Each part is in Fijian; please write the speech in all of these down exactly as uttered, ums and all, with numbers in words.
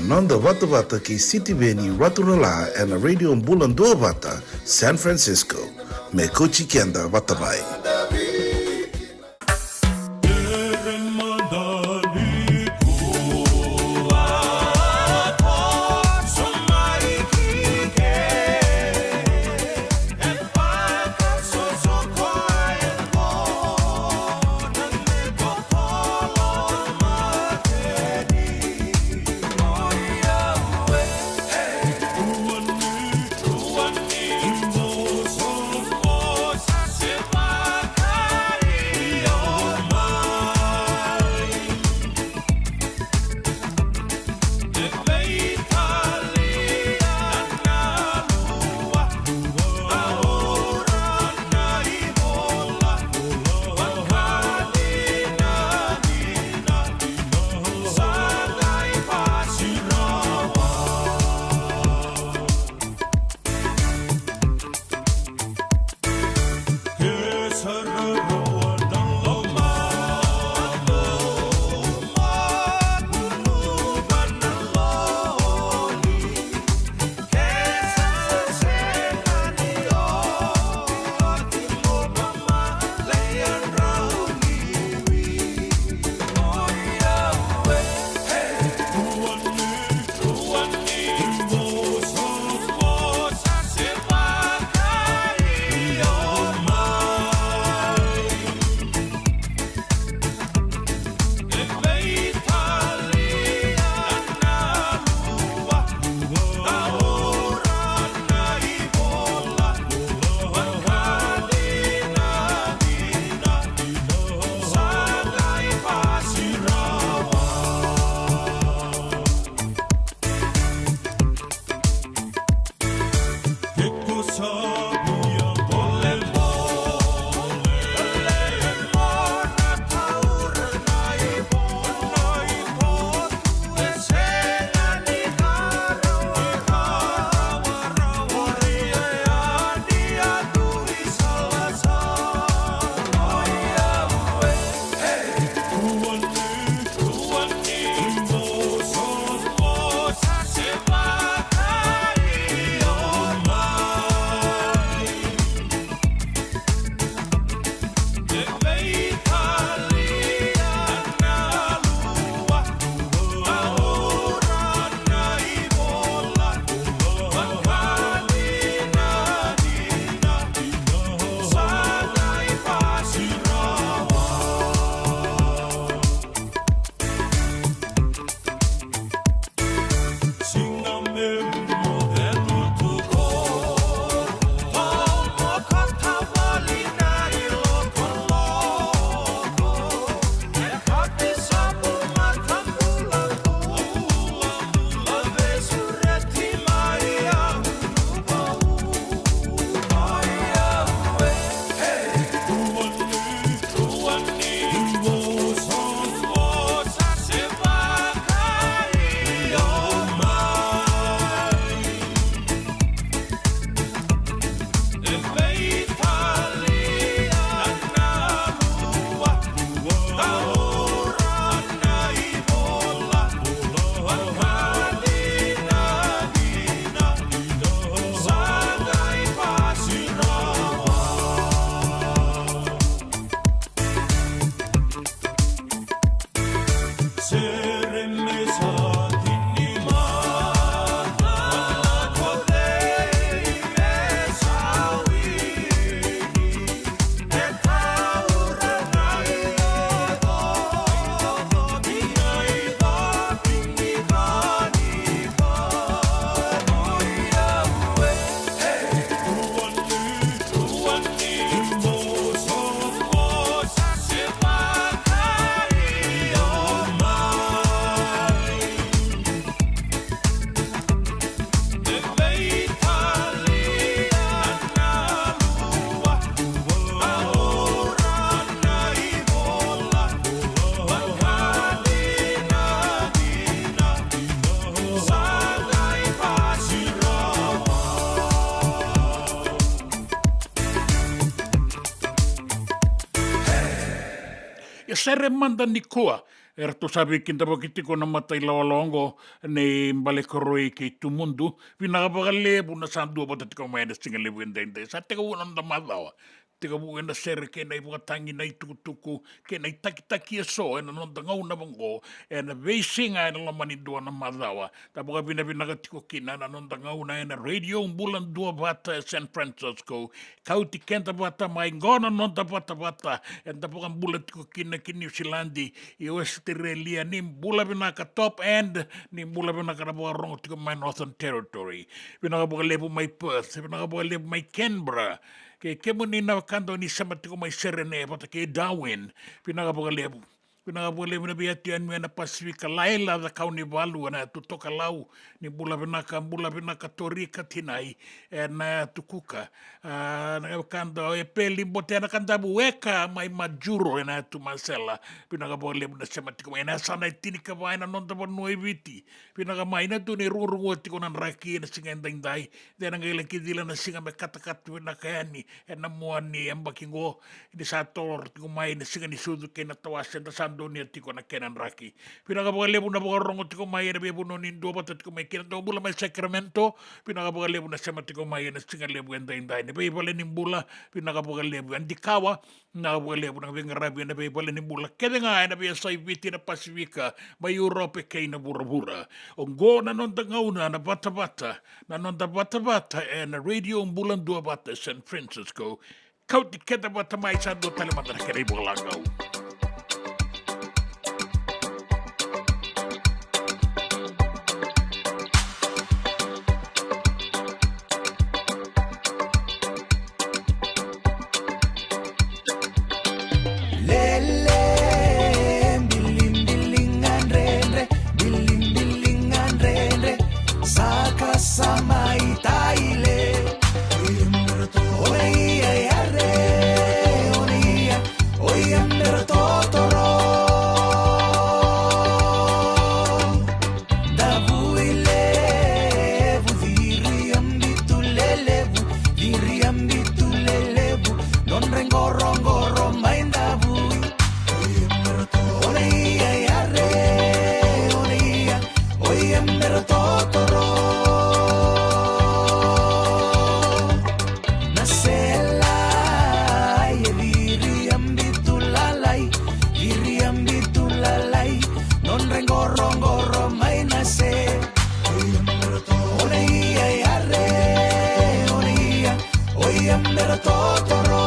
Noda vatavata kei Sitiveni Raturala ena Radio Bula Duavata, San Francisco. Me kauti keda vata mai. Ia sere mada nikua Eratou sa veikidavaki tiko na mata ilawalawa oqo nei Balekaroi kei Tumudu. Vinaka vakalevu na sa dua vata tiko mai ena siga levu edaidai. Sa tekivu na noda macawa. Tekivu ena sere kei na ivakatagi, na itukutuku kei na itakitaki eso ena noda gauna vaqo, ena veisiga ena loma ni dua na macawa. Da vakavinavinaka tiko kina na noda gauna ena Radio Bula Duavata e San Francisco. Kauti keda vata mai qo na noda vatavata eda vakabula tiko kina ki Niusiladi, i Ositerelia. Ni bula vinaka Top End, ni bula vinaka na vakarogo tiko mai Northern Territory. Vinaka vakalevu mai Perth, vinaka vakalevu mai Canberra. Kei kemuni na wekada o ni sema tiko mai Serene vata kei Darwin, vinaka vakalevu. Vinaka vakalevu na veiyatu yani mai na Pasifika, Laila, Cakaunivalu, ena yatu Tokalau, ni bula vinaka, bula vinaka Tori Katinai, ena yatu Kuka. A, na wekada o Epeli Bote ena Kadavu, Weka mai Majuro ena yatu Masela. Vinaka vakalevu na sema tiko mai ena yasana e tinikava ena noda vanua e Viti. Vinaka mai na tu ni rugurugua tiko na draki ena siga edaidai. De na qai laki cila na siga me katakata vinaka yani ena mua ni yabaki qo. Ni sa toro tiko mai na siga ni sucu kei na tawase, da sa donuya tiko na kena draki. Vinaka vakalevu na vakarogo tiko mai ena veivanua ni duavata tiko mai kina, dou bula mai Sacramento. Vinaka vakalevu na sema tiko mai ena siga levu edaidai. Na veivale ni bula, vinaka vakalevu. Adikawa, vinaka vakalevu na veiqaravi ena veivale ni bula kece ga ena veiyasai Viti, na Pasifika, mai Europe kei na vuravura. Oqo na noda gauna na vatavata, na noda vatavata ena Radio Bula Duavata e San Francisco. Kauti keda vata mai, sa dua tale mada na kena ivakalagau. Lele, bilibiliga dredre, bilibiliga dredre, saka sa mai taile. Oia, oia, oia, oia, mera totoro. Davui levu, viri ambitu lelevu, viri ambitu lelevu, nodra iqoroqoro mai davui. Oia, mera totoro. Oia, oia, oia, mera totoro. Na sela e viri ambitu lalai, viri ambitu lalai, nodra iqoroqoro mai na se. Oia, oia, oia, mera totoro.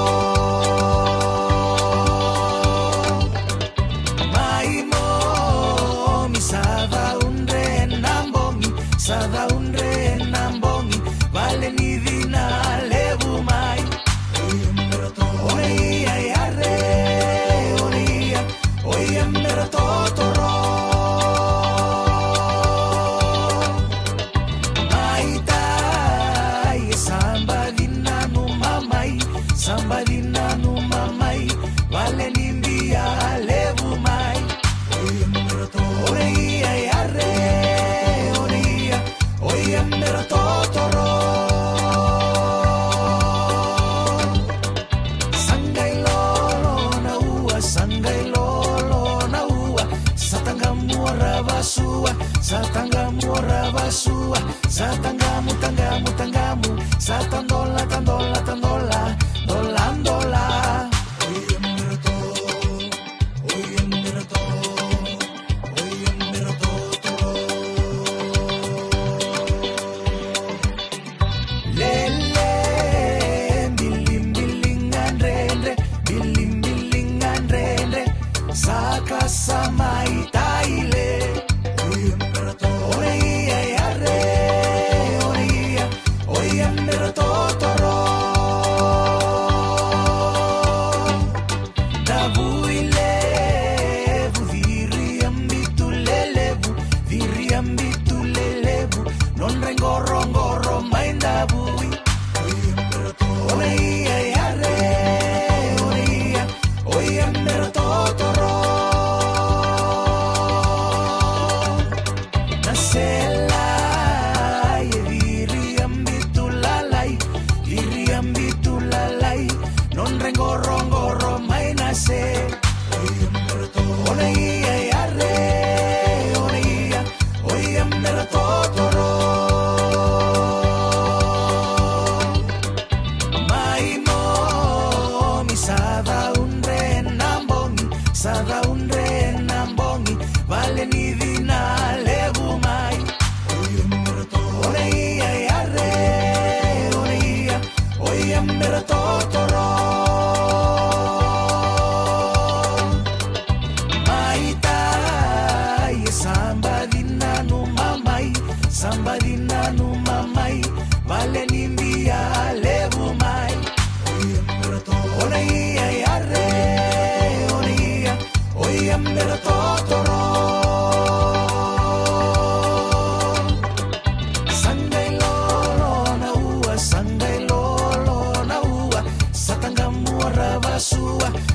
Mai momi sa caudre na bogi, sa caudre na bogi, vale ni cina levu mai. Oia, oia, oia, mera totoro. Mai tai e saba dina nu mamai, saba dina nu mamai, vale ni bia levu mai. Oia, oia, oia, mera totoro. Sa qai lolo na ua, sa qai lolo na ua, sa taqamu ora vasua, sa taqamu ora vasua, sa taqamu, taqamu, taqamu, sa tadola, tadola, tadola, dola, dola. Oia, mera to, oia, mera to, oia, mera totoro. Lele, bilibiliga dredre, bilibiliga dredre, saka sa mai taile. Oia, oia, oia, oia, mera totoro. Davui levu, viri ambitu lelevu, viri ambitu lelevu, nodra iqoroqoro mai davui. Oia, oia, oia, mera totoro.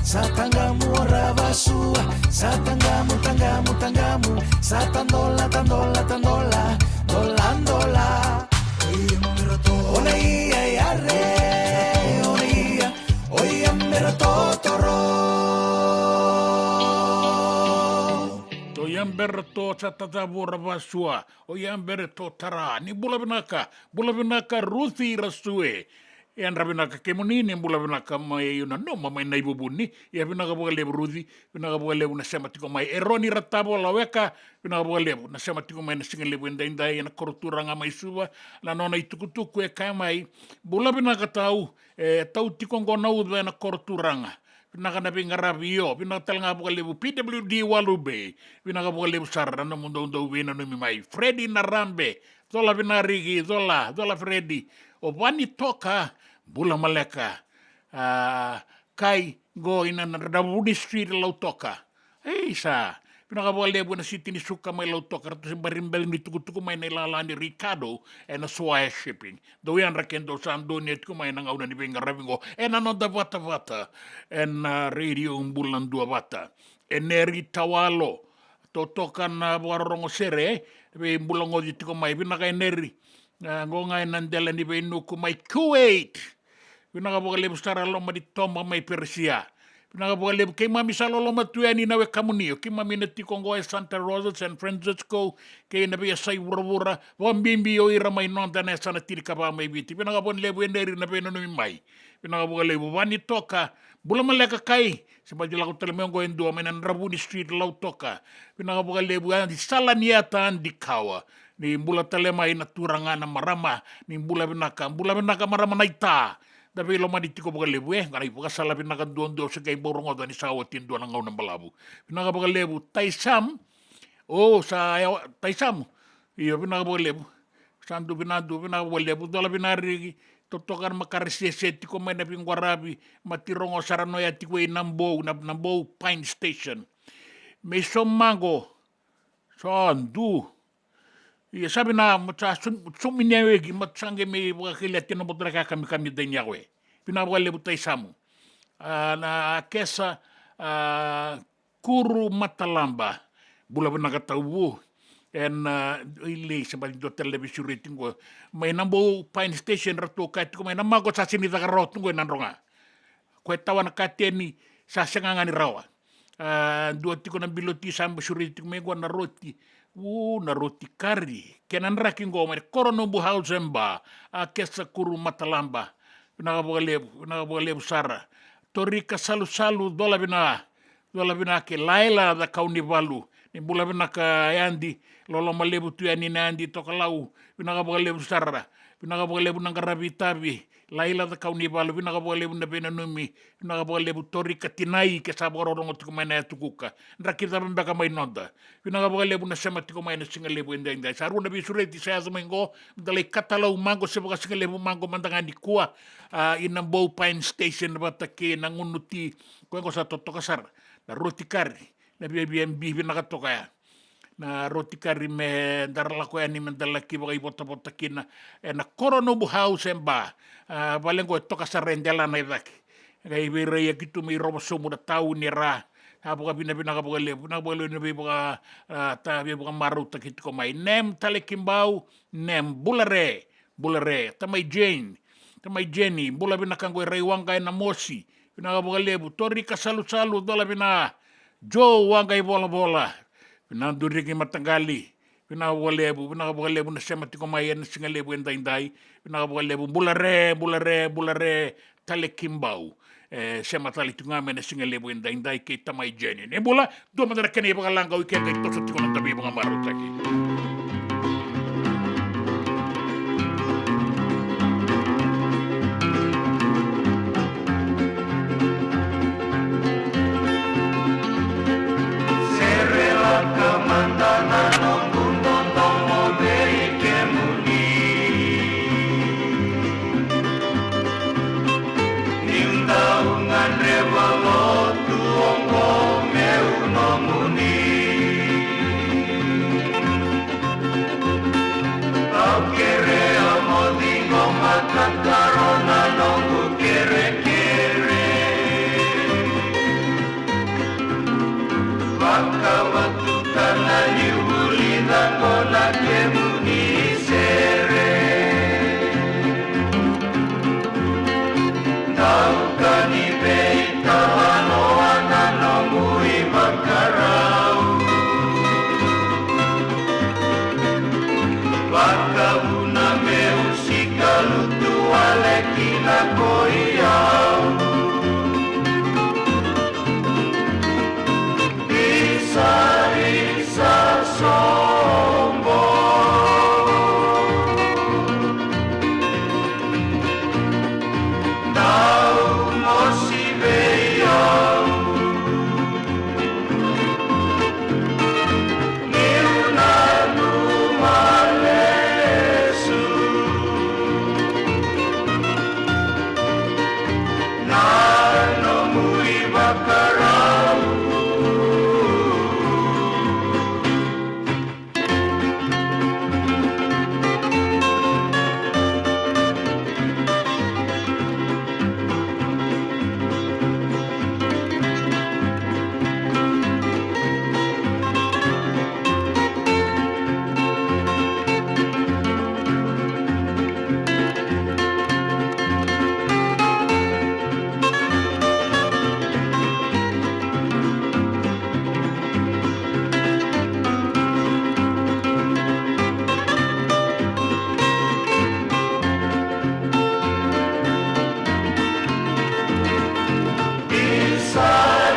Sa tagamu o Ravasua, sa tagamu, tagamu, tagamu, sa tadola, tadola, tadola, dola, dola. Ona ia yare, ona ia, oia mera totoro. Oia mera to, sa tacavu o Ravasua, oia mera to tara. Ni bula vinaka, bula vinaka Ruci Rasue. Yadra vinaka kemuni, ni bula vinaka mai, au nanuma mai Naivuvuni. Ia vinaka vakalevu Ruci, vinaka vakalevu na sema tiko mai. Eroni Ratavo Laweka, vinaka vakalevu na sema tiko mai na siga levu edaidai ena koro turaga mai Suva. Na nona itukutuku e kaya mai, bula vinaka tau, e tau tiko oqo na uca ena koro turaga. Vinaka na veiqaravi, io, vinaka tale ga vakalevu P W D Walu Bay. Vinaka vakalevu sara na nomu doudou veinanumi mai. Fredi Narabe, cola vinaka Riki, cola, cola Fredi. O Vani Toka, bula maleka. A, kai qo ina na Dravuni Street Lautoka. Ei sa, vinaka vakalevu ena Siti ni Suka mai Lautoka, ratou se bari beci ni tukutuku mai na ilala ni Ricardo ena Suaia Shipping. Dou yadra ke dou sa donuya tiko mai na gauna ni veiqaravi qo ena noda vatavata ena, a, Radio Bula Duavata. Eneri Tawalo, totoka na vakarorogo sere, e, veibulagoci tiko mai. Vinaka Eneri. A, qo ga ena dela ni veinuku mai Kuwait. Vinaka vakalevu sara Loma ni Toba mai Persia. Vinaka vakalevu keimami sa loloma tu yani na wekamuni, o keimami na tiko oqo e Santa Rosa, San Francisco, kei na veiyasai vuravura, vakabibi o ira mai noda na yasana tinikava mai Viti. Vinaka vakalevu Eneri na veinanumi mai. Vinaka vakalevu Vani Toka, bula maleka kai. Se bati lako tale mai oqo e dua mai na Dravuni Street Lautoka. Vinaka vakalevu Adi Salaniata Adi Kawa. Ni bula tale mai na turaga na marama. Ni bula vinaka, bula vinaka marama na ita. Da veilomani tiko vakalevu e, qai vakasala vinaka duadua se qai bau rogoca ni sa oti e dua na gauna balavu. Vinaka vakalevu Taisam. O sa yawa Taisam. Io vinaka vakalevu. Sa dua vinaka, dua vinaka vakalevu, cola vinaka Riki. Totoka na makare sese tiko mai na veiqaravi, mati rogo sara no ya tiko i Nabou, na, Nabou Pine Station. Me i Somaqo, sa du. Ia sa vinaka, matu sa sum-, sumini a weki, matu sa qai me i vakakilia tiko na boto na ka kamikami dai ni yako e. Vinaka vakalevu Taisamu. A, na Akesa, a, Kuru Matalaba. Bula vinaka tauvu. Ena, a, ilei se bati dua tale na veisureti qo. Mai Nabou Pine Station ratou kaya tiko mai na mako sa sini caka rawa tu qo e Nadroga. Ko e tawa na kateni sa sega ga ni rawa. A, dua tiko na biloti sa sureti tiko mai qo na roti. U, na roti kari. Kena draki qo mai Koronobu House and Bar. Akesa Kuru Matalaba. Vinaka vakalevu, vinaka vakalevu sara. Torika Salusalu, cola vinaka. Cola vinaka kei Laila Cakaunivalu. Ni bula vinaka Yadi, loloma levu tu yani na Yadi Tokalau. Vinaka vakalevu sara. Vinaka vakalevu na qaravi itavi. Laila Cakaunivalu, vinaka vakalevu na veinanumi. Vinaka vakalevu Torika Tinai, ke sa vakarorogo tiko mai na yatu Kuka. Draki cava beka mai noda. Vinaka vakalevu na sema tiko mai na siga levu edaidai. Sa rua na veisureti sa yaco mai qo, da lai katalau maqo se vakasigalevu maqo mada ga nikua. A, i Nabou Pine Station vata kei na gunu ti. Koya qo sa totoka sara. Na roti kari, na viavia bibi vinaka toka ya. Na roti kari me da ra lako yani me da laki vakaivotavota kina ena Koronobu House and Bar. A, vale qo e toka sara e delana e cake. Qai veiraiyaki tu me i Rovosomu na tauni e ra. A, vakavinavinaka vakalevu, vinaka vakalevu na veivaka, a, ta veivakamarautaki tiko mai. Nem Talekibau, Nem, bula re, bula re. Tamai Jane, tamai Jeni, bula vinaka qo e Raiwaqa e Namosi. Vinaka vakalevu, Torika Salusalu, cola vina. Joe Waqa i Volavola. Vinaka Duriki Mataqali. Vinaka vakalevu, vinaka vakalevu na sema tiko mai ena siga levu edaidai. Vinaka vakalevu, bula re, bula re, bula re, Talekibau. E, sema tale tiko ga mai na siga levu edaidai kei tamai Jeni. Ni bula, dua mada na kena ivakalagau i ke qai toso tiko na davi vakamarautaki. Serelaka mada na noqu dodomo vei kemuni. Niu dau gadreva lotu oqo meu nomuni. Vakavatuka na liuliu, caqo na kemuni sere. Dau ka ni veitalanoa na nomu ivakarau. Vakavuna meu sikalutu wale kina ko i au. Isa, isa sobo. Dau mosi vei au. Niu nanuma lesu na nomu ivakarau. Isa,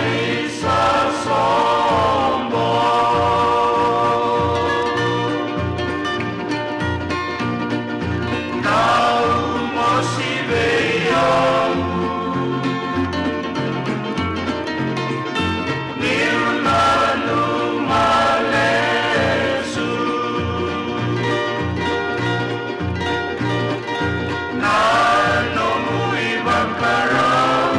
isa sobo. Dau mosi vei au. Niu nanuma lesu na nomu ivakarau.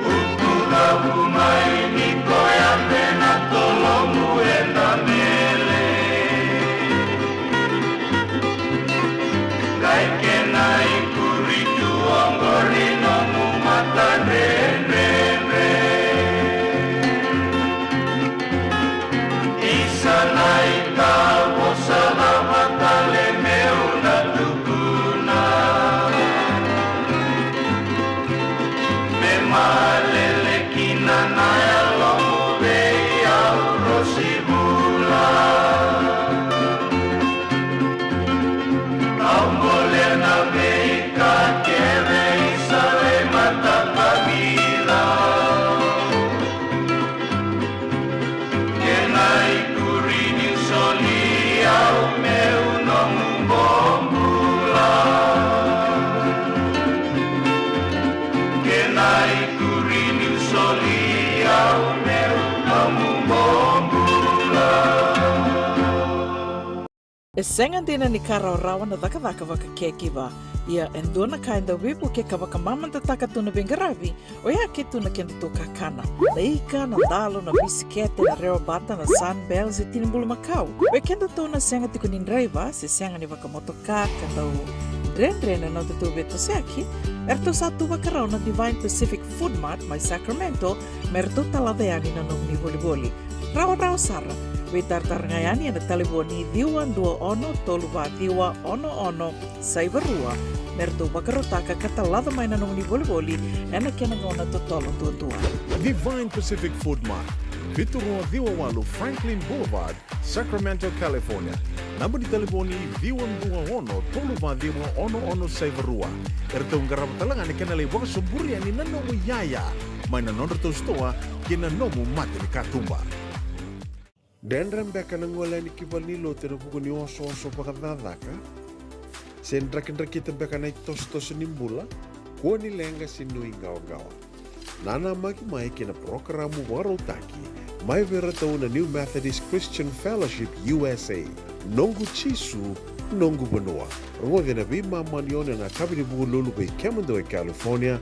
Uku cavu mai ni koya me na tolomu ena mele. Qai kena ikuri tu oqori nomu matadredredre. Isa na itavosa cava tale meu na tukuna. Me malele kina na yalomu vei au, Rosi Vula. Au bolea na veika kece, Isa, lai mataka vica. Kena ikuri niu soli au meu nomu bobula. Kena ikuri niu soli au meu nomu bobula. E sega dina ni ka rawarawa na cakacaka vaka caregiver. Ia e dua na ka e dau veivukei ka vakamamadataka tu na veiqaravi, oya ke tu na kedatou kakana. Na ika, na dalo, na bisikete, na rewa bata, na Sunbell, se tini bulumakau. Vei kedatou na sega tiko ni draiva, se sega ni vakamotoka, ka dau dredre na nodatou veitosoyaki, eratou sa tu vakarau na Divine Pacific Food Mart mai Sacramento, me ratou talaca yani na nomuni volivoli. Rawarawa sara. Veitaratara ga yani ena talevoni ciwa dua ono tolu va ciwa ono ono saiva rua, me ratou vakarautaka ka talaca mai na nomuni volivoli ena kena gauna totolo duadua. Divine Pacific Food Mart, vitu rua ciwa walu Franklin Boulevard, Sacramento, California. Naba ni talevoni ciwa dua ono tolu va ciwa ono ono saiva rua. Eratou qarava tale ga na kena lai vakasoburi yani na nomu iyaya mai na nodratou sitoa kei na nomu mata ni katuba. Dredre beka na gole yani ki valenilotu ena vuku ni osooso vakacakacaka? Se drakidrakita beka na itosotoso ni bula? Kua ni leqa se nuiqawaqawa. Nanamaki mai ki na parokaramu vakarautaki mai vei iratou na New Methodist Christian Fellowship U S A, Noqu Jisu, Noqu Vanua. Rogoci ena veimama ni ono ena yakavi ni Vukelulu vei kemudou e California,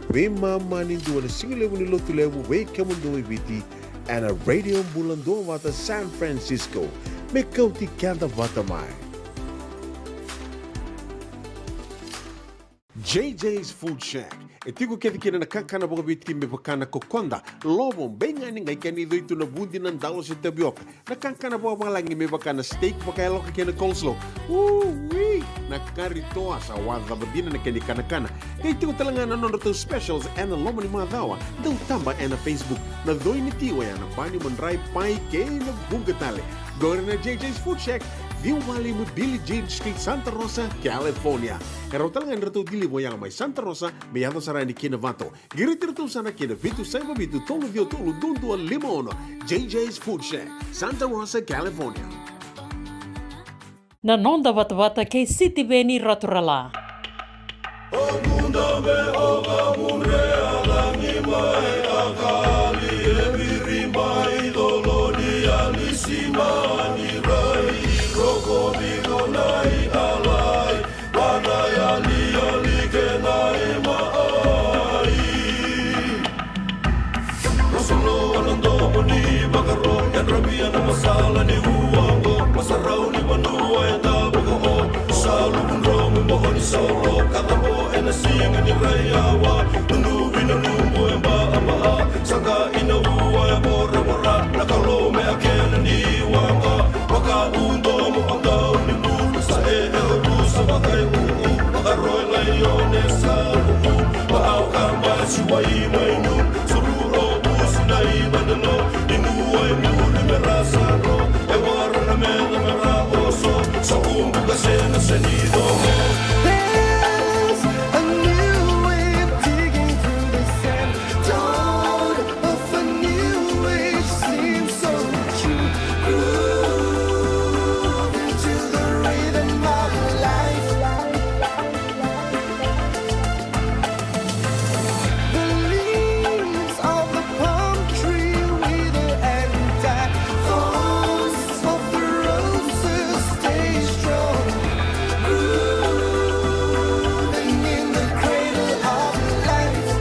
veimama ni dua ena sigalevu ni Lotulevu vei kemudou e Viti, ena Radio Bula Duavata San Francisco. Me kauti keda vata mai. J J's Food Shack. E tiko kece kina na kakana vakaviti me vaka na kokoda, lovo, beigani, qai kena icoi tu na vudi, na dalo se tavioka. Na kakana vakavalagi me vaka na steak vakayaloka kei na coleslaw. Ui! Na kari toa, sa waca vacina na kena ikanakana. Qai tiko tale ga na nodratou specials ena loma ni macawa. Dau taba ena Facebook. Na coi ni tiwa ya na bani, madrai, pai kei na vuqa tale. Qori na J J's Food Shack, ciwa walu lima Billie Jean Street, Santa Rosa, California. E rawa tale ga ni ratou deliver yala mai Santa Rosa me yaco sara yani ki Novato. Qiriti iratou sara ki na vitu saiva vitu tolu ciwa tolu dua dua lima ono. J J's Food Shack, Santa Rosa, California. Na noda vatavata kei Sitiveni Raturala. Rosolo na domo ni vakaro, yadra via na masala ni ua oqo. Masarau ni vanua e tavako o, sa luvu dromu moho ni sauro. Ka tavo ena siga ni rai awa, nunuvi na nubu e ba a ba a. Saga ina ua e voravora, na kalou me a kena ni waqa. Vaka u domo o dau ni mudu, sa e e o rusa vaka e u u. Vakaro e laione sa u u. Vaau ka basi wai mai nu. Suru o busi na i vanelo. Ni mua e muri me ra sa ro. E wara na meda me ra oso. Sa ubu ka sena se ni domo. There's a new wave digging through the sand. Dawn of a new age seems so true. Grooving to the rhythm of life. The leaves of the palm tree wither and die. Thorns of the roses stay strong. Grooving in the cradle of life.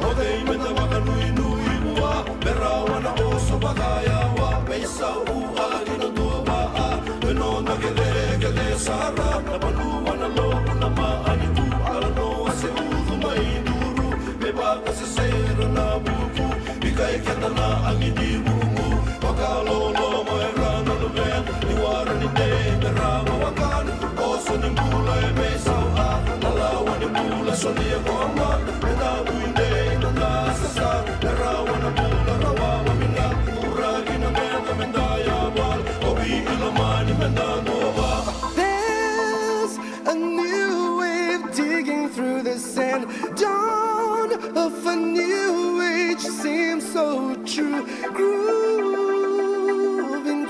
O cei meda vakanuinui vua, me rawa na oso vakayawa, me isau agi na dua vaa, me noda kecekece sara, na vanua na lovu na maaniku, ala noa se ucu mai duru, me vakasesera na vuku, vika e keda na agi ni vuku, vakaloloma era na luvena, ni wara ni dei me rawa wakana, oso ni bula e veisau a, na lawa ni bula solia ko mata, me na vui dei na na sasa, me rawa na bula rawa vamina, uraki na meda me da yawa, o vi i lomani me da dua va. There's a new wave digging through the sand. Dawn of a new age seems so true. Grooving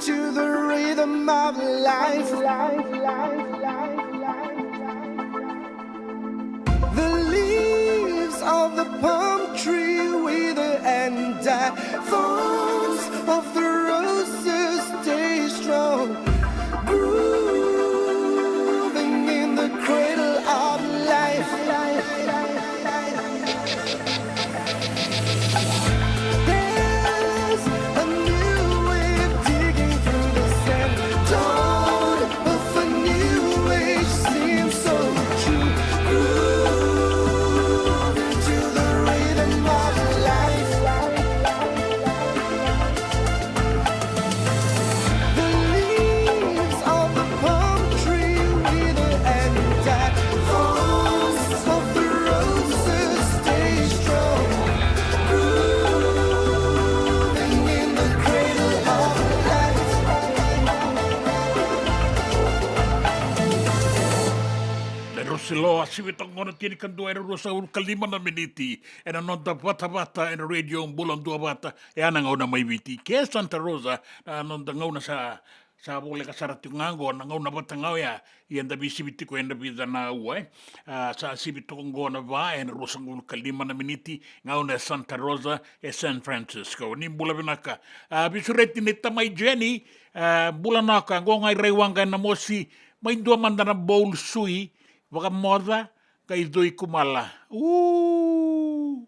to the rhythm of life. The leaves of the palm tree wither and die. Thorns of the roses stay strong. Grooving in the cradle of life. There's a new wave digging through the sand. Dawn of a new age seems so true. Grooving to the rhythm of life. The leaves of the palm tree wither and die. Thorns of the roses stay strong. Grooving in the cradle of life. Na Rosilo, a sivi toka qo na tinikadua e na ruasagavulu ka lima na miniti. E na noda vatavata e na Radio Bula Duavata. E a na gauna mai Viti ke Santa Rosa, a, noda gauna sa, sa voleka sara tiko ga oqo, na gauna vata ga oya, ia da veisivi tiko e na vica na aua, e. A, sa sivi toka oqo na va e na ruasagavulu ka lima na miniti, gauna e Santa Rosa, e San Francisco. Ni bula vinaka. A, veisureti ni tamai Jenny, a, bula naka, oqo ga i Raiwaqa e na mosi, mai dua mada na bowl sui, vakamoca, qai coi kumala. U.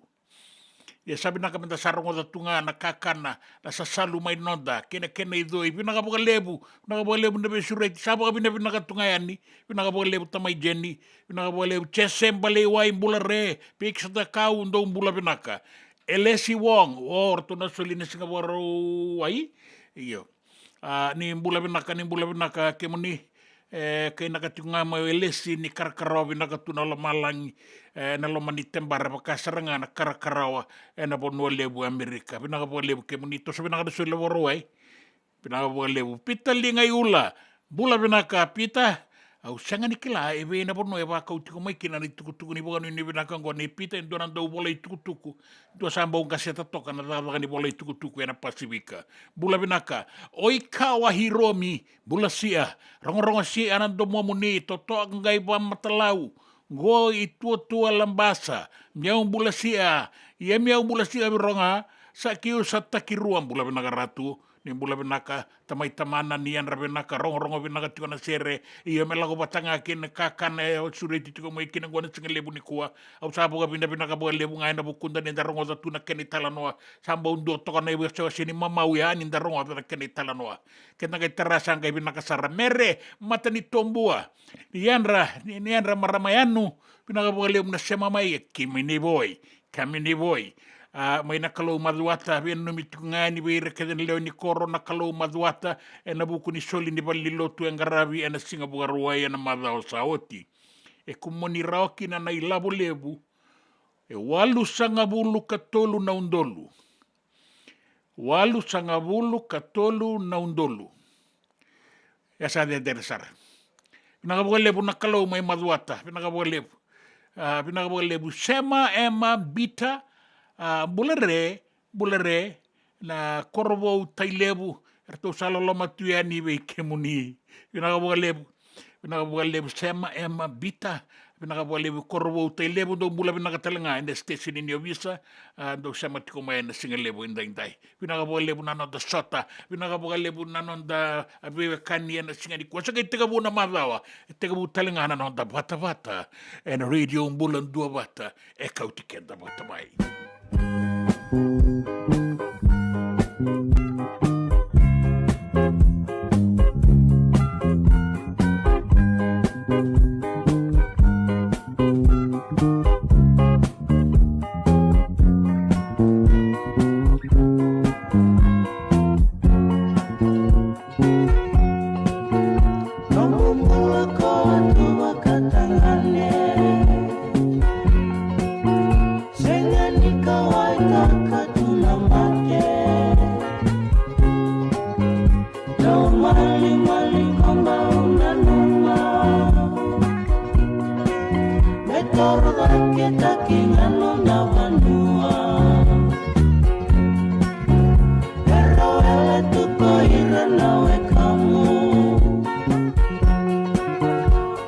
Ia sa vinaka meda sa rogoca tu ga na kakana, na sasalu mai noda, kei na kena icoi. Vinaka vakalevu, vinaka vakalevu na veisureti, sa vakavinavinaka tu ga yani. Vinaka vakalevu tamai Jeni, vinaka vakalevu Jese Baleiwai, bula re, Pik Satakau, dou bula vinaka. Elesi Wong, o ratou na soli na Siga Vakarauwai. Io. A, ni bula vinaka, ni bula vinaka kemuni. E, kei na ka tiko ga mai o Elesi ni karakarawa vinaka tu na lomalagi, e, na loma ni tebara vaka sara ga na karakarawa e na vanua levu Amerika. Vinaka vakalevu kemuni, toso vinaka na soli Vakarauwai. Vinaka vakalevu. Pita Liga i Ula. Bula vinaka, Pita. Au sega ni kila e vei na vanua e vakau tiko mai kina na itukutuku ni vakanuinui vinaka oqo nei Pita, e dua na dau vola itukutuku. Dua sa bau qaseta toka na cakacaka ni vola itukutuku e na Pasifika. Bula vinaka. Oi Kawa Hiromi, bula sia. Rogorogo sia na domomuni, totoka qai vakamatalau. Qo i tuatua Labasa, miau bula sia, ia miau bula sia viroga, sa kiu sa takirua, bula vinaka Ratu, ni bula vinaka, tamai tamana ni yadra vinaka, rogorogo vinaka tiko na sere, io me lako vata ga kei na kakana e sureti tiko mai kina qo na siga levu nikua, au sa vakavinavinaka vakalevu ga e na vukuda ni da rogoca tu na kena italanoa, sa bau dua toka na ivosewase ni mamau ya ni da rogoca na kena italanoa. Keda qai tara sa qai vinaka sara. Mere, mata ni tobua. Ni yadra, ni, ni yadra marama yanu, vinaka vakalevu na sema mai, e kimi ni voi, kami ni voi. A, mai na Kalou Macuata, veinanumi tiko ga yani vei ira kece na lewe ni koro na Kalou Macuata, e na vuku ni soli ni valenilotu e qaravi e na Siga Vakarauwai e na macawa sa oti. E kumuni rawa kina na ilavo levu, e walusagavulu ka tolu na udolu. Walusagavulu ka tolu na udolu. E sa cecere sara. Vinaka vakalevu na Kalou mai Macuata. Vinaka vakalevu. A, vinaka vakalevu. Sema, Ema, Bita. A, bula re, bula re. Na Korovou, Tailevu. Eratou sa loloma tu yani vei kemuni. Vinaka vakalevu. Vinaka vakalevu Sema, Ema, Bita. Vinaka vakalevu Korovou, Tailevu, dou bula vinaka tale ga e na station ni ovisa, a, dou sema tiko mai e na siga levu e daidai. Vinaka vakalevu na noda sota, vinaka vakalevu na noda veiwekani e na siga nikua. Sa qai tekivu na macawa, e tekivu tale ga na noda vatavata e na Radio Bula Duavata, e kauti keda vata mai. Nomu bula ko a tu vakatagane. Sega ni kauwaitaka tu na mate. Dau malimali ko bau nanuma. Me toro caketaki ga nona vanua. Era wele tu ko ira na wekamu.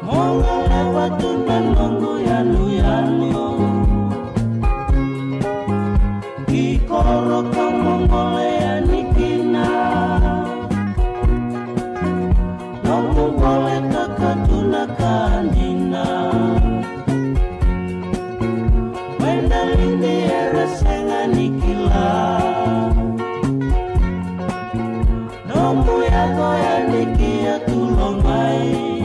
Mo goleva tu na noqu yanuyanu. Ki koro ka mo gole yani kina. Noqu goletaka tu na ka dina. Weda lidi era sega ni kila. Nomu yaco yani ki a tulo mai.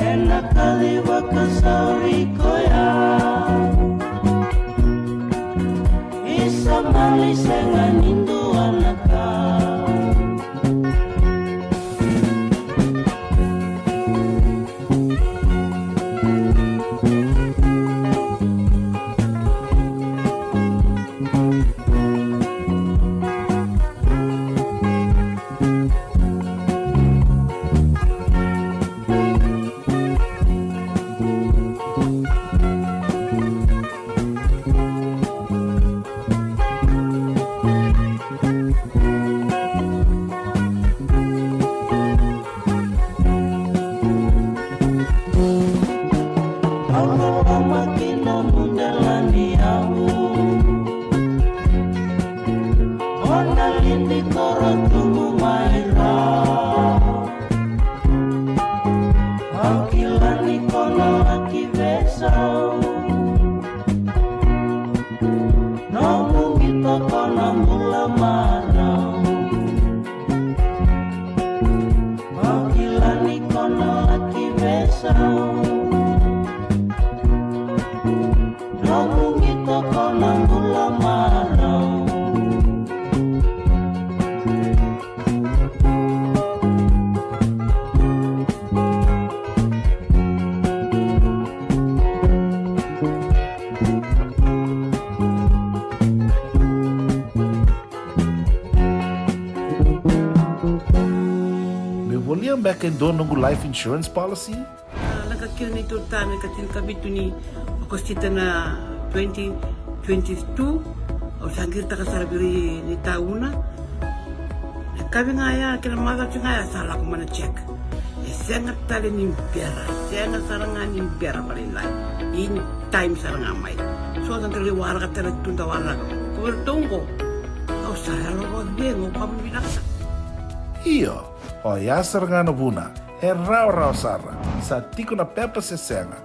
Ena kaci vakasauri koya. Isa mali sega ni dua na ka. Au loloma ki na mudelani au. Ona lidi koro tubu mai ra. Au kila ni kono laki vesau. Beka e dua noqu life insurance policy? A, lako kina neitou ta na ka tinikavitu ni Okosita na twenty twenty-two. Au sa qiritaka sara vei ira ni tauna. Na kavi ga ya, kena macawa ga ya sa lako mai na check. E sega tale ni bera, sega sara ga ni bera vakalailai. In time sara ga mai. So sa dau lai waraka tale tu da waraka. Ko vei ratou oqo. Au sa yalo vakacegu, au kama vinaka. Io, oya sara ga na vuna. E rawarawa sara. Sa tiko na pepa se sega.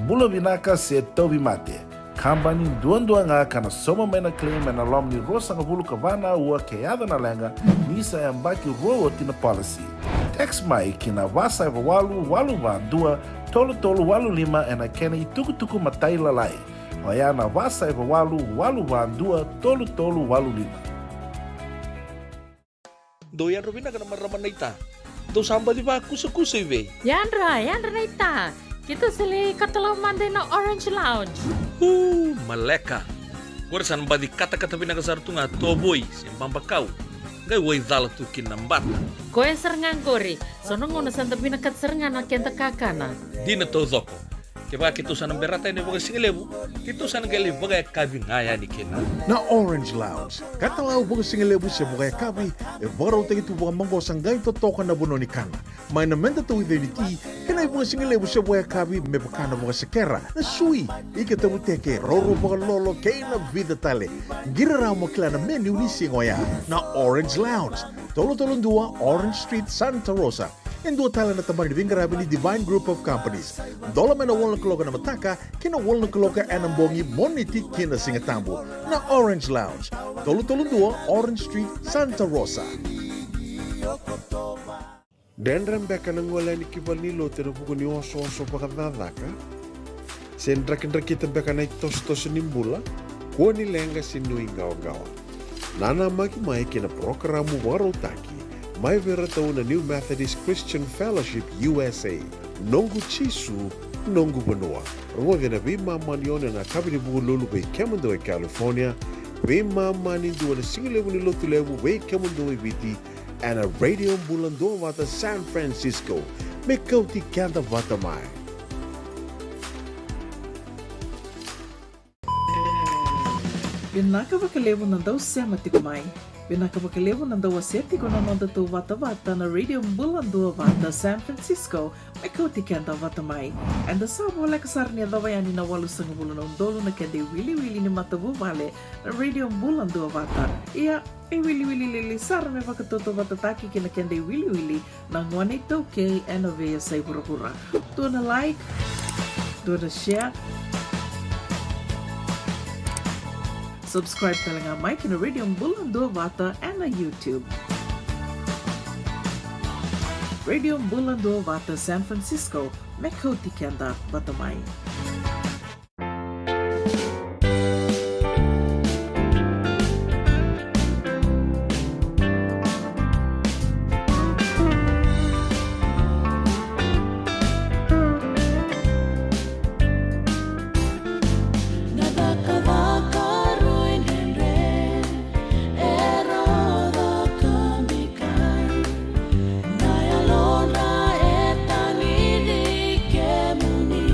Bula vinaka se tauvimate. Kabani duadua ga ka na sauma mai na claim ena loma ni ruasagavulu ka va na aua ke yaco na leqa ni sa yabaki rua oti na policy. Text mai ki na va saiva walu walu va dua tolu tolu walu lima ena kena itukutuku matailalai. Oya na va saiva walu walu va dua tolu tolu walu lima. Dou yadra vinaka na marama naita. Dou sa baci vakusakusa i vei? Yadra, yadra naita. Keitou sa lai katalau mada ina Orange Lounge. Uu, maleka. Qori sa na baci katakata vinaka sara tu ga tovoi se babakau. Qai waicala tu kina na bata. Koya sara ga qori. So na gauna sa da vinakata sara ga na keda kakana. Dina taucoko. Kevaka keitou sa na berata yani vakasigalevu, keitou sa na qai lai vakayakavi ga yani kina. Na Orange Lounge, katalau vakasigalevu se vakayakavi, e vakarautaki tu vakamaqosa qai totoka na vanua ni kana. Mai na meda tauica ni ti, kei na ivakasigalevu se vakayakavi me vaka na vakasekera, na sui, ika tavuteke, roro vakalolo, kei na vica tale. Qiri rawa mo kila na menu ni siga oya. Na Orange Lounge, tolu tolu dua Orange Street, Santa Rosa. E dua tale na tabana ni veiqaravi ni Divine Group of Companies. Dola mai na walu na kaloko ena mataka ki na walu na kaloko ena bogi, Moniti ki na Sigatabu. Na Orange Lounge, tolu tolu dua Orange Street, Santa Rosa. Dredre beka na gole yani ki valenilotu ena vuku ni osooso vakacakacaka? Se drakidrakita beka na itosotoso ni bula? Kua ni leqa se nuiqawaqawa. Nanamaki mai ki na parokaramu vakarautaki mai vei iratou na New Methodist Christian Fellowship U S A, Noqu Jisu, Noqu Vanua. Rogoci ena veimama ni ono ena yakavi ni Vukelulu vei kemudou e California, veimama ni dua na sigalevu ni Lotulevu vei kemudou e Viti, ena Radio Bula Duavata San Francisco. Me kauti keda vata mai. Vinaka vakalevu na dau sema tiko mai. Vinaka vakalevu na dau wasea tiko na noda tauvatavata na Radio Bula Duavata San Francisco. Me kauti keda vata mai. Eda sa voleka sara ni yacova yani na walusagavulu na udolu na keda iwiliwili ni matavuvale na Radio Bula Duavata. Ia, e wiliwili lili sara me vakatautauvatataki kei na keda iwiliwili na gone iTaukei ena veiyasai vuravura. Dua na like, dua na share. Subscribe tale ga mai ki na Radio Bula Duavata ena YouTube. Radio Bula Duavata San Francisco, me kauti keda vata mai. Na cakacaka rui dredre e rau caka bikai. Na yalodra e tagicii kemuni.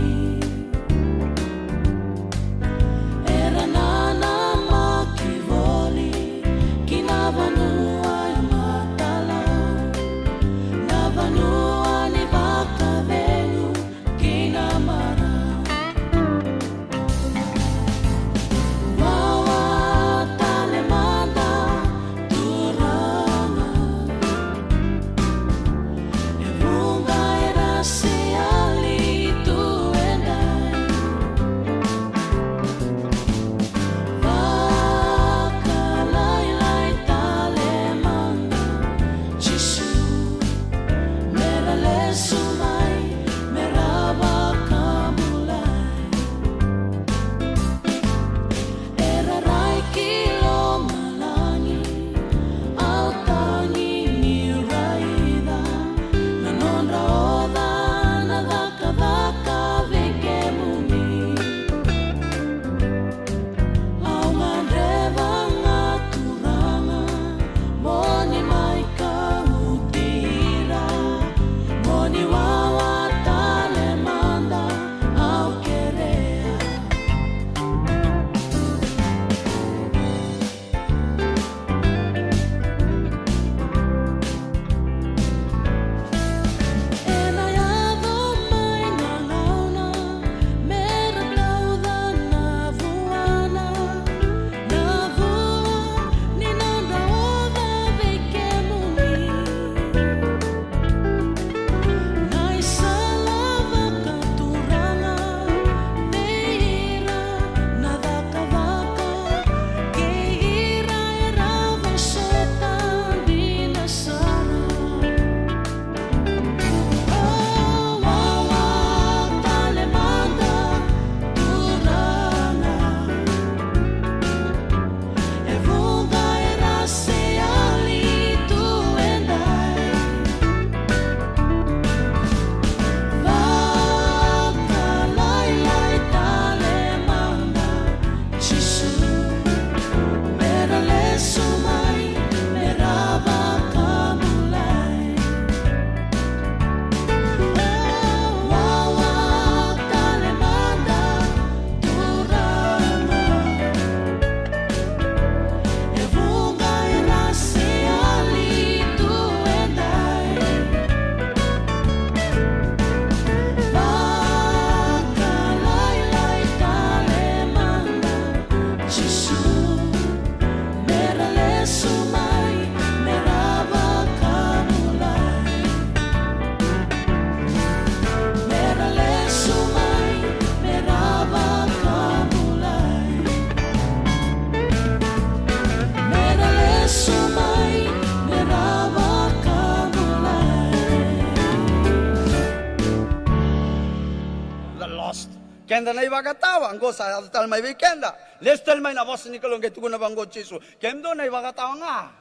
Keda na ivakatawa, qo sa yaco tale mai vei keda. Lesu tale mai na vosa ni Kalou qai tukuna vaqo o Jisu. Kemudou na ivakatawa ga.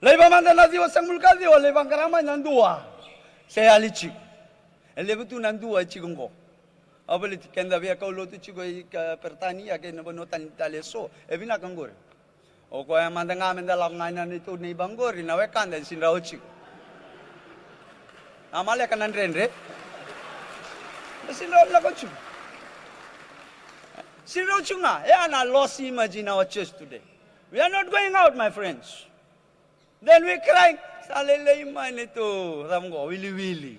Laiva mada na ciwa sagavulu ka ciwa, lai vaqara mai na dua. Se yali tiko. E levu tu na dua e tiko qo. Au baleti keda via kaulotu tiko i Peritania kei na vanua tani tale eso. E vinaka qori. O koya mada ga meda lako ga ina neitou neiba qori na wekada e sega ni rawa tiko. A maleka na dredre. E sega ni rawa ni lako tiko. Sega ni rawa tiko ga. E a na lost image in our church today. We are not going out, my friends. Then we crying. Sa lailai mai neitou cava qo, wiliwili.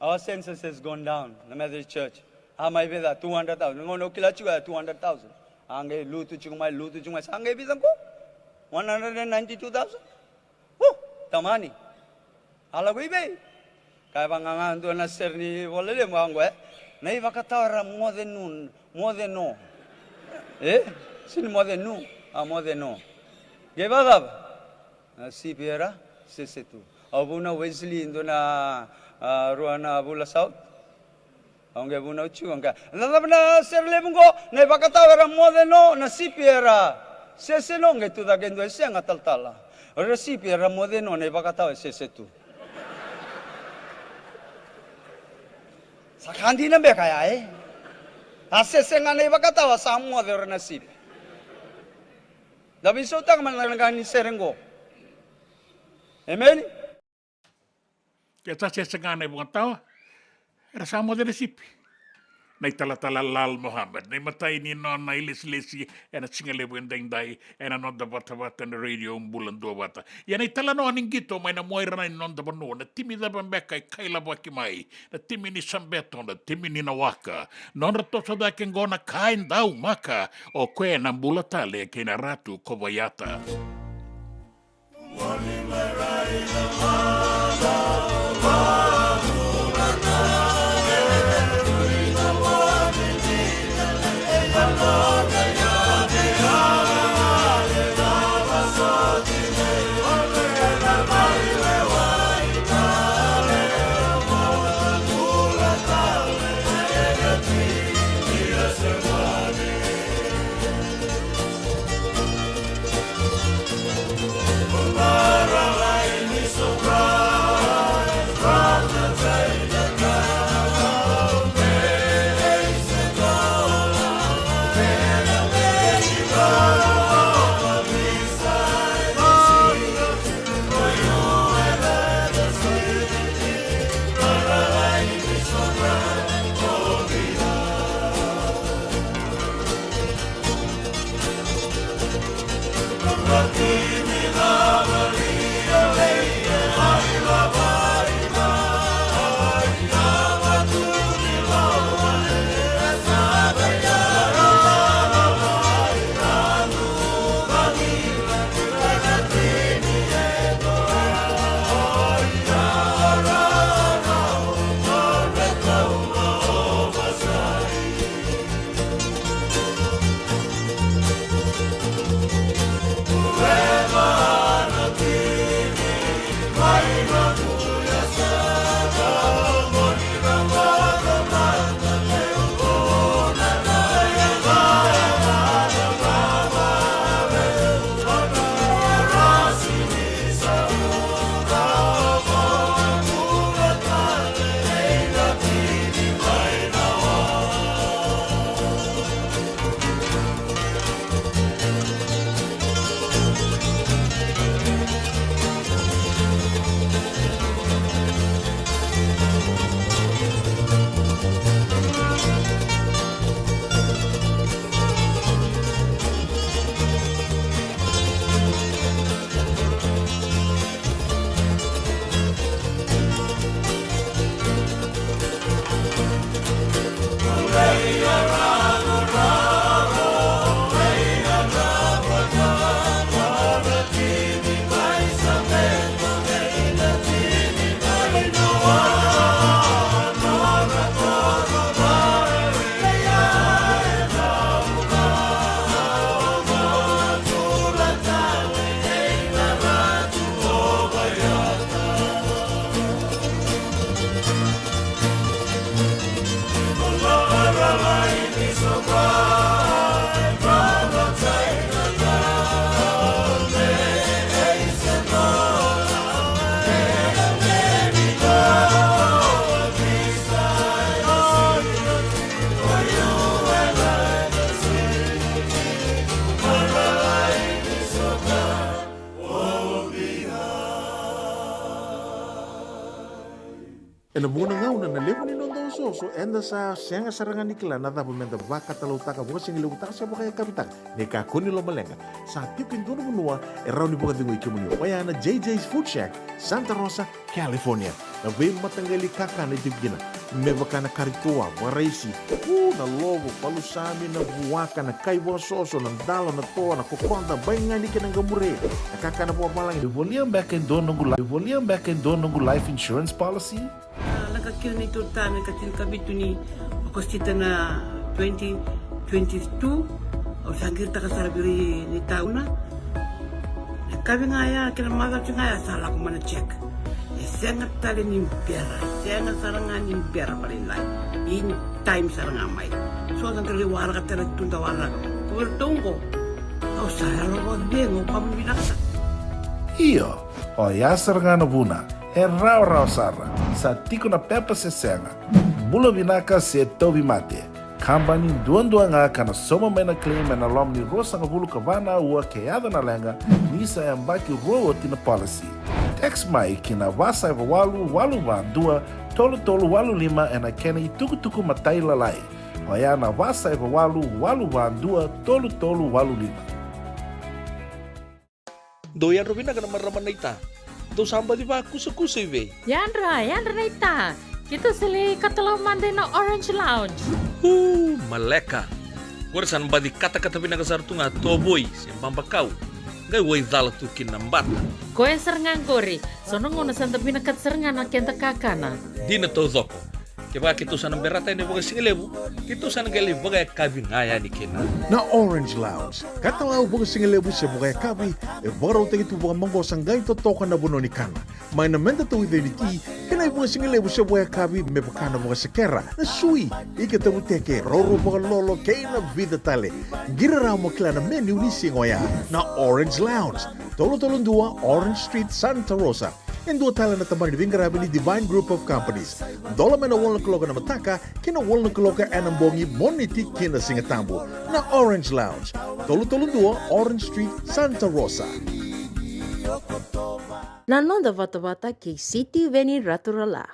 Our census has gone down, the Methodist Church. A mai vei ca two hundred thousand. Gauna au kila tiko ya two hundred thousand. A qai lutu tiko mai, lutu tiko mai. Sa qai vica qo? One hundred and ninety-two thousand. Hu, tamani. A lako i vei? Ka e vagaga dua na sere ni vola levu a qo, e? Na ivakatawa era moce nu, moce no. E? Sega ni moce nu, a moce no. Qai vakacava? Na sipi era sese tu. Au vunau Wesley, dua na, a, rua na vula sa oti. Au qai vunau tiko, au qai, na cava na sere levu qo, na ivakatawa era moce no, na sipi era sese no, qai tu cake e dua e sega talatala. O ira sipi era moce no, na ivakatawa e sese tu. Sa ka dina beka ya, e? A sese ga na ivakatawa, sa moce o ira na sipi. Da veisautaka mada na ka ni sere qo. Emeni? Ke sa sese ga na ivakatawa, era sa moce na sipi. Na italatala Lal Mohammed, na imatai ni nona ilesilesi ena siga levu edaidai, ena noda vatavata na Radio Bula Duavata. Ia na italanoa ni qito mai na muaira ni noda vanua, na timi cava beka e kailavaki mai, na timi ni Sabeto, na timi ni Nawaka. Nodra toso cake qo na ka e daumaka, o koya na bula tale kei na Ratu ko Vaiata. Ena vuqa na gauna na levu ni noda osooso, eda sa sega sara ga ni kila na cava meda vakatalautaka, vakasigalevutaka se vakayakavitaka. Ni kakua ni lomaleqa, sa tiko e dua na vanua e rawa ni vakacegui kemuni, oya na J J's Food Shack, Santa Rosa, California. Na veimataqali kakana e tiko kina, me vaka na kari toa, vakaraisi, u, na lovo, palusami, na vuaka, na kai vakasoso, na dalo, na toa, na kokoda, baigani kei na qamure, na kakana vakavalagi. E volia beka e dua noqu li-, e volia beka e dua noqu life insurance policy? A, lako kina neitou ta me ka tinikavitu ni Okosita na twenty twenty-two, au sa qiritaka sara vei ira ni tauna. Na kavi ga ya, kei na macawa ga ya, sa lako mai na check. E sega tale ni bera, e sega sara ga ni bera vakalailai. In time sara ga mai. So sa qai waraka tale tu da waraka. Ko vei ratou qo, au sa yalo vakacegu, au kama vinaka sara. Io, oya sara ga na vuna. E rawarawa sara, sa tiko na pepa se sega, bula vinaka se tauvimate. Kabani duadua ga ka na sauma mai na claim ena loma ni ruasagavulu ka va na aua ke yaco na leqa, ni sa yabaki rua oti na policy. Text mai ki na va saiva walu walu va dua tolu tolu walu lima ena kena itukutuku matailalai. Oya na va saiva walu walu va dua tolu tolu walu lima. Dou yadra vinaka na marama naita. Dou sa baci vakusakusa i vei? Yadra, yadra naita. Keitou sa lai katalau mada ina Orange Lounge. U, maleka. Qori sa na baci katakata vinaka sara tu ga tovoi se babakau. Qai wai cala tu kina na bata. Koya sara ga qori. So na gauna sa da vinakata sara ga na keda kakana. Dina taucoko. Kevaka keitou sa na berata yani vakasigalevu, keitou sa na qai lai vakayakavi ga yani kina. Na Orange Lounge, katalau vakasigalevu se vakayakavi, e vakarautaki tu vakamaqosa qai totoka na vanua ni kana. Mai na meda tauica ni ti, kei na ivakasigalevu se vakayakavi me vaka na vakasekera, na sui, ika tavuteke, roro vakalolo, kei na vica tale. Qiri rawa mo kila na menu ni siga oya. Na Orange Lounge, tolu tolu dua Orange Street, Santa Rosa. E dua tale na tabana ni veiqaravi ni Divine Group of Companies. Dola mai na walu na kaloko ena mataka ki na walu na kaloko ena bogi, Moniti ki na Sigatabu. Na Orange Lounge, tolu tolu dua Orange Street, Santa Rosa. Na noda vatavata kei Sitiveni Raturala.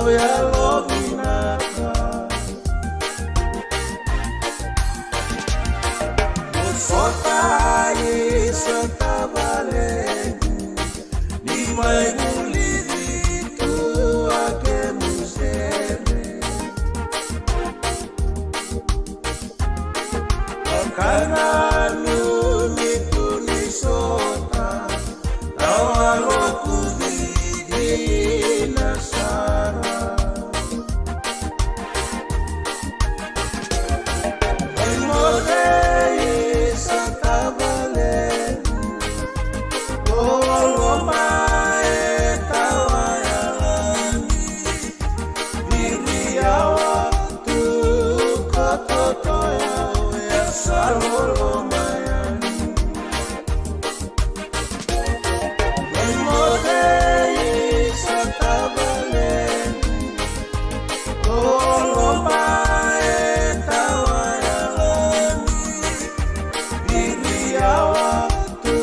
Yalovinaka. Mo sota isa tavalequ, ni mai vulici tu a kemu sere. Kana numi tu ni sota, tawa lokuci dina sara. Mai moce isa tavalequ, o loma e tawa yalani. Viri yawa tu ko Totoya, o ya sa loloma yani. Mai moce isa tavalequ, o loma e tawa yalani. Viri yawa tu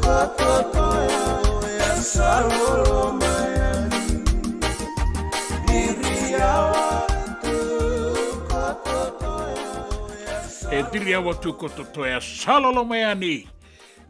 ko Totoya, o ya sa loloma yani. Viri yawa tu ko Totoya, o ya sa... E viri yawa tu ko Totoya, sa loloma yani.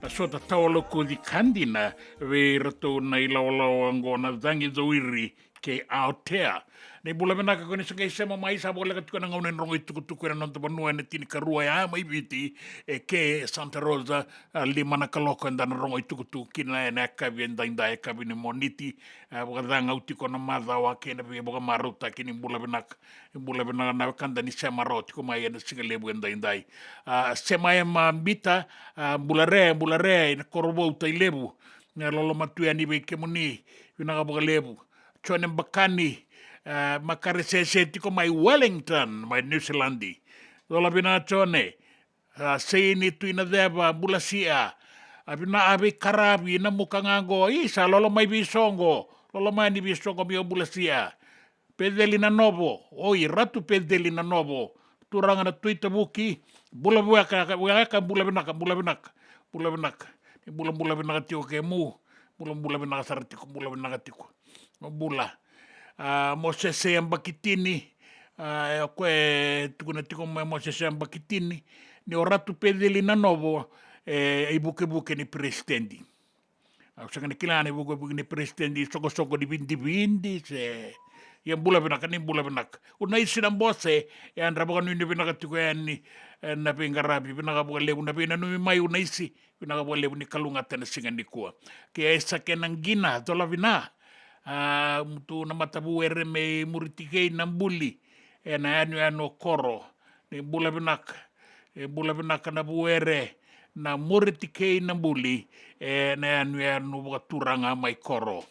Na sota tawa lokuci ka dina vei iratou na ilawalawa oqo na Cagi Cowiri kei Aotea. Ni bula vinaka ko ni sa qai sema mai, sa voleka tiko na gauna ni rogo i tukutuku ena noda vanua ena tinikarua ya mai Viti, e ke Santa Rosa, a, lima na kaloko eda na rogo i tukutuku kina ena yakavi edaidai, yakavi ni Moniti. A, vakacagau tiko na macawa kei na veivakamarautaki. Ni bula vinaka. Ni bula vinaka na wekada ni sema rawa tiko mai ena siga levu edaidai. A, sema e ma bita, a, bula re, bula re ina Korovou, Tailevu. Na loloma tu yani vei kemuni, vinaka vakalevu. Jone Bakani, a, Makare Sese tiko mai Wellington, mai New Zealand. Cola vina Jone, a, Seini Tuinaceva, bula sia. A, vina a veikaravi na muka ga qo, i sa loloma i veisoqo, loloma yani veisoqo, mi o bula sia. Peceli Nanovo, oi Ratu Peceli Nanovo, turaga na Tui Tavuki, bula vueka, vueka, bula vinaka, bula vinaka, bula vinaka. Ni bula, bula vinaka tiko kemu, bula, bula vinaka sara tiko, bula vinaka tiko. Mo bula. A, Mosese Yabakitini, a, e koya e tukuna tiko mai Mosese Yabakitini, ni o Ratu Peceli Nanovo, e, e ivukevuke ni peresitedi. Au sega ni kila na ivukevuke ni peresitedi, soqosoqo ni vidividi se. Ia bula vinaka, ni bula vinaka. Unaisi Nabose, e yadra vakanuinui vinaka tiko yani, e, na veiqaravi, vinaka vakalevu na veinanumi mai Unaisi, vinaka vakalevu, ni kalougata na siga nikua. Kei Aisake Naqina, cola vina. A, mutu na matavuere mai Muritikei Nabuli, ena yanuyanu o Koro. Ni bula vinaka. E bula vinaka na vuere na Muritikei Nabuli, ena yanuyanu vakaturaga mai Koro.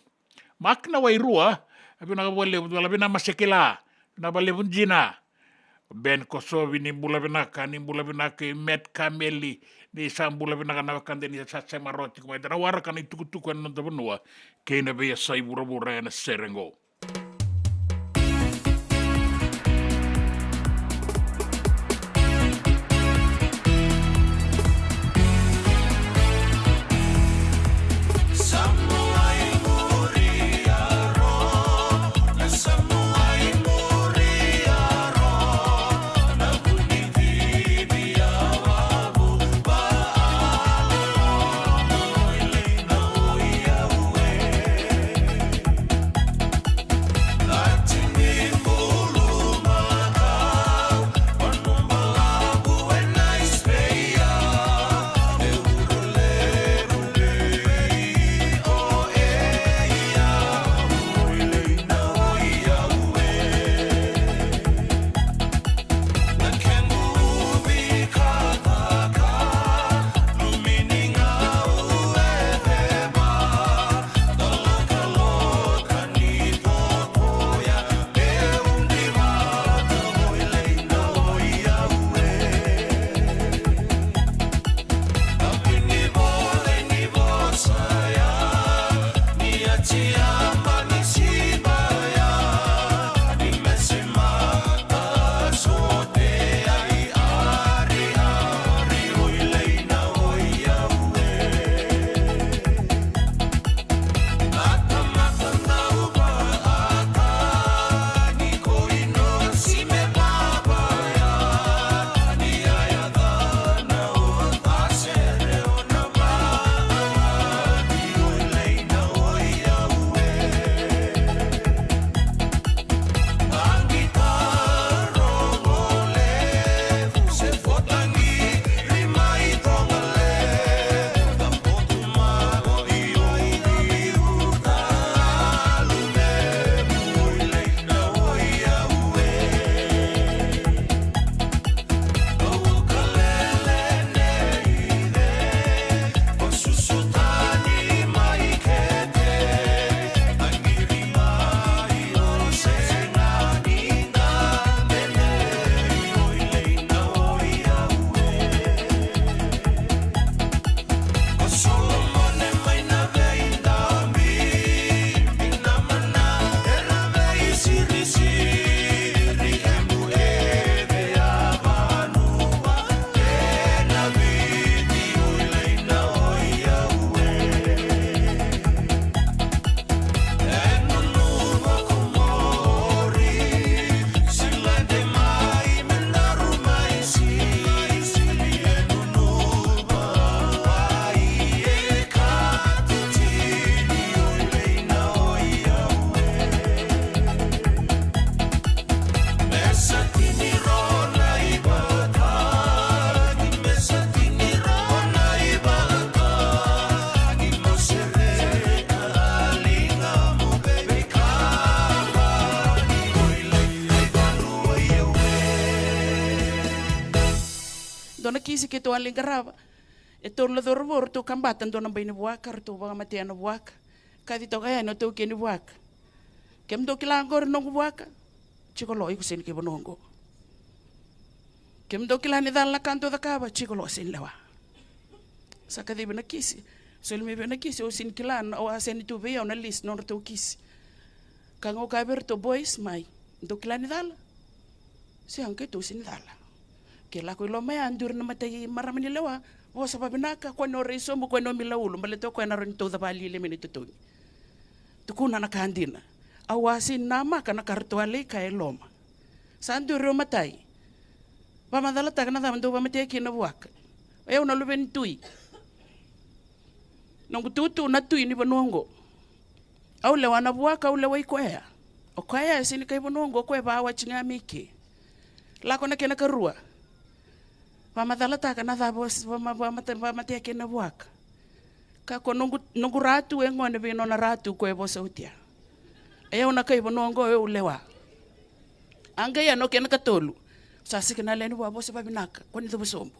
Makina Wairua, vinaka vakalevu, cola vina Masekila, vinaka vakalevu dina. Ben Kosovi, ni bula vinaka, ni bula vinaka i Met Kameli, ni sa bula vinaka na wekada ni sa sema rawa tiko mai, da na waraka na itukutuku ena noda vanua kei na veiyasai vuravura ena sere qo. Dua na kisi keitou a lai qarava. E tolu na cauravou ratou kabata dua na bai ni vuaka, ratou vakamatea na vuaka. Kaci toka yani o taukei ni vuaka. Kemudou kila oqori noqu vuaka? Jiko lo, iko sega ni kai vanua oqo. Kemudou kila ni cala na ka dou cakava? Jiko lo, sega ni lewa. Sa kacivi na kisi. Soli mai vei na kisi, au sega ni kila, au a sega ni tu vei au na list nodratou kisi. Ka qo kaya vei iratou, boys, mai. Dou kila ni cala? Sega, keitou sega ni cala. Ke lako i loma ya, duri na matai marama ni lewa, vosa vavinaka, kua ni o rai sobu, kua ni o mila ulu, baleta o koya na rawa ni tauca vakalalai mai na itotogi. Tukuna na ka dina. Au a sega ni namaka na ka ratou a lai kaya e loma. Sa duri o matai. Vakamacalataka na cava dou vakamatea kina na vuaka. O yau na luve ni tui. Noqu tutu na tui ni vanua oqo. Au lewa na vuaka, au lewai koya. O koya e sega ni kai vanua oqo, o koya e vawati ga mai ke. Lako na kena karua. Vakamacalataka na cava o s-, vama-, vamata-, vakamatea kina na vuaka. Ka ko noqu, noqu ratu e gone vei nona ratu ko e vosa oti ya. E au na kai vanua oqo, e au lewa. A qai ya na kena katolu. Sa sika na lewe ni vua, vosa vavinaka, ko ni cuva sobu.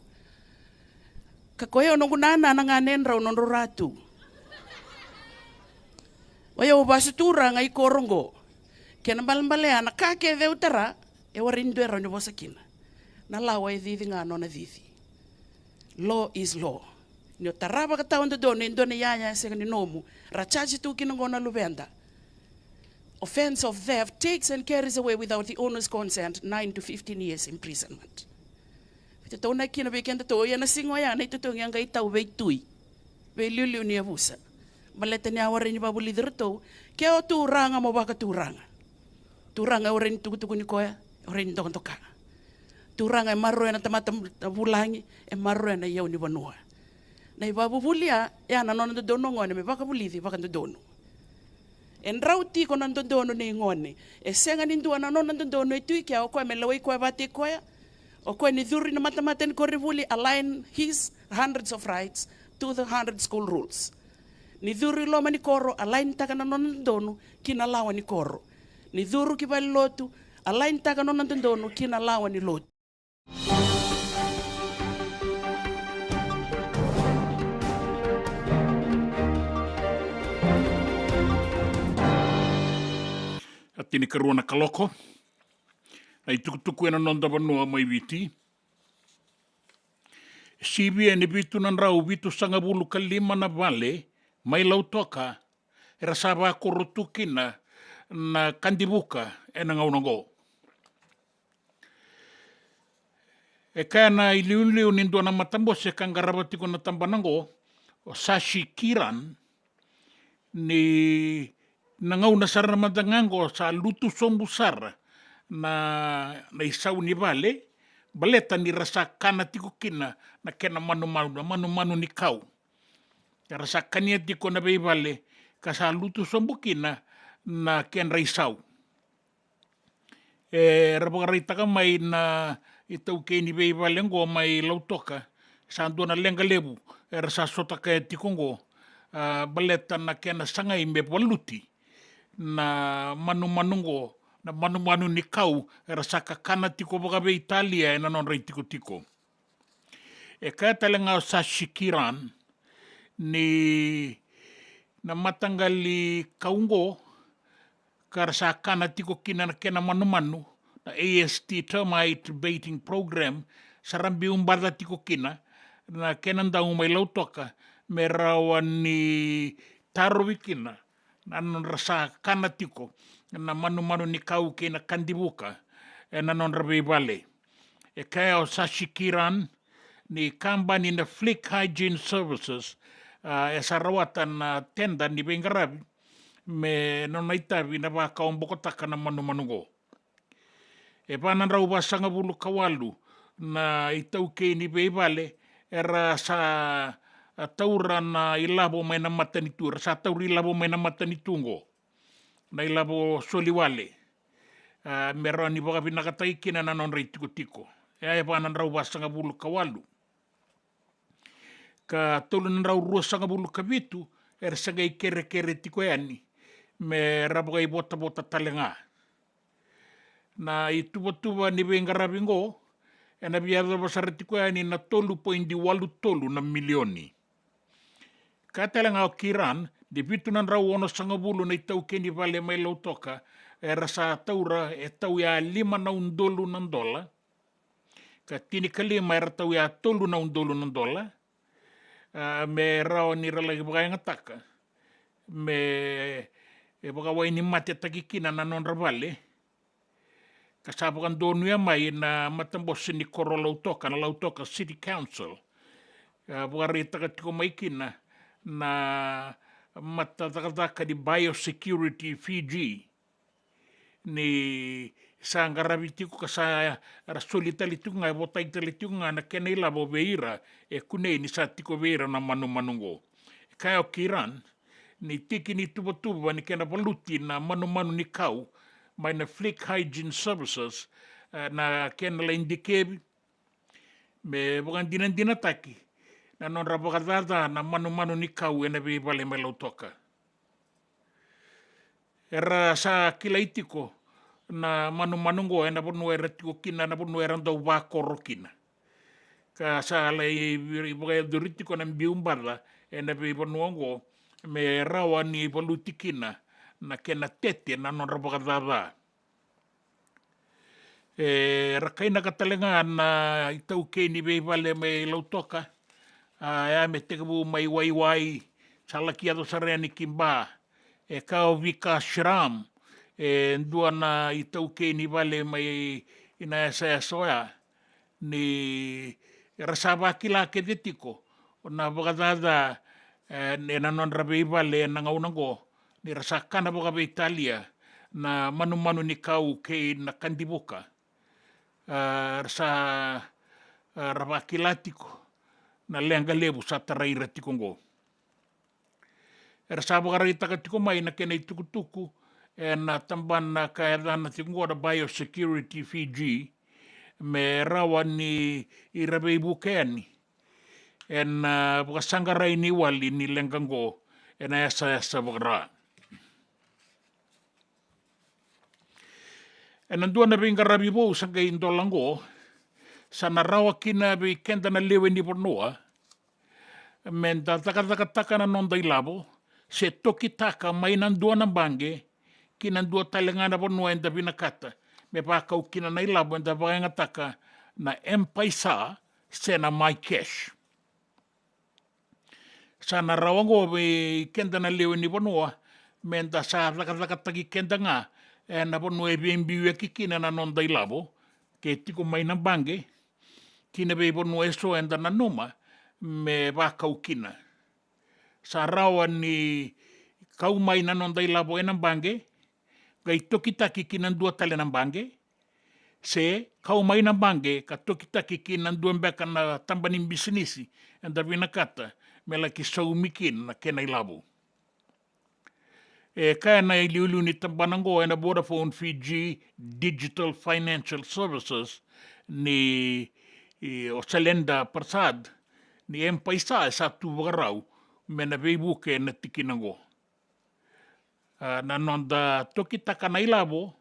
Ka ko e au noqu nana na ganedrau nodrau ratu. O yau vasu turaga i koro oqo. Kena balebale ya na ka kece au tara, e warai ni dua e rawa ni vosa kina. Na lawa e cici ga nona cici. Law is law. Ni o tara vakatawa dodonu e dua na iyaya e sega ni nomu, ra charge tu kina oqo na luveda. Offence of theft takes and carries away without the owner's consent nine to fifteen years imprisonment. Veitataunaki kina vei kedatou, ia na siga oya na itotogi a qai tau vei tui, vei liuliu ni yavusa. Baleta ni a warai ni vakavulici iratou, ke o turaga mo vakaturaga. Turaga e warai ni tukutukuni koya, e warai ni dokadoka. Turaga e maroroya na tamata vulagi, e maroroya na iyau ni vanua. Na ivakavuvuli ya, ya na nona dodonu o gone me vakavulici vakadodonu. E drau tiko na dodonu nei gone. E sega ni dua na nona dodonu e tu i kea, o koya me lewai koya vakataki koya. O koya ni curu i na matamata ni koronivuli, align his hundreds of rights to the hundred school rules. Ni curu i loma ni koro, align taka na nona dodonu ki na lawa ni koro. Ni curu ki valenilotu, align taka na nona dodonu ki na lawa ni lotu. A tinikarua na kaloko. Na itukutuku ena noda vanua mai Viti. Sivia ni vitu na drau vitusagavulu ka lima na vale mai Lautoka era sa vakoro tu kina na kadivuka ena gauna oqo. E kaya na iliuliu ni dua na matabose ka qarava tiko na tabana oqo, o Sashi Kiran, ni na gauna sara mada ga oqo sa lutu sobu sara na, na isau ni vale, baleta ni ra sa kana tiko kina na kena manumanu, na manumanu ni kau. Era sa kania tiko na veivale, ka sa lutu sobu kina na kedra isau. E, era vakaraitaka mai na itaukei ni veivale oqo mai Lautoka, sa dua na leqa levu era sa sotakaya tiko oqo, a, baleta na kena sagai me valuti na manumanu oqo, na manumanu ni kau era sa kakana tiko vakaveitalia ena nodra itikotiko. E kaya tale ga o Sashi Kiran ni na mataqali kau oqo ka ra sa kana tiko kina na kena manumanu, na A S T Termite Baiting Program, sa ra biu baca tiko kina na kena dau mai Lautoka me rawa ni tarovi kina na nodra sa kana tiko na manumanu ni kau kei na kadivuka ena nodra veivale. E kaya o Sashi Kiran ni kabani na Flick Hygiene Services, a, e sa rawata na tenda ni veiqaravi me nona itavi na vakawabokotaka na manumanu oqo. E va na drau vasagavulu ka walu na itaukei ni veivale era sa, a, taura na ilavo mai na matanitu, era sa taura ilavo mai na matanitu oqo, na ilavo soli wale, a, me rawa ni vakavinakataki kina na nodra itikotiko. E, e va na drau vasagavulu ka walu. Ka tolu na drau ruasagavulu ka vitu era se qai kerekere tiko yani me ra vakaivotavota tale ga. Na ituvatuva ni veiqaravi oqo Ena via yacova sara tiko yani na tolu poidi walu tolu na milioni. Kaya tale ga o Kiran ni vitu na drau onosagavulu na itaukei ni vale mai Lautoka era sa taura e tauya lima na udolu na dola, ka tinikalima era tauya tolu na udolu na dola, a, me rawa ni ra laki vakayagataka me, e, vakawainimatetaki kina na nodra vale. Ka sa vakadonuya mai na matabose ni koro Lautoka, na Lautoka City Council. A, vakaraitaka tiko mai kina na matacakacaka ni Biosecurity Fiji, ni sa qaravi tiko ka sa ra soli tale tiko ga, e votaki tale tiko ga na kena ilavo vei ira e kunei ni sa tiko vei ira na manumanu oqo. E kaya o Kiran ni tiki ni tuvatuva ni kena valuti na manumanu ni kau mai na Flick Hygiene Services, e, na kena lai dikevi me vakadinadinataki na nodra vakacaca na manumanu ni kau ena veivale mai Lautoka. Era sa kilai tiko na manumanu oqo ena vanua era tiko kina, na vanua era dau vakoro kina. Ka sa lai vakayacori tiko na biu baca ena veivanua oqo me rawa ni valuti kina na kena tete na nodra vakacaca. E, ra kainaka tale ga na itaukei ni veivale mai Lautoka, a, ya me tekivu mai Waiwai, sa laki yaco sara yani ki Ba. E kaya o Vika Shiram, e dua na itaukei ni vale mai na yasayasa oya, ni ra sa vakila kece tiko na vakacaca, e, ena nodra veivale ena gauna oqo, ni ra sa kana vakaveitalia na manumanu ni kau kei na kadivuka. A, ra sa, a, ra vakila tiko na leqa levu sa tarai ira tiko oqo. Era sa vakaraitaka tiko mai na kena itukutuku ena tabana ka yacana tiko oqo na Biosecurity Fiji, me rawa ni ira veivuke yani ena, a, vakasaqarai ni wali ni leqa oqo ena yasayasa vakara. Ena dua na veiqaravi vou sa qai dola oqo, sa na rawa kina vei keda na lewe ni vanua me da cakacakataka na noda ilavo se tokitaka mai na dua na baqe ki na dua tale ga na vanua eda vinakata me vakau kina na ilavo eda vakayagataka na M-PAiSA se na MyCash. Sa na rawa oqo vei keda na lewe ni vanua me da sa cakacakataki keda ga ena vanua e veibiuyaki kina na noda ilavo, ke tiko mai na baqe, ki na veivanua eso eda nanuma me vakau kina. Sa rawa ni kau mai na noda ilavo ena baqe, qai tokitaki ki na dua tale na baqe, se kau mai na baqe ka tokitaki ki na dua beka na taba ni bisinisi eda vinakata me laki saumi kina na kena ilavo. E kaya na iliuliu ni tabana oqo ena Vodafone Fiji Digital Financial Services ni, e, o Shalendra Prasad, ni M-PAiSA e sa tu vakarau me na veivuke na tikina oqo. A, na noda tokitaka na ilavo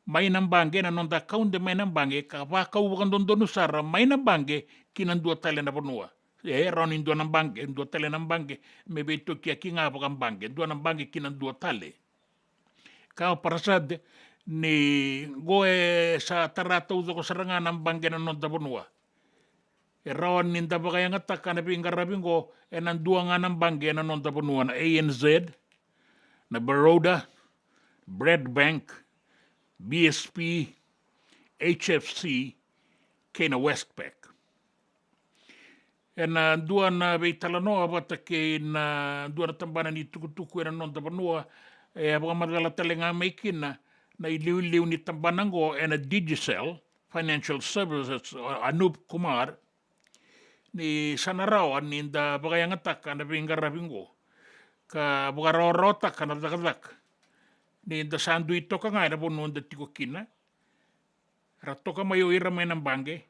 mai na baqe, na noda kaude mai na baqe, ka vakau vakadodonu sara mai na baqe ki na dua tale na vanua. E rawa ni dua na baqe, dua tale na baqe, me veitokiyaki ga vakabaqe, dua na baqe ki na dua tale. Ka o Prasad ni qo e sa tara taucoko sara ga na baqe na noda vanua. E rawa ni da vakayagataka na veiqaravi oqo ena dua ga na baqe ena noda vanua, na A N Z, na Baroda, Bradbank, B S P, H F C, kei na Westpac. Ena dua na veitalanoa vata kei na dua na tabana ni tukutuku ena noda vanua, e a vakamacala tale ga mai kina na iliuliu ni tabana oqo ena Digicel Financial Services, o Anup Kumar, ni sa na rawa ni da vakayagataka na veiqaravi oqo ka vakarawarawataka na cakacaka ni da sa dui toka ga ena vanua da tiko kina. Ra toka mai o ira mai na baqe,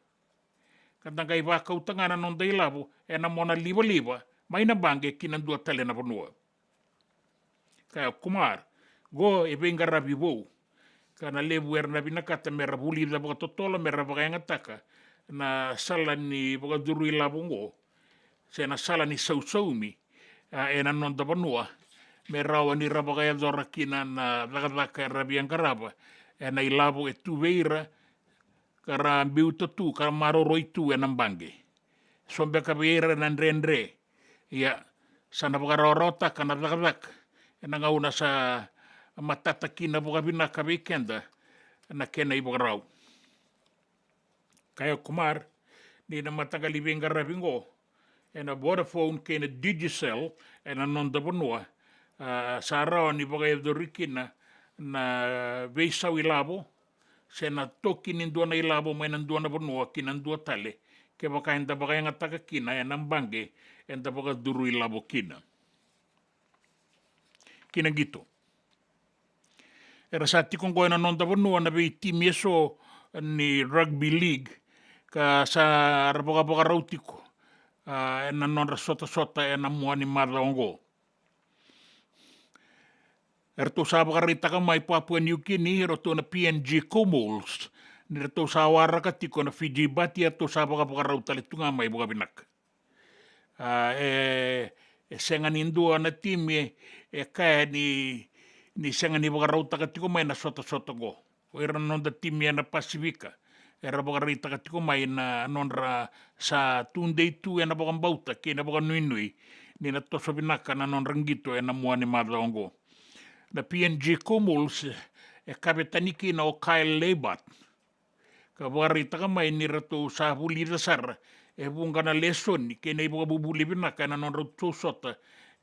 ka da qai vakauta ga na noda ilavo ena mona livaliva mai na baqe ki na dua tale na vanua. Kaya o Kumar, qo e veiqaravi vou. ka na levu era na vinakata me ra vulica vakatotolo, me ra vakayagataka na sala ni vakacuru ilavo oqo, se na sala ni sausaumi, a, ena noda vanua, me rawa ni ra vakayacora kina na cakacaka era via qarava ena ilavo e tu vei ira, ka ra biuta tu, ka maroroi tu ena baqe. So beka vei ira na dredre. Ia, sa na vakarawarawataka na cakacaka ena gauna sa matata kina vakavinaka vei keda na kena ivakarau. Kaya o Kumar ni na mataqali veiqaravi oqo ena Vodafone kei na Digicel ena noda vanua, a, sa rawa ni vakayacori kina na veisau ilavo, se na toki ni dua na ilavo mai na dua na vanua ki na dua tale, kevaka eda vakayagataka kina ena baqe eda vakacuru ilavo kina. Ki na qito. Era sa tiko oqo ena noda vanua na veitimi eso ni rugby league, ka sa ra vakavakarau tiko, a, ena nodra sotasota ena mua ni macawa oqo. Eratou sa vakaraitaka mai Papua New Guinea, eratou na P N G Comores, ni ratou sa waraka tiko na Fiji Bati, eratou sa vakavakarau tale tu ga mai vakavinaka. A, e, e sega ni dua na timi e, e kaya ni, ni sega ni vakarautaka tiko mai na sotasota oqo. O ira na noda timi ena Pasifika era vakaraitaka tiko mai na nodra sa tudei tu ena vakabauta kei na vakanuinui ni na toso vinaka na nodra qito ena mua ni macawa oqo. Na P N G Comores e kavetani kina o Kyle Laybutt, ka vakaraitaka mai ni ratou sa vulica sara e vuqa na lesoni kei na ivakavuvuli vinaka ena nodratou sota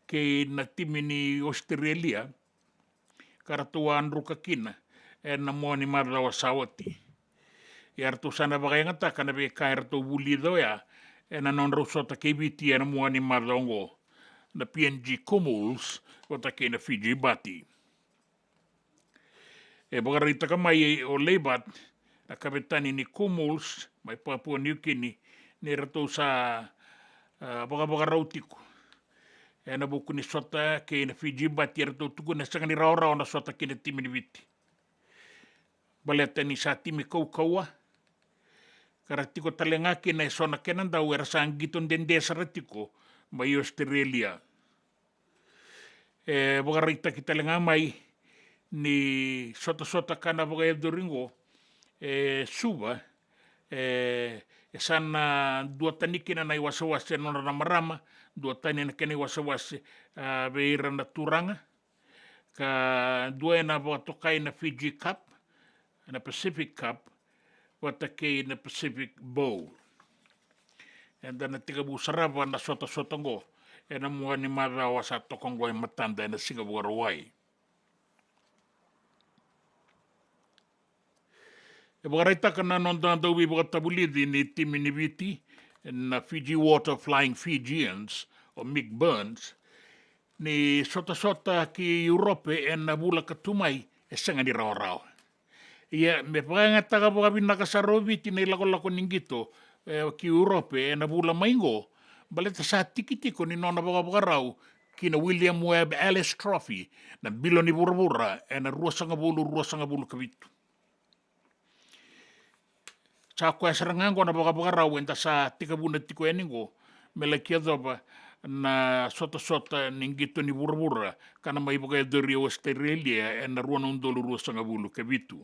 kei na timi ni Australia, ka ratou a druka kina ena mua ni macawa sa oti. Ia ratou sa na vakayagataka na veika eratou vulica oya ena nodrau sota kei Viti ena mua ni macawa oqo, na P N G Comores vata kei na Fiji Bati. E vakaraitaka mai o Laybutt, na kavetani ni Comores mai Papua New Guinea, ni ratou sa, a, vakavakarau tiko ena vuku ni sota kei na Fiji Bati, eratou tukuna e sega ni rawarawa na sota kei na timi ni Viti. Baleta ni sa timi kaukauwa, ka ra tiko tale ga kina eso na kena dau era sa qito dede sara tiko mai Australia. E vakaraitaki tale ga mai ni sotasota ka na vakayacori oqo e Suva, e, e sa na duatani kina na iwasewase ena nodra na marama, duatani na kena iwasewase, a, vei ira na turaga, ka dua ena vakatokai na Fiji Cup, na Pacific Cup, vata kei na Pacific Bowl. Eda na tekivu sarava na sotasota oqo ena mua ni macawa sa toka oqo e matada ena siga Vakarauwai. E vakaraitaka na noda dauveivakatavulici ni timi ni Viti, na Fiji Water Flying Fijians, o Mick Burns, ni sotasota ki Europe ena vula ka tu mai e sega ni rawarawa. Ia, me vakayagataka vakavinaka sara o Viti na ilakolako ni qito, e, ki Europe ena vula mai oqo, baleta sa tiki tiko ni nona vakavakarau ki na William Webb Ellis Trophy, na bilo ni vuravura, ena ruasagavulu, ruasagavulu ka vitu. Sa koya sara ga oqo na vakavakarau eda sa tekivuna tiko yani oqo, me laki yacova na sotasota ni qito ni vuravura ka na mai vakayacori e Australia ena rua na udolu ruasagavulu ka vitu.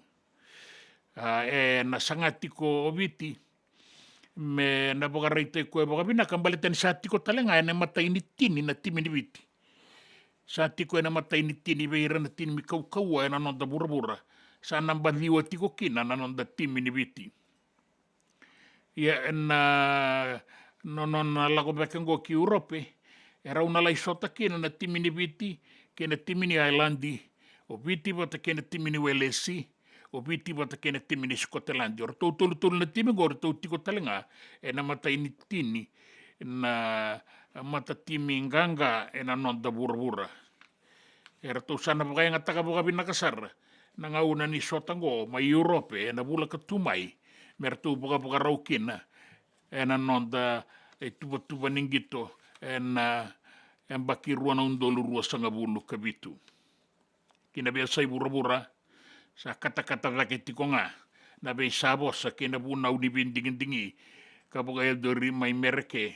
A, ena saga tiko o Viti me na vakaraitaki koya vakavinaka, baleta ni sa tiko tale ga ena imatai ni tini na timi ni Viti. Sa tiko ena imatai ni tini vei ira na timi kaukauwa ena noda vuravura. Sa naba ciwa tiko kina na noda timi ni Viti. Ia, ena, no, nona lako beka oqo ki Europe, e rau na lai sota kina na timi ni Viti kei na timi ni Ireland, o Viti vata kei na timi ni Welesi, o Viti vata kei na timi ni Scotland. O ratou tolutolu na timi oqo, o ratou tiko tale ga ena imatai ni tini na matatimi qaqa ena noda vuravura. E ratou sa na vakayagataka vakavinaka sara na gauna ni sota oqo mai Europe ena vula ka tu mai, me ratou vakavakarau kina ena noda ituvatuva ni qito ena yabaki rua na udolu ruasagavulu ka vitu. Ki na veiyasai vuravura, Sa katakata cake tiko ga na veisavosa kei na vunau ni veidigidigi ka vakayacori mai Mereke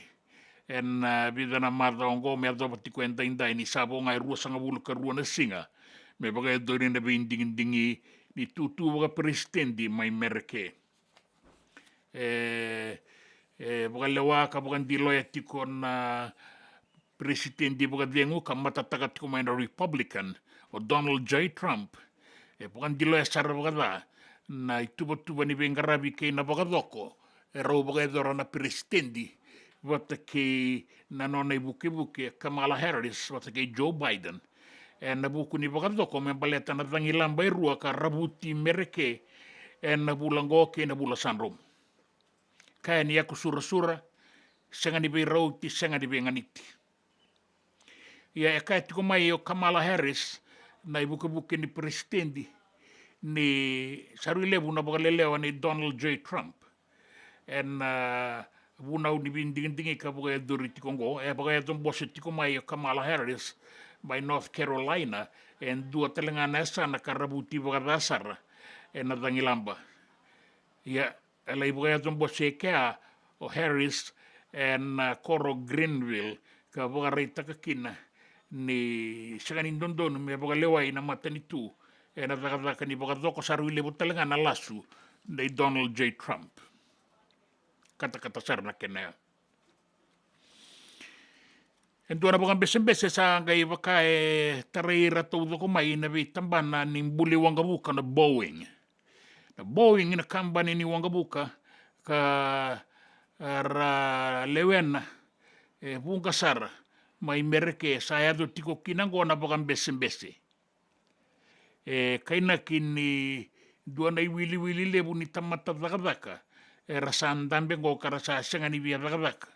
ena vica na macawa oqo me yacova tiko edaidai, ni sa vo ga e ruasagavulu ka rua na siga me vakayacori na veidigidigi ni tutu vakaperesitedi mai Mereke. E, e vakalewa ka vakadiloya tiko na peresitedi vakacegu ka matataka tiko mai na Republican, o Donald J Trump. E vakadiloya sara vakaca na ituvatuva ni veiqaravi kei na vakacoko e rau vakayacora na peresitedi vata kei na nona ivukevuke Kamala Harris vata kei Joe Biden ena vuku ni vakacoko me baleta na cagilaba e rua ka ravuti Mereke ena vula oqo kei na vula sa dromu. Kaya ni yaku surasura, sega ni veirauti, sega ni veiganiti. Ia e kaya tiko mai o Kamala Harris, na ivukevuke ni peresitedi, ni sa rui levu na vakalelewa nei Donald J Trump ena, ah, vunau ni veidigidigi ka vakayacori tiko oqo. E vakayaco bose tiko mai o Kamala Harris mai North Carolina, e dua tale ga na yasana ka ravuti vakaca sara ena cagilaba. Ia e lai vakayaco bose e kea o Harris ena, ah, koro Greenville ka vakaraitaka kina ni sega ni dodonu me vakalewai na matanitu ena cakacaka ni vakacoko. Sa rui levu tale ga na lasu nei Donald J Trump. Katakata sara na kena ya. E dua na vakabesebese sa qai vaka e tarai ira taucoko mai na veitabana ni buli waqavuka na Boeing. Na Boeing na kabani ni waqavuka ka, ah, ra lewena e vuqa sara mai Mereke, sa yaco tiko kina oqo na vakabesebese. E kainaki ni dua na iwiliwili levu ni tamata cakacaka era sa dabe oqo ka ra sa sega ni via cakacaka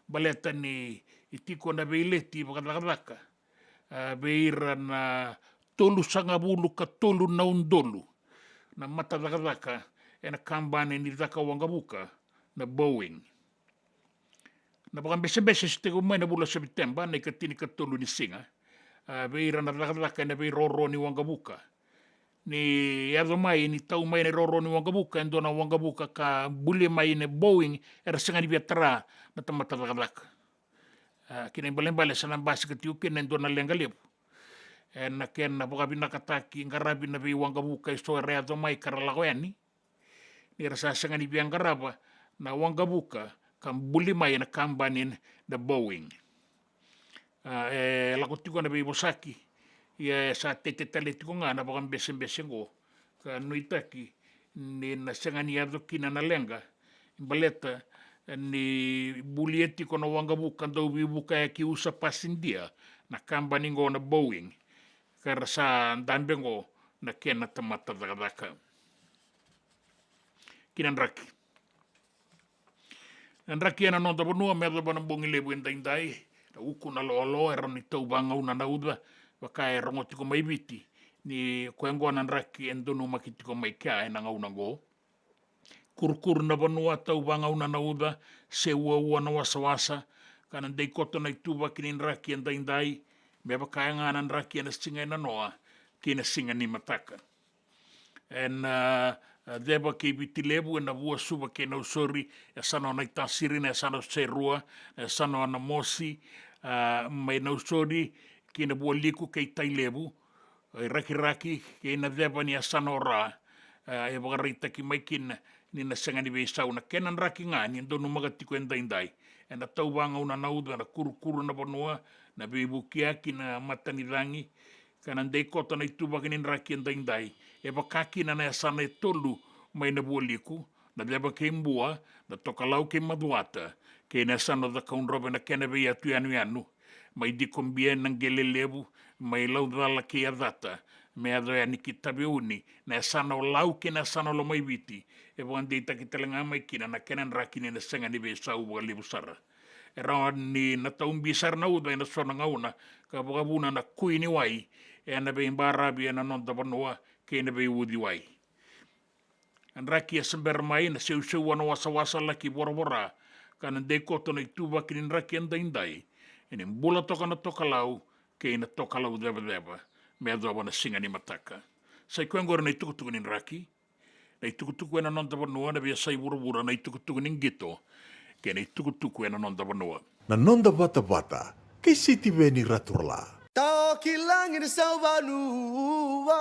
baleta ni tiko na veileti vakacakacaka, ah, vei ira na tolusagavulu ka tolu na udolu na mata cakacaka ena kabani ni caka waqavuka na Boeing. Na vakabesebese se tekivu mai na vula Sepiteba, na ikatinikatolu ni siga, ah, vei ira na cakacaka ena veiroro ni waqavuka. Ni yaco mai ni tau mai na iroro ni waqavuka e dua na waqavuka ka buli mai na Boeing, era sega ni via tara na tamata cakacaka. Ah, kena ibalebale sa na basika tiko kina e dua na leqa levu ena kena vakavinakataki qaravi na veiwaqavuka eso era yaco mai ka ra lako yani, ni ra sa sega ni via qarava na waqavuka ka buli mai ena kabani na Boeing. Ah, e lako tiko na veivosaki, ia e sa tete tale tiko ga na vakabesebese oqo ka nuitaki ni na sega ni yaco kina na leqa baleta ni bulia tiko na waqavuka dau veivukayaki usa pasidia na kabani oqo na Boeing, ka ra sa dabe oqo na kena tamata cakacaka. Ki na draki. Na draki ena noda vanua me yacova na bogi levu edaidai, na uku, na loaloa, e rawa ni tau vagauna na uca, vaka e rogo tiko mai Viti, ni koya oqo na draki e donumaki tiko mai kea ena gauna oqo. Kurukuru na vanua, tau vagauna na uca, se uaua na wasawasa, ka na dei koto na ituvaki ni draki edaidai, me vaka ga na draki ena siga e nanoa kei na siga ni mataka. Ena, ah, ceva kei Viti Levu, ena Vuasuva kei Nausori, e yasana o Naitasiri, na yasana o Serua, na yasana o Namosi, ah, mai Nausori kei na Vualiku kei Tailevu, e Rakiraki kei na ceva ni yasana o Ra, ah, e vakaraitaki mai kina ni na sega ni veisau na kena draki ga ni donumaka tiko edaidai. Ena tau vagauna na uca, na kurukuru na vanua, na veivukiyaki, na matanicagi, ka na dei koto na ituvaki ni draki edaidai, e vaka kina na yasana e tolu mai na Vualiku, na ceva kei Bua, na Tokalau kei Macuata, kei na yasana o Cakaudrove na kena veiyatu yanuyanu, mai Dikobia na Qele Levu, mai Laucala kei Yacata, me yaco yani ki Taveuni, na yasana o Lau kei na yasana o Lomaiviti, e vakadeitaki tale ga mai kina na kena draki ni na sega ni veisau vakalevu sara. E rawa ni na taubi sara na uca ena so na gauna ka vakavuna na kui ni wai ena veibaravi ena noda vanua kei na veiuciwai. Na draki e se bera mai, na seuseua na wasawasa laki voravora, ka na dei koto na ituvaki ni draki edaidai, ena bula toka na tokalau kei na tokalau cevaceva me yacova na siga ni mataka. Sa i koya oqori na itukutuku ni draki, na itukutuku ena noda vanua, na veiyasai vuravura, na itukutuku ni qito kei na itukutuku ena noda vanua. Na noda vatavata kei Sitiveni Raturala. Tao ki lagi ni sauvanua.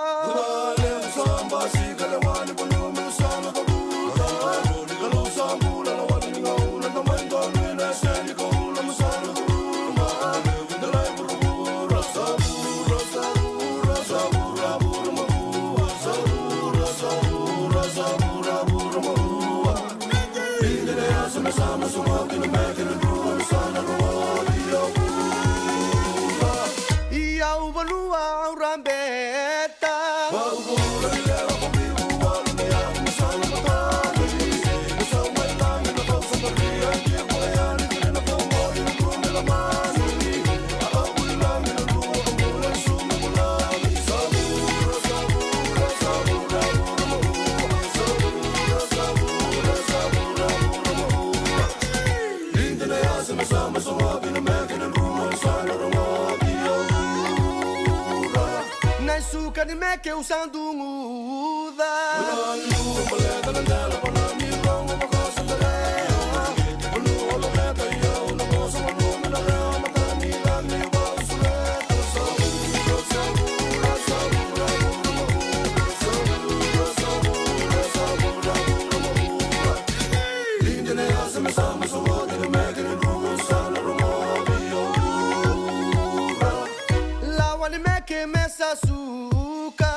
Iyau vanua au rabeta. Na suka ni meke u sa duguca. Lawa ni meke me sa suka.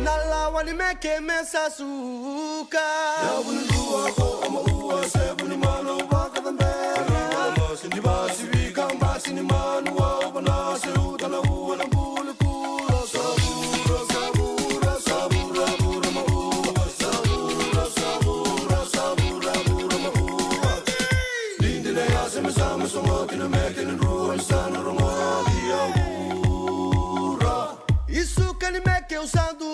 Na lawa ni meke me sa suka. I suka ni meke u sa duguca.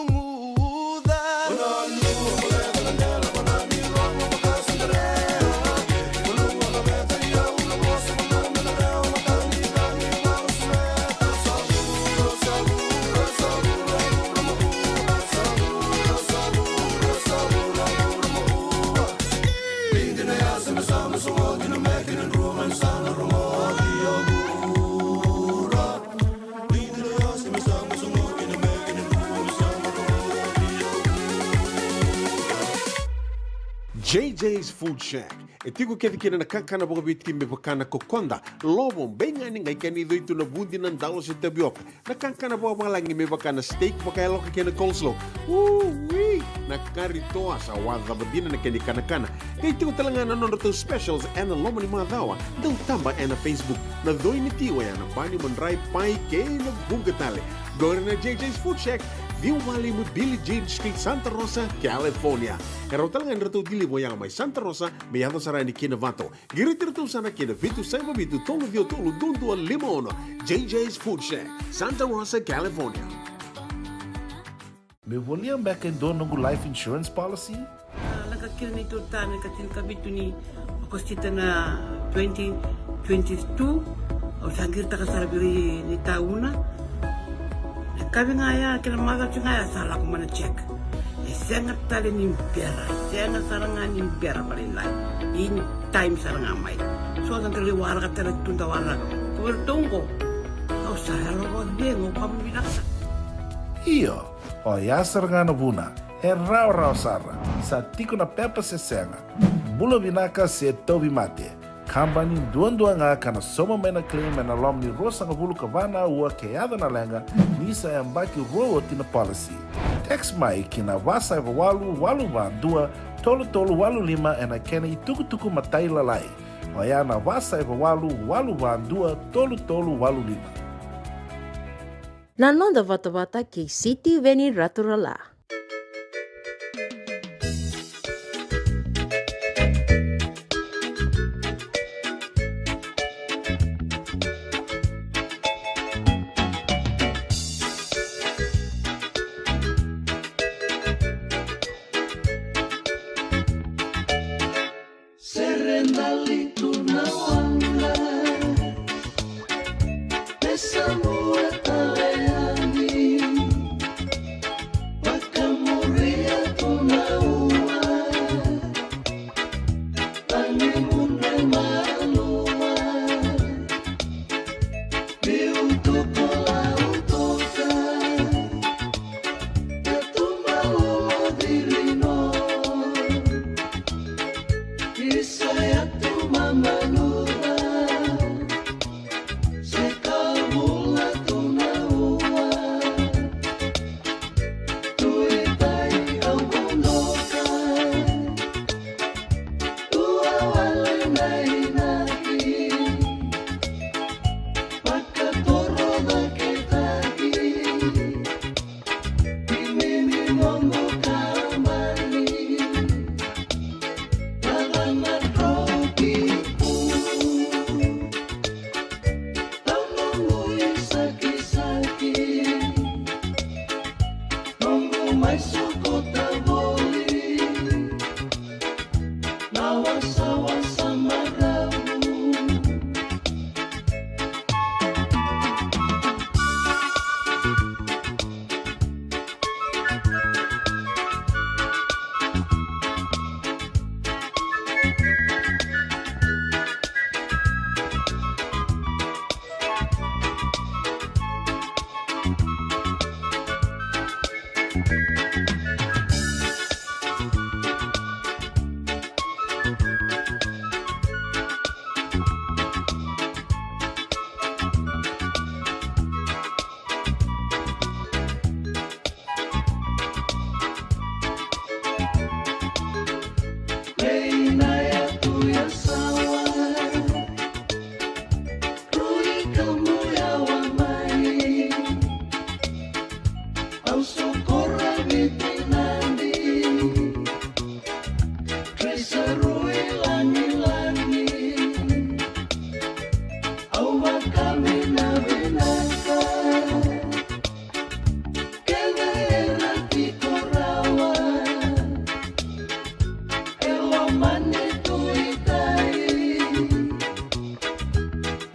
J J's Food Shack. E tiko kece kina na kakana vakaviti me vaka na kokoda, lovo, beigani, qai kena icoi tu na vudi, na dalo se tavioka. Na kakana vakavalagi me vaka na steak vakayaloka kei na coleslaw. Ui! Na kari toa sa wacava dina na kena ikanakana. Qai tiko tale ga na nodratou specials ena loma ni macawa. Dau taba ena Facebook. Na coi ni ti oya na bani, madrai, pai kei na vuqa tale. Qori na J J's Food Shack, ciwa walu lima Billie Jean Street, Santa Rosa, California. E rawa tale ga ni ratou deliver oya mai Santa Rosa me yaco sara yani ki Novato. Qiriti iratou sara ki na vitu saiva vitu tolu ciwa tolu dua dua lima ono. J J's Food Shack, Santa Rosa, California. Meu volia beka e dua noqu life insurance policy? A, lako kina neitou ta na ikatini ka vitu ni Okosita na twenty twenty-two. Au sa qiritaka sara vei ira na itauna. Na kavi ga ya, kena macawa tiko ga ya sa lako mai na check. E sega tale ni bera, sega sara ga ni bera vakalailai. In time sara ga mai. So da dau lai waraka tale tu, da waraka. Ko iratou qo, au sa yalo vakacegu, au kama vinaka sara. Io, oya sara ga na vuna. E rawarawa sara. Sa tiko na pepa se sega. Bula vinaka se tauvimate. Kabani duadua ga ka na sauma mai na claim ena loma ni ruasagavulu ka va na aua ke yaco na leqa, ni sa yabaki rua oti na policy. Text mai ki na va saiva walu walu va dua tolu tolu walu lima ena kena itukutuku matailalai. Oya na va saiva walu walu va dua tolu tolu walu lima. Na noda vatavata kei Sitiveni Raturala. Sere dali tu na waqa, me samua tale yani, vakamuria tu na ua, tagi mudre malua. Biu tu ko lau toka, e tu malua dirino. Isa ya tu mamanuva, se ka vula tu na ua. Tu i tai au mudoka, tu a wale na inaki. Vakatoro cake taki, imimi noqu kabani. Lala na dropi pu, tau noqu isakisaki. Noqu mai sokota voli na wasawasa maravu. Leina ya tu ya sawa, rui kamu ya wa mai. Au sokora viti nadi, trisa rui langi langi. Au vakavinavinaka. Kena era tiko rawa, e lomani tu i tai.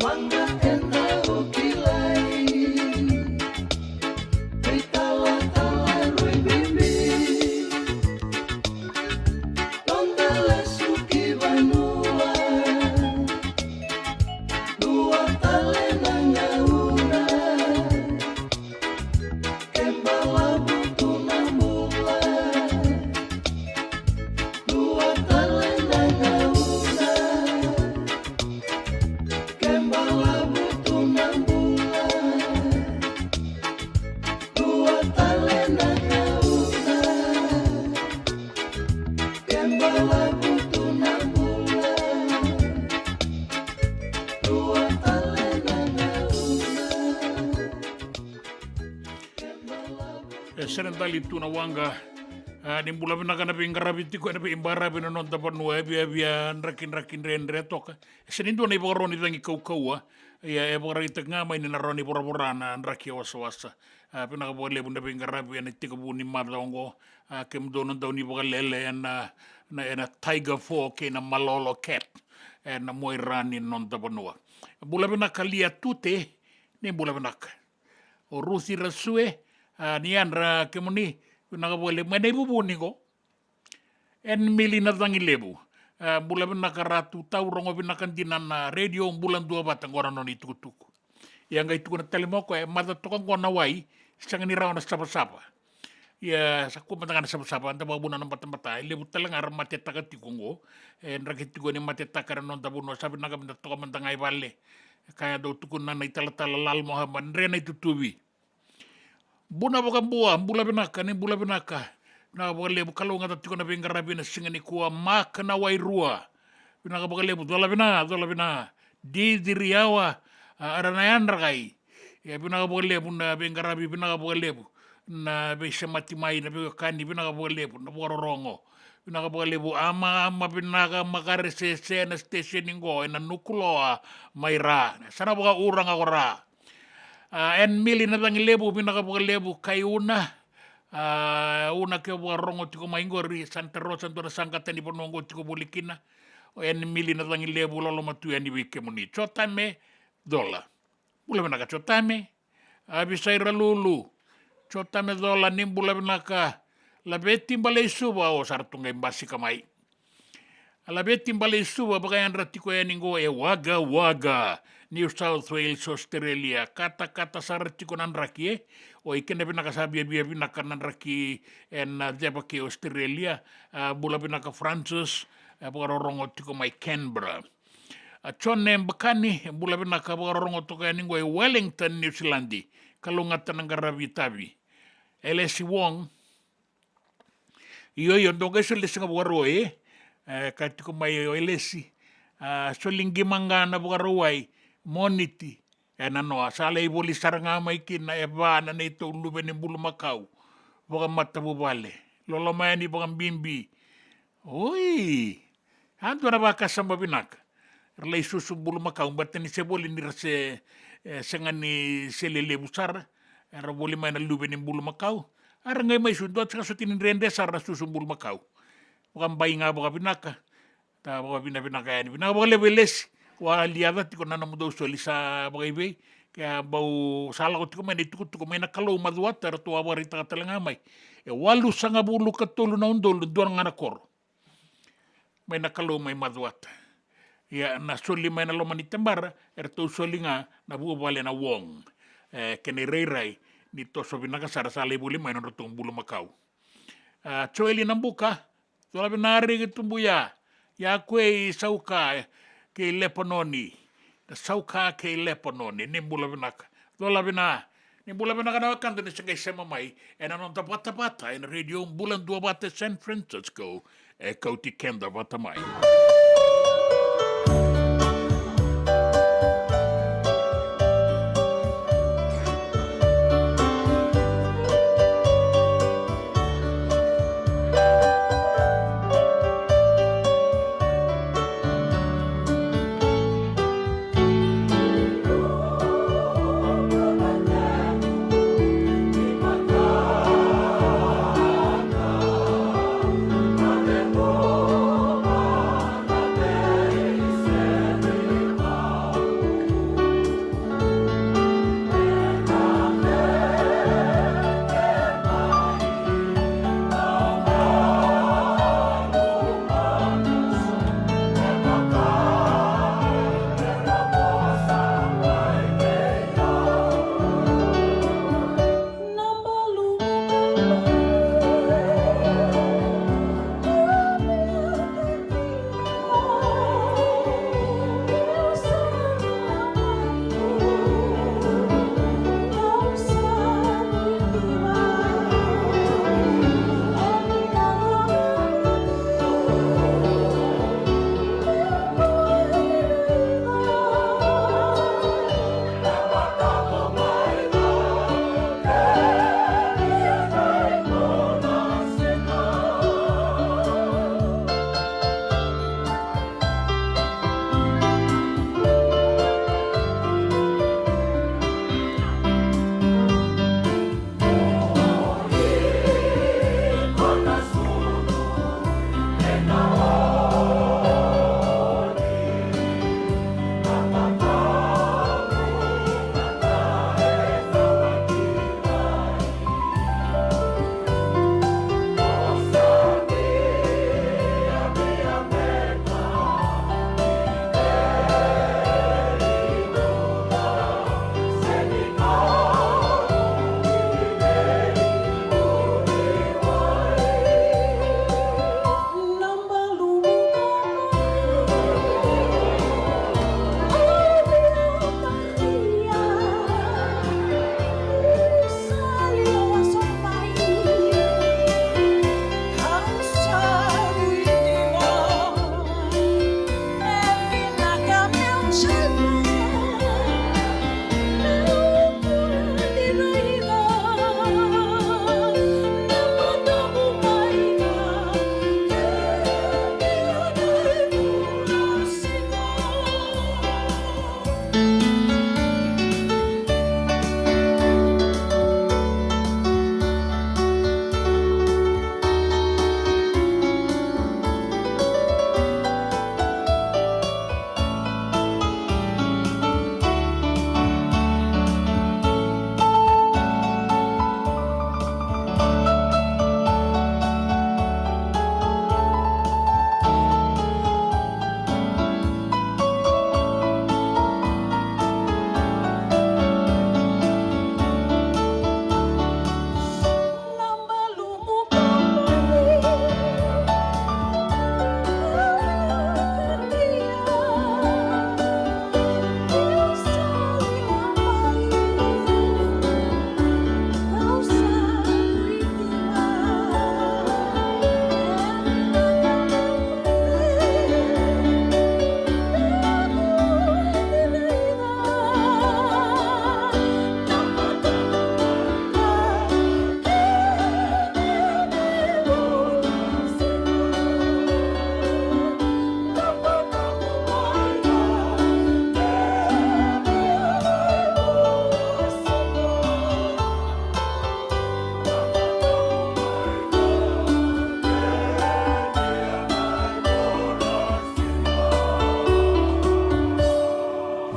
Waqa eda o kilai, veitalatala rui bibi. Noda lesu ki vanua, dua tale na gauna. Ke balavu tu na bula, dua tale na gauna. Ke balavu tu na bula, dua tale na gauna. Ke balavu tu na bula, dua tale na gauna. E sere dali tu na waqa. A, ni bula vinaka na veiqaravi tiko ena veibaravi na noda vanua, e viavia draki draki dredre toka. E sega ni dua na ivakaro ni cagi kaukauwa. Ia e vakaraitaka ga mai ni na rawa ni voravora na draki e wasawasa. A, vinaka vakalevu na veiqaravi ena itekivu ni macawa oqo. A, kemudou na dau ni vakalele ena, na, ena Tiger Four kei na Malolo Cat. Ena mua i ra ni noda vanua. Bula vinaka Lia Tute, ni bula vinaka. O Rusi Rasue, a, ni yadra kemuni, vinaka vakalevu mai na ivuvuni qo. Ena mili na cagi levu. A, bula vinaka Ratu Tau, rogo vinaka dina na redio, bula dua vata qo na nona itukutuku. Ia qai tukuna tale mai o koya, e maca toka qo na wai, sega ni rawa na savasava. Ia sa kua mada ga na savasava, da vakavuna na batabata, e levu tale ga ra matetaka tiko qo. E draki tiko ni matetaka era noda vanua, sa vinaka meda toka mada ga i vale. E kaya dau tukuna na italatala Lal Mohammed, dre na itutuvi. Buna vakabua, bula vinaka, ni bula vinaka. Vinaka vakalevu, kalougata tiko na veiqaravi ena siga nikua, Mark Nawairua. Vinaka vakalevu, cola vina, cola vina. Didi Riawa, a, era na yadra qai. Ia vinaka vakalevu na veiqaravi, vinaka vakalevu na veisemati mai, na veiwekani, vinaka vakalevu na vakarorogo. Vinaka vakalevu, ama, ama, vinaka, makare sese na station qo ena Nukuloa mai Ra. Sa na vakauraga ko Ra. A, Ann Mili na cagi levu, vinaka vakalevu, kai Una. A, Una ke vakarorogo tiko mai qori, Santa Rosa, dua na saqata ni vanua qo tiko voli kina. O Ann Mili na cagi levu, loloma tu yani vei kemuni. Jotame Cola. Bula vinaka Jotame. Avisai Ralulu. Jotame Cola, ni bula vinaka. Laveti Baleisuva, o sa ra tu qai basika mai. A Laveti Baleisuva, vakayadra tiko yani qo e Wagga Wagga, New South Wales, Australia. Katakata sara tiko na draki, e. O ike na vinaka sa viavia vinaka na draki ena ceva kei Australia. A, bula vinaka Francis, e vakarorogo tiko mai Canberra. A Jone Bakani, bula vinaka, vakarorogo toka yani qo e Wellington, New Zealand. Kalougata na qaravi itavi. Elesi Wong. Io, io, dou qai soli sega vakarua, e. E, ka tiko mai o Elesi. A, soli qima ga na Vakarauwai, Moniti. E nanoa, sa lai voli sara ga mai kina e va na neitou luve ni bulumakau. Vakamatavuvale. Loloma yani vakabibi. Oi! A dua na vakasama vinaka. Era lai susu bulumakau, baleta ni se voli ni ra se, e, sega ni se lelevu sara. Era voli mai na luve ni bulumakau. A ra qai mai su, dua saka soti ni dredre sara na susu bulumakau. Vakabai ga vakavinaka. Ta vakavinavinaka yani. Vinaka vakalevu Elesi. Au a liaca tiko na nomudou soli sa vakaivei. Ke a bau sa lako tiko mai na itukutuku mai na Kalou Macuata, eratou a vakaraitaka tale ga mai. E walusagavulu ka tolu na udolu, dua ga na koro. Mai na Kalou mai Macuata. Ia na soli mai na loma ni Tebara, eratou soli ga na vuvale na Wong. E, kena irairai, ni toso vinaka sara sa lai voli mai na nodratou bulumakau. A, Joeli Nabuka, Cola vina Riki Tubuya, Yakwe i Sauka kei Lepanoni, na Sauka kei Lepanoni, ni bula vinaka. Cola vina, ni bula vinaka na wekada ni se qai sema mai ena noda vatavata ena Radio Bula Duavata e San Francisco, e kauti keda vata mai.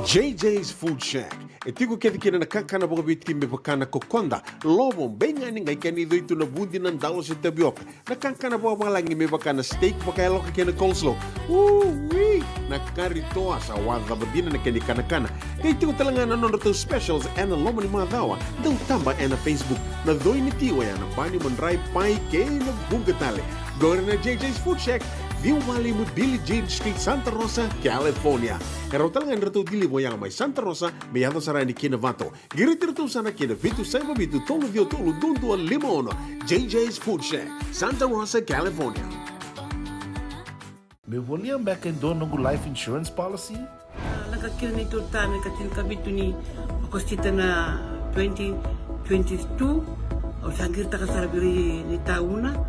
J J's Food Shack. E tiko kece kina na kakana vakaviti me vaka na kokoda, lovo, beigani, qai kena icoi tu na vudi, na dalo se tavioka. Na kakana vakavalagi me vaka na steak vakayaloka kei na coleslaw. Ui! Na kari toa sa wacava dina na kena ikanakana. Qai tiko tale ga na nodratou specials ena loma ni macawa. Dau taba ena Facebook. Na coi ni ti oya na bani, madrai, pai kei na vuqa tale. Qori na J J's Food Shack, ciwa walu lima Billie Jean Street, Santa Rosa, California. E rawa tale ga ni ratou deliver oya mai Santa Rosa me yaco sara yani ki Novato. Qiriti iratou sara ki na vitu saiva vitu tolu ciwa tolu dua dua lima ono. J J's Food Shack, Santa Rosa, California. Meu volia beka e dua noqu life insurance policy? A, lako kina neitou ta me ka tinikavitu ni Okosita na twenty twenty-two. Au sa qiritaka sara vei ira na tauna.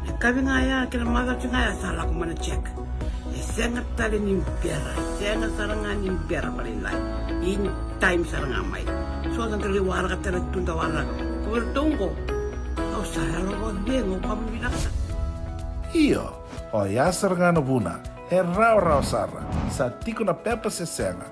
E kavi ga ya, kena macawa ga ya sa lako mai na check. E sega tale ni bera, e sega sara ga ni bera vakalailai. In time sara ga mai. So sa da lai waraka tale tu, da waraka. Ko iratou qo, au sa yalo vakacegu, au vakavinavinaka. Io, oya sara ga na vuna. E rawarawa sara. Sa tiko na pepa se sega.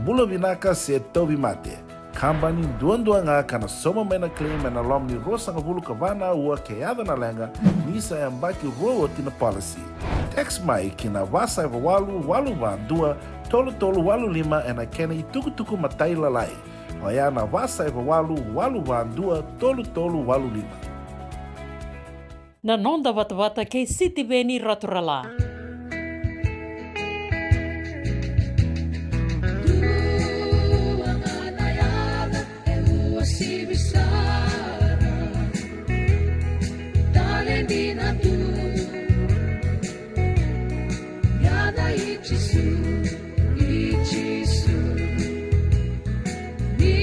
Bula vinaka se tauvimate. Kabani duadua ga ka na sauma mai na claim ena loma ni ruasagavulu ka va na aua ke yaco na leqa, ni sa yabaki rua oti na policy. Text mai ki na va saiva walu walu va dua tolu tolu walu lima ena kena itukutuku matailalai. Oya na va saiva walu walu va dua tolu tolu walu lima. Na noda vatavata kei Sitiveni Raturala. Dua ga na yaca e uasivi sara, tale dina tu. Yaca i Jisu, i Jisu. Ni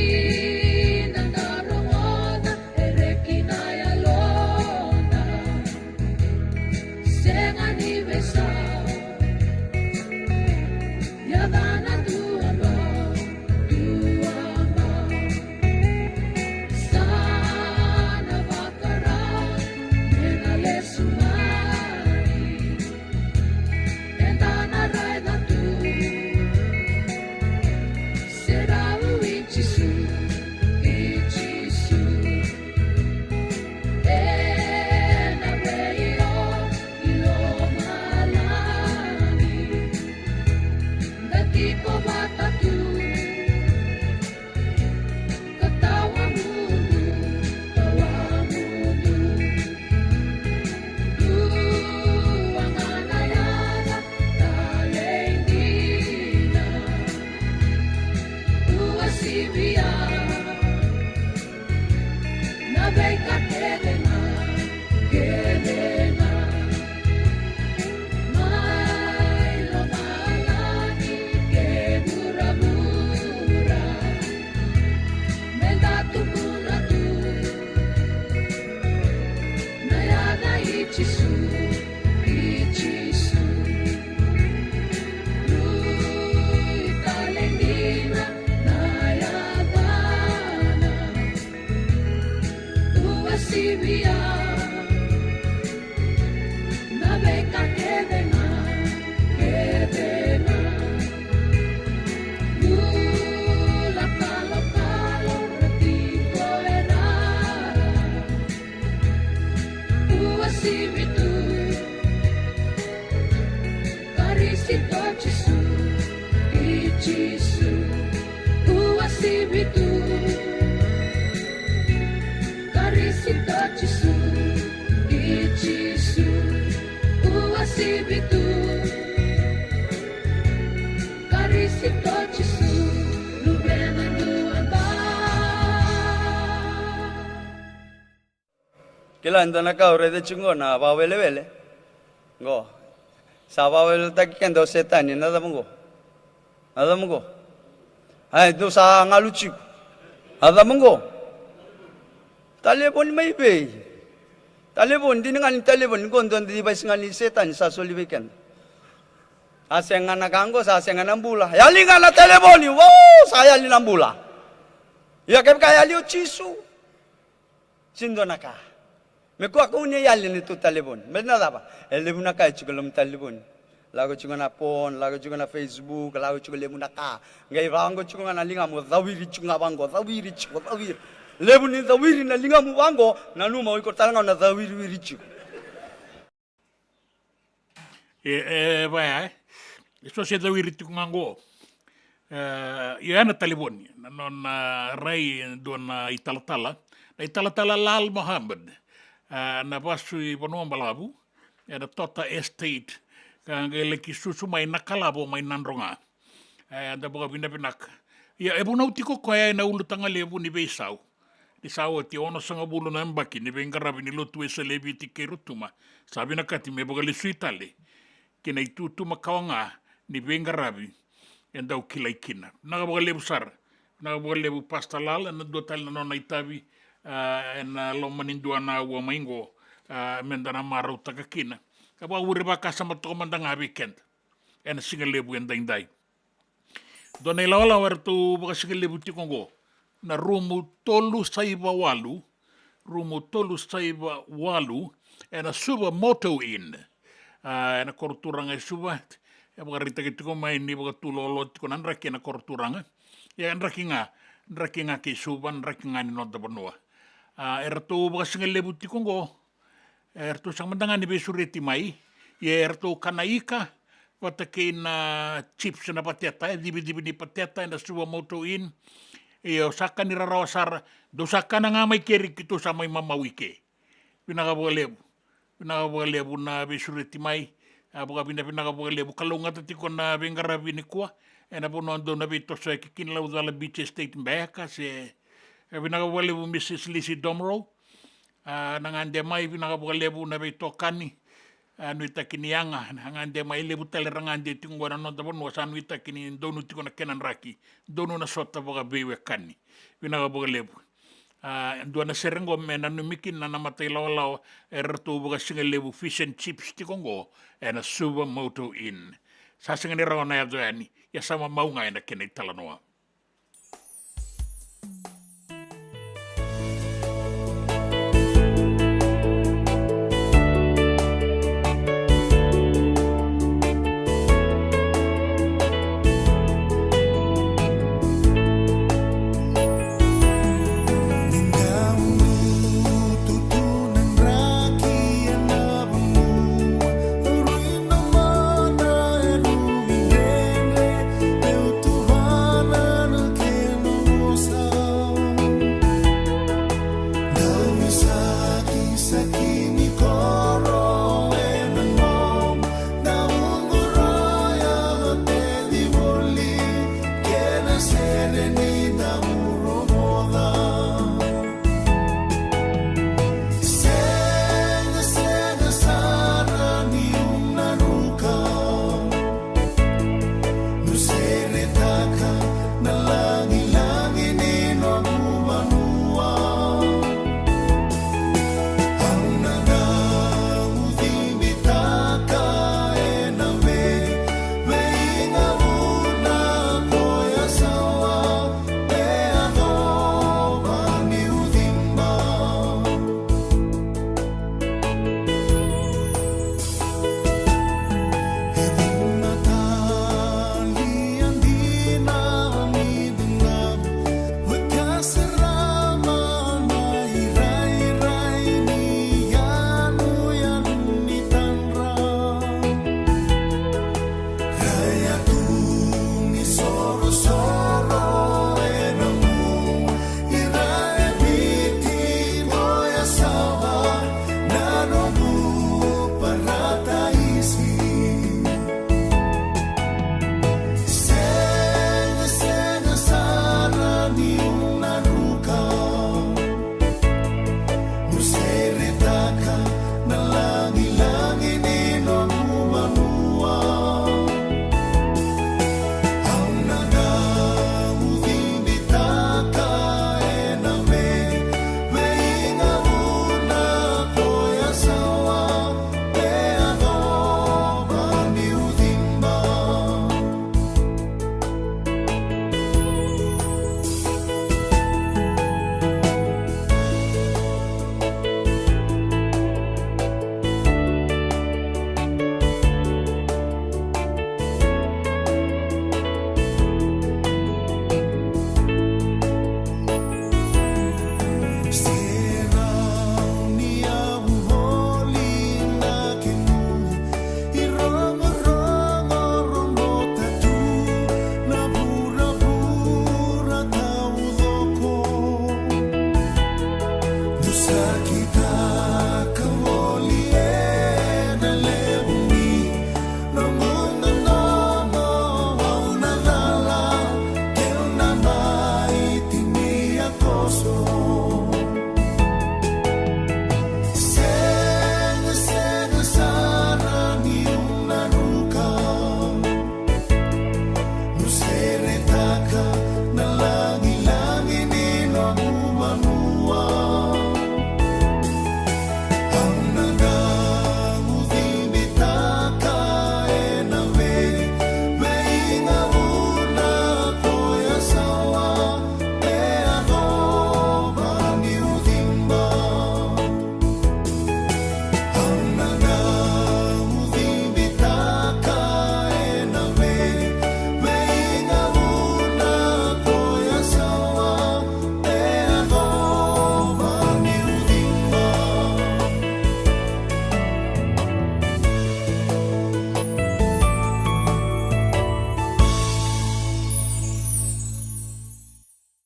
na da rogoca e reki na yalona, sega ni veisau. Yacana duabau, duabau. Sa na vakarau me na lesu mai. Eda na raica tu se rau i Jisu, i Jisu. Ena veiyalayalati i lomalagi, da tiko vata tu. Ka tawamudu, tawamudu. Dua ga na yaca talei dina, uasivia na veika kece ga, kece ga. Mai lomalagi ke vuravura, me da tukuna tu na yaca i Jisu, i Jisu. Rui talei dina na yacana, uasivia na veika kece ga, kece ga. Bula kalokalo ra tiko e ra, uasivi tu. Karisito Jisu, i Jisu, uasivi tu. Karisito Jisu, i Jisu, uasivi tu. Karisito Jisu, luvena duabau. Kila e dua na ka au raica tiko qo na vakawelewele. Qo. Sa vakaweleweletaki keda o Setani, na cava qo? Na cava qo? Ai, dou sa galu tiko. Na cava qo? Talevoni mai vei? Talevoni, dina ga ni talevoni, qo dua na device ga ni Setani sa soli vei keda. A sega na ka qo, sa sega na bula. Yali ga na talevoni, wow, sa yali na bula. Ia kevaka yali o Jisu. Sega ni dua na ka. Me kua kau ni yali na tou talevoni. Baleta na cava? E levu na ka e tiko e loma ni talevoni. Lako tiko na phone, lako tiko na Facebook, lako tiko levu na ka. Qai vaqo tiko ga na ligamu, cawiri tiko ga vaqo, cawiri tiko, cawiri. Levu ni cawiri na ligamu vaqo, nanuma o iko tale ga na cawiriwiri tiko. E, e, vaya, e. E so se cawiri tiko ga qo. E, io, ya na talevoni. Na nona rai e dua na italatala. Na italatala Lal Mohammed. E, na vasu i Vanua Balavu. E na Tota Estate. Ka qai laki susu mai na Kalavo mai Nadroga. E, da vakavinavinaka. Ia, e vunau tiko koya e na ulutaga levu ni veisau. Ni sa oti onosagavulu na yabaki ni veiqaravi ni lotu e Saleviti kei Rotuma, sa vinakati me vakalesui tale ki na itutu makawa ga ni veiqaravi e dau kilai kina. Vinaka vakalevu sara. Vinaka vakalevu Pastor Lal, e na dua tale na nona itavi, a, e na loma ni dua na aua mai qo, a, me da na marautaka kina. Ka vakavure vakasama toka mada ga vei keda e na siga levu e daidai. Dua na ilawalawa eratou vakasigalevu tiko oqo, na rumu tolu saiva walu, rumu tolu saiva walu, e na Suva Moto Inn. A, e na koro turaga e Suva, e vakaraitaki tiko mai ni vakatulolo tiko na draki e na koro turaga. Ia draki ga, draki ga kei Suva, draki ga ni noda vanua. A, eratou vakasigalevu tiko oqo, eratou sega mada ga ni veisureti mai, ia eratou kana ika vata kei na chips na vateta, e civicivi ni vateta e na Suva Moto Inn. Ia au sa kani rarawa sara, dou sa kana ga mai keri, keitou sa mai mamau i ke. Vinaka vakalevu. Vinaka vakalevu na veisureti mai. A, vakavinavinaka vakalevu. Kalougata tiko na veiqaravi nikua e na vanua dou na veitosoyaki kina, Laucala Beach Estate beka se. E, vinaka vakalevu Mrs Lisi Domro. A, na gade mai, vinaka vakalevu na veitokani. A, nuitaki ni yaga, na gade mai, levu tale ra gade tiko qo e na noda vanua sa nuitaki ni donu tiko na kena draki, donu na sota vakaveiwekani. Vinaka vakalevu. A, dua na sere qo me nanumi kina na mata ilawalawa eratou vakasigalevu fish and chips tiko qo e na Suva Moto Inn. Sa sega ni rawa na yaco yani, ia sa mamau ga e na kena italanoa.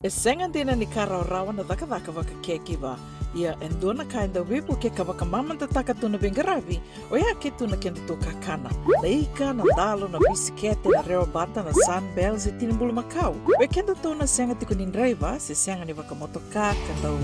E sega dina ni ka rawarawa na cakacaka vaka caregiver. Ia e dua na ka e dau veivuke ka vakamamadataka tu na veiqaravi, oya ke tu na kedatou kakana. Na ika, na dalo, na bisikete, na rewa bata, na Sunbell se tini bulumakau. Vei kedatou na sega tiko ni draiva se sega ni vakamotoka ka dau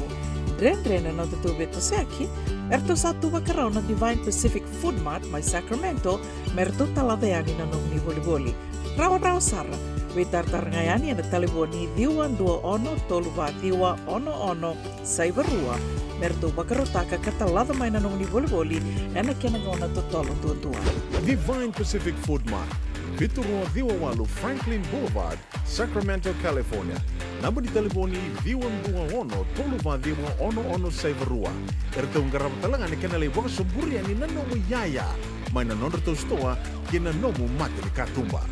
dredre na nodatou veitosoyaki, eratou sa tu vakarau na Divine Pacific Food Mart mai Sacramento me ratou talaca yani na nomuni volivoli. Rawarawa sara. Veitaratara ga yani ena talevoni ciwa dua ono tolu va ciwa ono ono saiva rua me ratou vakarautaka ka talaca mai na nomuni volivoli ena kena gauna totolo duadua. Divine Pacific Food Mart, vitu rua ciwa walu Franklin Boulevard, Sacramento, California. Naba ni talevoni ciwa dua ono tolu va ciwa ono ono saiva rua. Eratou qarava tale ga na kena lai vakasoburi yani na nomu iyaya mai na nodratou sitoa kei na nomu mata ni katuba.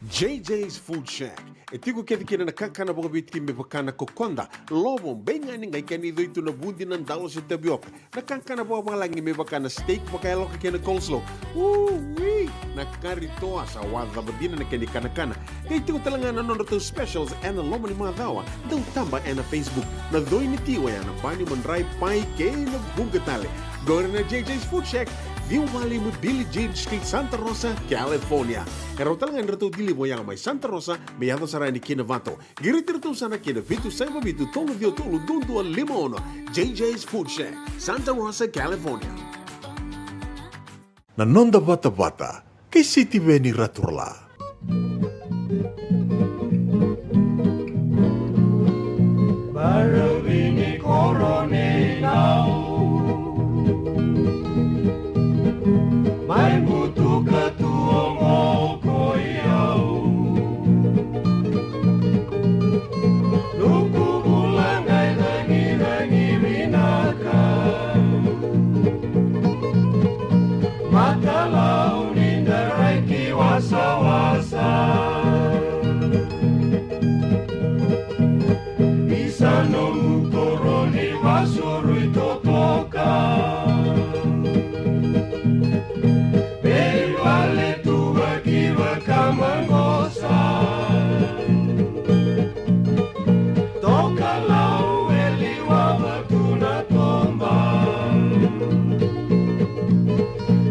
J J's Food Shack. E tiko kece kina na kakana vakaviti me vaka na kokoda, lovo, beigani, qai kena icoi tu na vudi, na dalo se tavioka. Na kakana vakavalagi me vaka na steak vakayaloka kei na coleslaw. Ui! Na kari toa sa wacava dina na kena ikanakana. Qai tiko tale ga na nodratou specials ena loma ni macawa. Dau taba ena Facebook. Na coi ni ti oya na pani, madrai, pai kei na vuqa tale. Qori na J J's Food Shack, ciwa walu lima Billie Jean Street, Santa Rosa, California. E rawa tale ga ni ratou deliver oya mai Santa Rosa me yaco sara yani ki Novato. Qiriti iratou sara ki na vitu saiva vitu tolu ciwa tolu dua dua lima ono. J J's Food Shack, Santa Rosa, California. Na noda vatavata kei Sitiveni Raturala. Baravi ni koro nei nau, mai butuka tu oqo ko i au. Noqu bula qai cagicagi vinaka. Matalau ni daraki wasawasa. Isa noqu koro ni vasu rui totoka. Veivale tu vaki vakamaqosa. Tokalau e liwava tu na toba.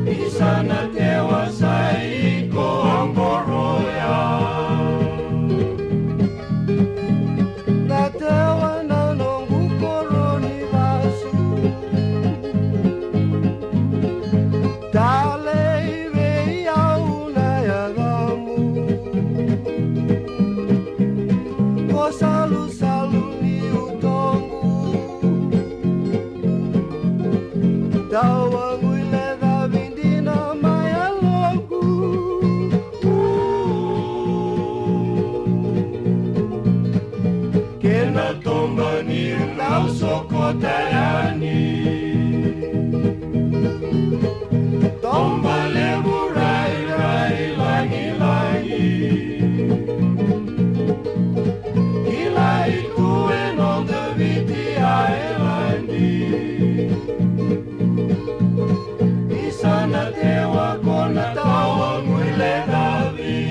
Isa na tewa sa iko oqoroya. Na tewa na noqu koro ni vasu. Talei vei au na yacamu. Ko salusalu ni utoqu. Tawagu i lecavi dina mai yaloqu. Kena toba niu kau sokota yani. Toba levu rairai lagilagi. Kilai tu e noda Viti Ailadi. Isa na tewa ko na tawagu i lecavi.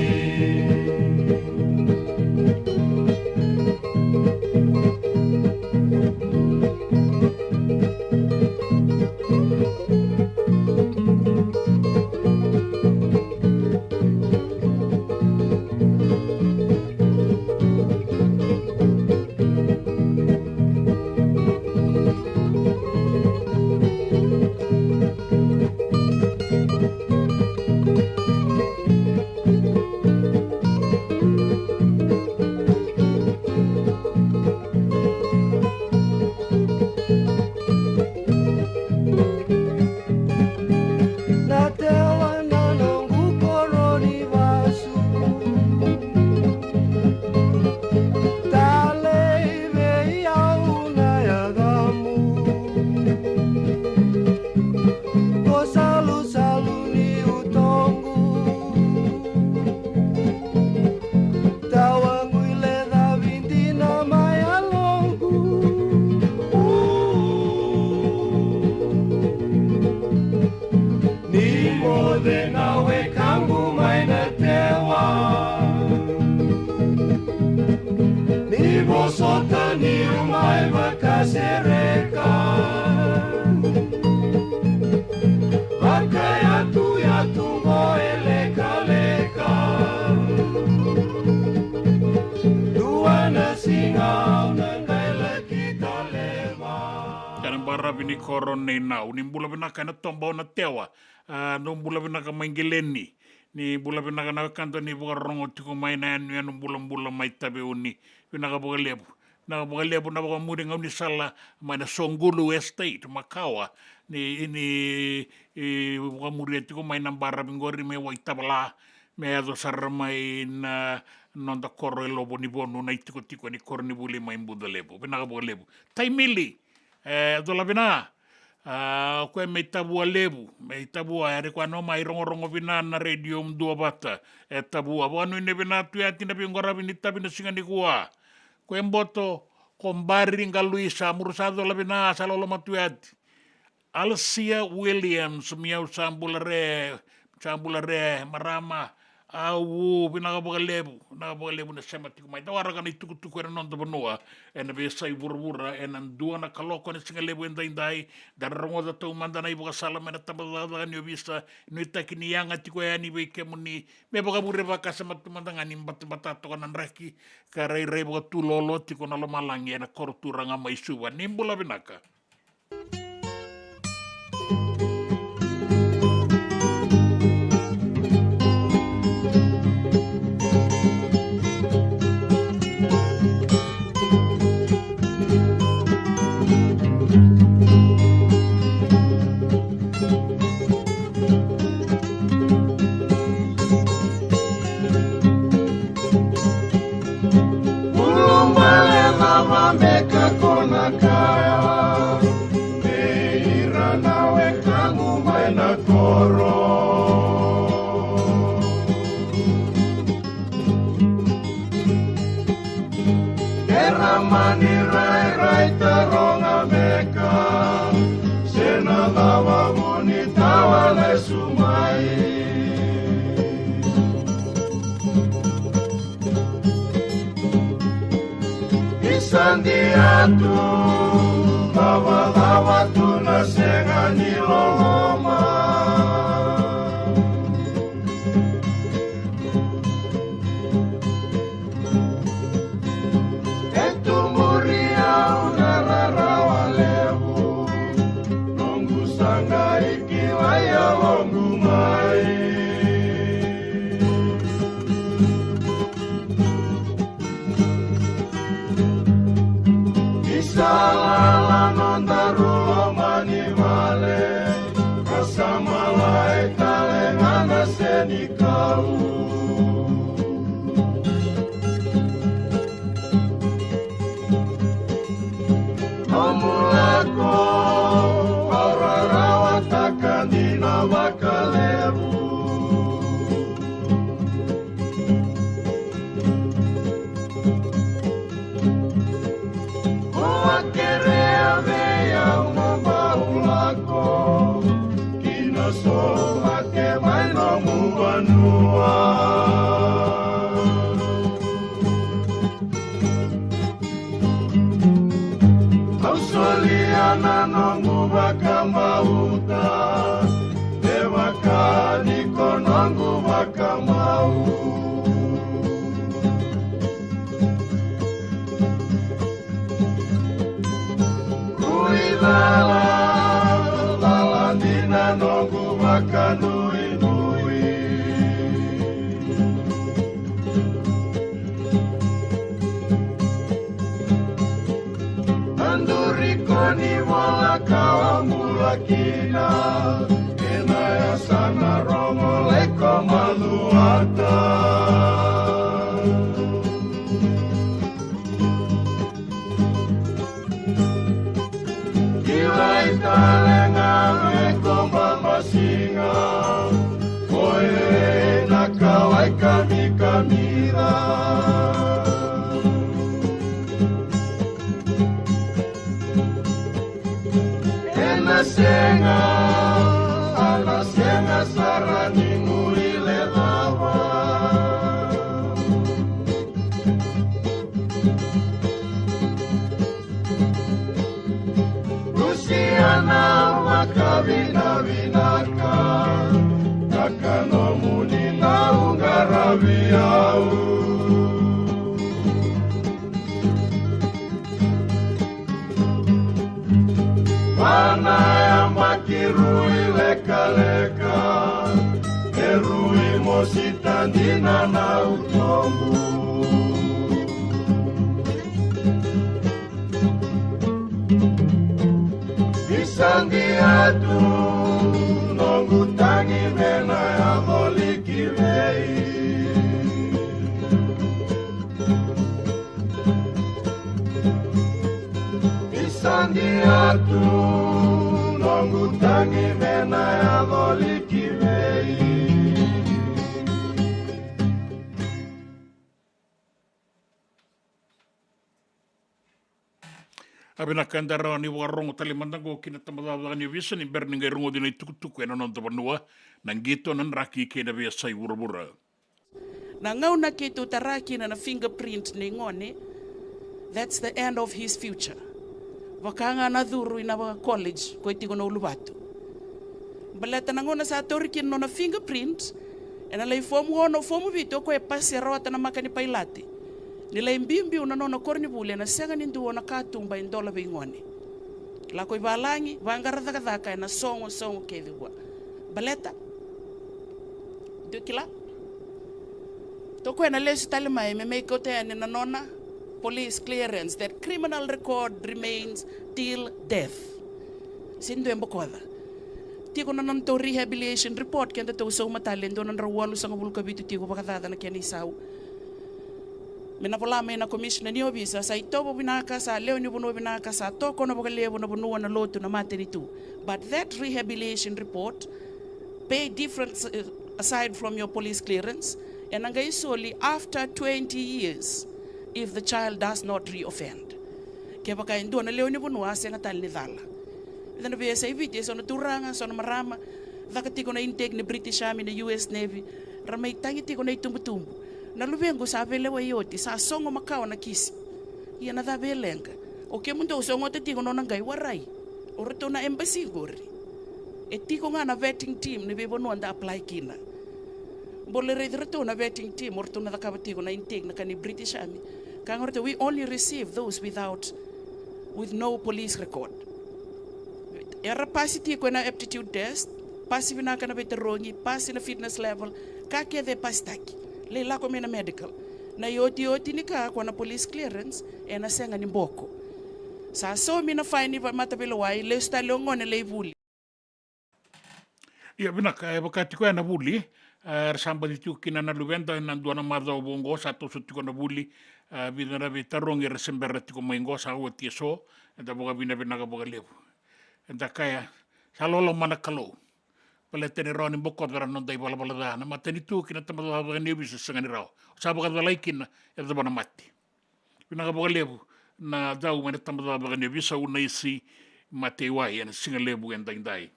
Ni koro nei nau, ni bula vinaka ena toba o na tewa. A, dou bula vinaka mai Geleni. Ni bula vinaka na wekada ni vakarorogo tiko mai na yanuyanu bulabula mai Taveuni. Vinaka vakalevu. Vinaka vakalevu na vakamuri gaunisala mai na Sogulu Estate, makawa. Ni, ni, e, vakamuria tiko mai na baravi qori me Waitavala. Me yaco sara mai na noda koro e Lovonivonu, na itikotiko ni koronivuli mai Bucalevu. Vinaka vakalevu. Taimili. E, cola vina. A, o koya mai Tavua Levu, mai Tavua, e raica koya no mai rogorogo vina na radio duavata. E Tavua, vakanuinui vina tu yati na veiqaravi ni tavi na siga nikua. Ko e boto, ko Bari Galuisa, muru sa cola vina, sa loloma tu yati. Alcia Williams, miau sa bula re, sa bula re, marama, Au, vinaka vakalevu, vinaka vakalevu na sema tiko mai. Da waraka na itukutuku ena noda vanua, ena veiyasai vuravura, ena dua na kaloko ena siga levu edaidai, da na rogoca taumada na ivakasala mai na tabacakacaka ni ovisa, nuitaki ni yaga tiko yani vei kemuni, me vakavure vakasama tu mada ga ni batabata toka na draki, ka rairai vakatulolo tiko na lomalagi ena koro turaga mai Suva. Ni bula vinaka. Ulubale cava beka ko na kaya vei ira na wekaqu mai na koro? Era mani rairai taroga beka se na cava vu ni tawa lesu mai. Ni sa dia tu, cavacava tu na sega ni loloma. E tu muri au na rarawa levu, noqu sa qai kilai yaloqu mai. Ni sa lala nodaru loma ni vale, ka sa malai tale ga na senikau. Nomu lako au rarawataka dina vakalevu. Ko a kerea vei au mo bau lako ki na somate mai nomu vanua. Au solia na noqu vakabauta, me vaka ni ko noqu vakamau. Rui cala, cala dina noqu vakanuinui. Duri ko ni vola ka bula kina, ena yasana Rogo Laiko Maluata. Kilai tale ga me ko babasiga, ko e na kalai kamikamica. Ena sega, a na sega sara ni muri lecava. Lusiana vakavinavinaka, taka nomuni na uqaravi au. Vua E rui mosita dina na utobu. Isandi atu noqu tagi me na yaco liki vei. Isandi atu noqu tagi me na yaco liki vei. A vinaka, eda rawa ni vakarorogo tale mada qo ki na tabacakacaka ni ovisa ni bera ni qai rogoci na itukutuku ena noda vanua, na qito, na draki kei na veiyasai vuravura. Na gauna keitou tara kina na fingerprint nei gone, that's the end of his future. Vaka ga na curu ina vaka college ko e tiko na uluvatu. Baleta na gauna sa tauri kina na nona fingerprint, ena lai fomu ono, fomu vitu o koya e pasi, e rawata na maka ni pailate. Ni lai biubiu na nona koronivuli, ena sega ni dua na katuba e dola vei gone. Lako i valagi, vaqara cakacaka ena sogo, sogo kece vua. Baleta? Dou kila? Toka ena lesu tale mai me mai kauta yani na nona police clearance, that criminal record remains till death. Sega ni dua e bokoca. Tiko na nodatou rehabilitation report, kedatou sauma tale, e dua na drau walusagavulu ka vitu tiko vakacaca na kena isau. Me na vola mai na commissioner ni ovisa, sa itovo vinaka, sa lewe ni vanua vinaka, sa tokona vakalevu na vanua, na lotu, na matanitu. But that rehabilitation report pay difference, uh, aside from your police clearance, ena qai soli after twenty years if the child does not reoffend. Kevaka e dua na lewe ni vanua a sega tale ni cala. Eda na veiyasai Viti, e so na turaga, so na marama, caka tiko na intake ni British Army, na U S Navy, ra mai tagi tiko na itubutubu. Na luvequ sa veilewai oti, sa sogo makawa na kisi. Ia na cava e leqa? O kemudou sogota tiko na nona qai warai. O ratou na embassy qori. E tiko ga na vetting team ni veivanua da apply kina. Bole raici ratou na vetting team, o ratou na cakava tiko na intake na ka ni British Army. Ka ga ratou, we only receive those without, with no police record. Era pasi tiko ena aptitude test, pasi vinaka na veitarogi, pasi na fitness level, ka kece e pasitaki. Lai lako mai na medical. Na iotioti ni ka, ko na police clearance, ena sega ni boko. Sa saumi na faini vakamataveilawa, lesu tale o gone lai vuli. Ia vinaka, e vaka tiko ya na vuli, e, era sa baci tiko kina na luveda ena dua na macawa vou qo, sa toso tiko na vuli, e, vica na veitarogi era se bera tiko mai qo, sa oti e so, eda vakavinavinaka vakalevu. Eda kaya, sa loloma na Kalou. Baleta ni rawa ni bokoca na noda ivalavala ca, na matanitu kei na tabacakacaka ni ovisa sega ni rawa. Sa vakacalai kina, e cava na mate. Vinaka vakalevu na cau mai na tabacakacaka ni ovisa, Unaisi Mateiwai, ena siga levu edaidai.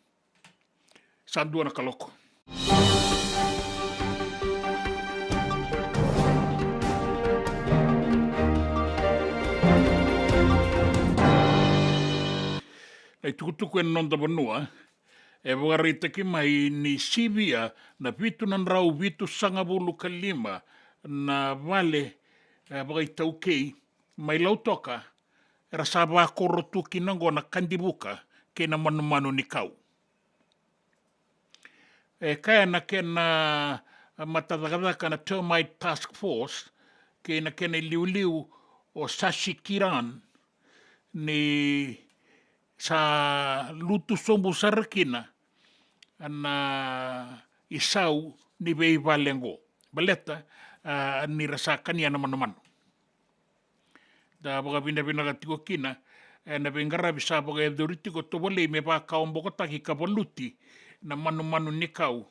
Sa dua na kaloko. Na itukutuku ena noda vanua, e vakaraitaki mai ni sivia na vitu na drau vitusagavulu ka lima na vale, e, vakaitaukei mai Lautoka, era sa vakoro tu kina oqo na kadivuka kei na manumanu ni kau. E kaya na kena matacakacaka na Termite Task Force kei na kena iliuliu o Shashi Kiran ni sa lutu sobu sara kina na isau ni veivale oqo. Baleta, a, ni ra sa kania na manumanu. Da vakavinavinaka tiko kina, e, na veiqaravi sa vakayacori tiko tovolei me vakawabokotaki ka valuti na manumanu ni kau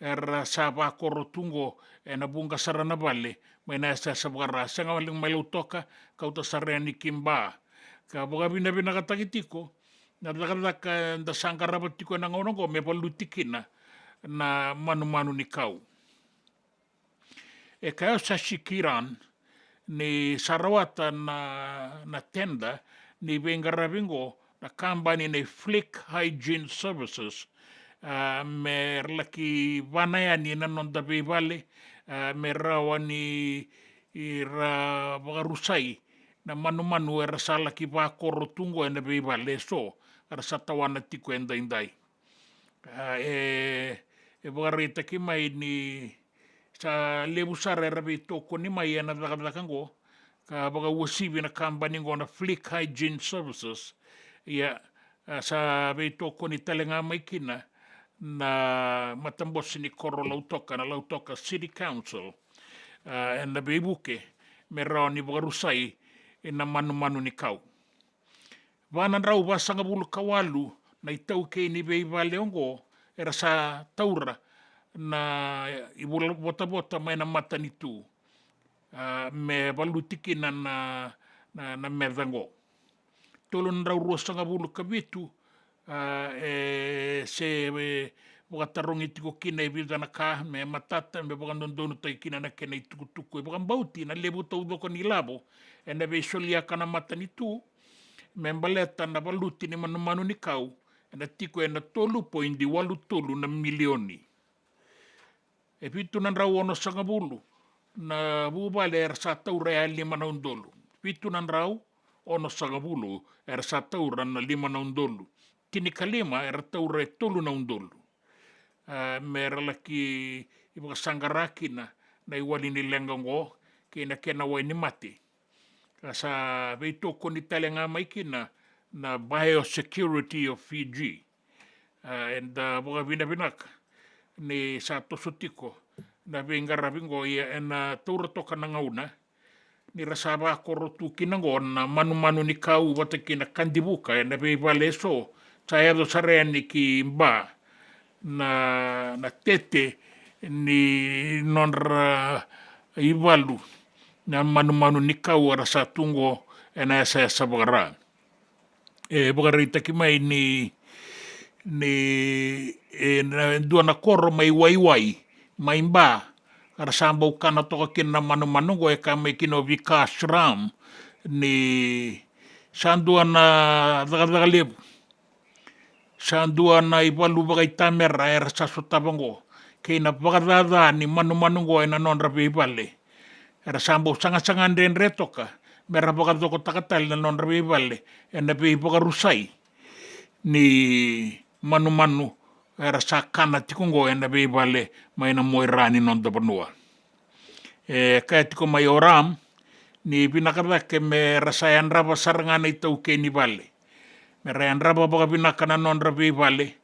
era sa vakoro tu oqo ena vuqa sara na vale mai na yasayasa vaka-Ra, sega wale ga mai Lautoka, kauta sara yani ki Ba. Ka vakavinavinakataki tiko na cakacaka eda sa qarava tiko ena gauna oqo me valuti kina na manumanu ni kau. E kaya o Shashi Kiran ni sa rawata na, na tender ni veiqaravi oqo na kabani nei Flick Hygiene Services, a, me ra laki vana yani na noda veivale, a, me rawa ni ra vakarusai na manumanu era sa laki vakoro tu oqo ena veivale eso era sa tawana tiko edaidai. A, e, e vakaraitaki mai ni sa levu sara era veitokoni mai ena cakacaka oqo, ka vakauasivi na kabani oqo na Flick Hygiene Services. Ia, a, sa veitokoni tale ga mai kina na matabose ni koro Lautoka, na Lautoka City Council, a, ena veivuke me rawa ni vakarusai na manumanu ni kau. Va na drau vasagavulu ka walu na itaukei ni veivale oqo era sa taura na ivotavota mai na matanitu, a, me valuti kina na, na, na meca oqo. Tolu na drau ruasagavulu ka vitu, a, e se, e, vakatarogi tiko kina e vica na ka me matata, me vakadodonutaki kina na kena itukutuku. E vakabauti na levu taucoko ni lavo ena veisoliaka na matanitu me baleta na valuti ni manumanu ni kau ena tiko ena tolu poidi walu tolu na milioni. E vitu na drau onosagavulu na vuvale era sa taura e lima na udolu. Vitu na drau onosagavulu era sa taura na lima na udolu. Tinikalima era taura e tolu na udolu. A, me ra laki vakasaqara kina na iwali ni leqa oqo kei na kena wai ni mate. Ka sa veitokoni tale ga mai kina na Biosecurity of Fiji. A, eda vakavinavinaka ni sa toso tiko na veiqaravi oqo, ia ena taura toka na gauna ni ra sa vakoro tu kina oqo na manumanu ni kau vata kei na kadivuka ena veivale eso. Sa yaco sara yani ki Ba na, na tete ni nodra ivalu na manumanu ni kau era sa tu oqo ena yasayasa vakaRa. E vakaraitaki mai ni, ni, e, na dua na koro mai Waiwai, mai Ba, ka ra sa bau kana toka kina na manumanu oqo, e kaya mai kina o Vikash Ram ni sa dua na cakacaka levu, sa dua na ivalu vakaitamera era sa sotava oqo, kei na vakacaca ni manumanu oqo ena nodra veivale. Era sa bau sagasaga dredre toka me ra vakacokotaka tale na nodra veivale ena veivakarusai ni manumanu era sa kana tiko oqo ena veivale mai na moi ra ni noda vanua. E kaya tiko mai o Ram ni vinaka cake me ra sa yadrava sara ga na itaukei ni vale, me ra yadrava vakavinaka na nodra veivale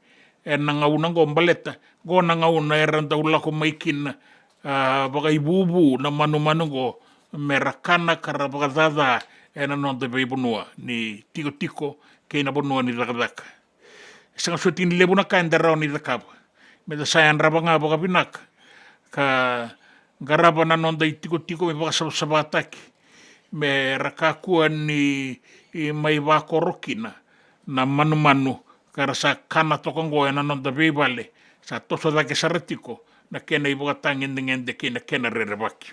ena gauna oqo, baleta oqo na gauna era dau lako mai kina, a, vakaivuvu na manumanu oqo me ra kana ka ra vakacaca ena noda veivanua ni tikotiko kei na vanua ni cakacaka. E sega soti ni levu na ka eda rawa ni cakava me da sa yadrava ga vakavinaka ka qarava na noda itikotiko me vakasavasavataki, me ra kakua ni, i, mai vakoro kina na manumanu ka ra sa kana toka oqo ena noda veivale. Sa toso cake sara tiko na kena ivakatagedegede kei na kena rerevaki.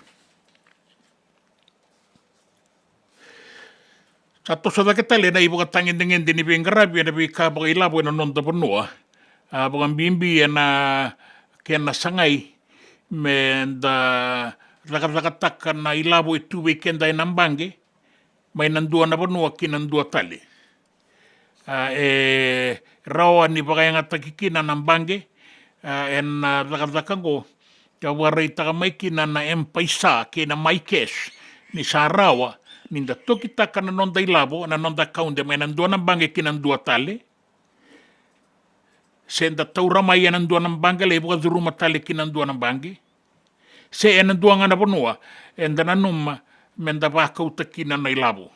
Sa toso cake tale na ivakatagedegede ni veiqaravi ena veika vakailavo ena noda vanua. A, vakabibi ena kena sagai me da cakacakataka na ilavo e tu vei keda ena baqe mai na dua na vanua ki na dua tale. A, e rawa ni vakayagataki kina na baqe, a, ena cakacaka oqo. Ka vakaraitaka mai kina na M-PAiSA kei na MyCash ni sa rawa ni da tokitaka na noda ilavo, na noda akaude mai na dua na baqe ki na dua tale, se da taura mai ena dua na baqe lai vakacuruma tale ki na dua na baqe, se ena dua ga na vanua eda nanuma me da vakauta kina na ilavo.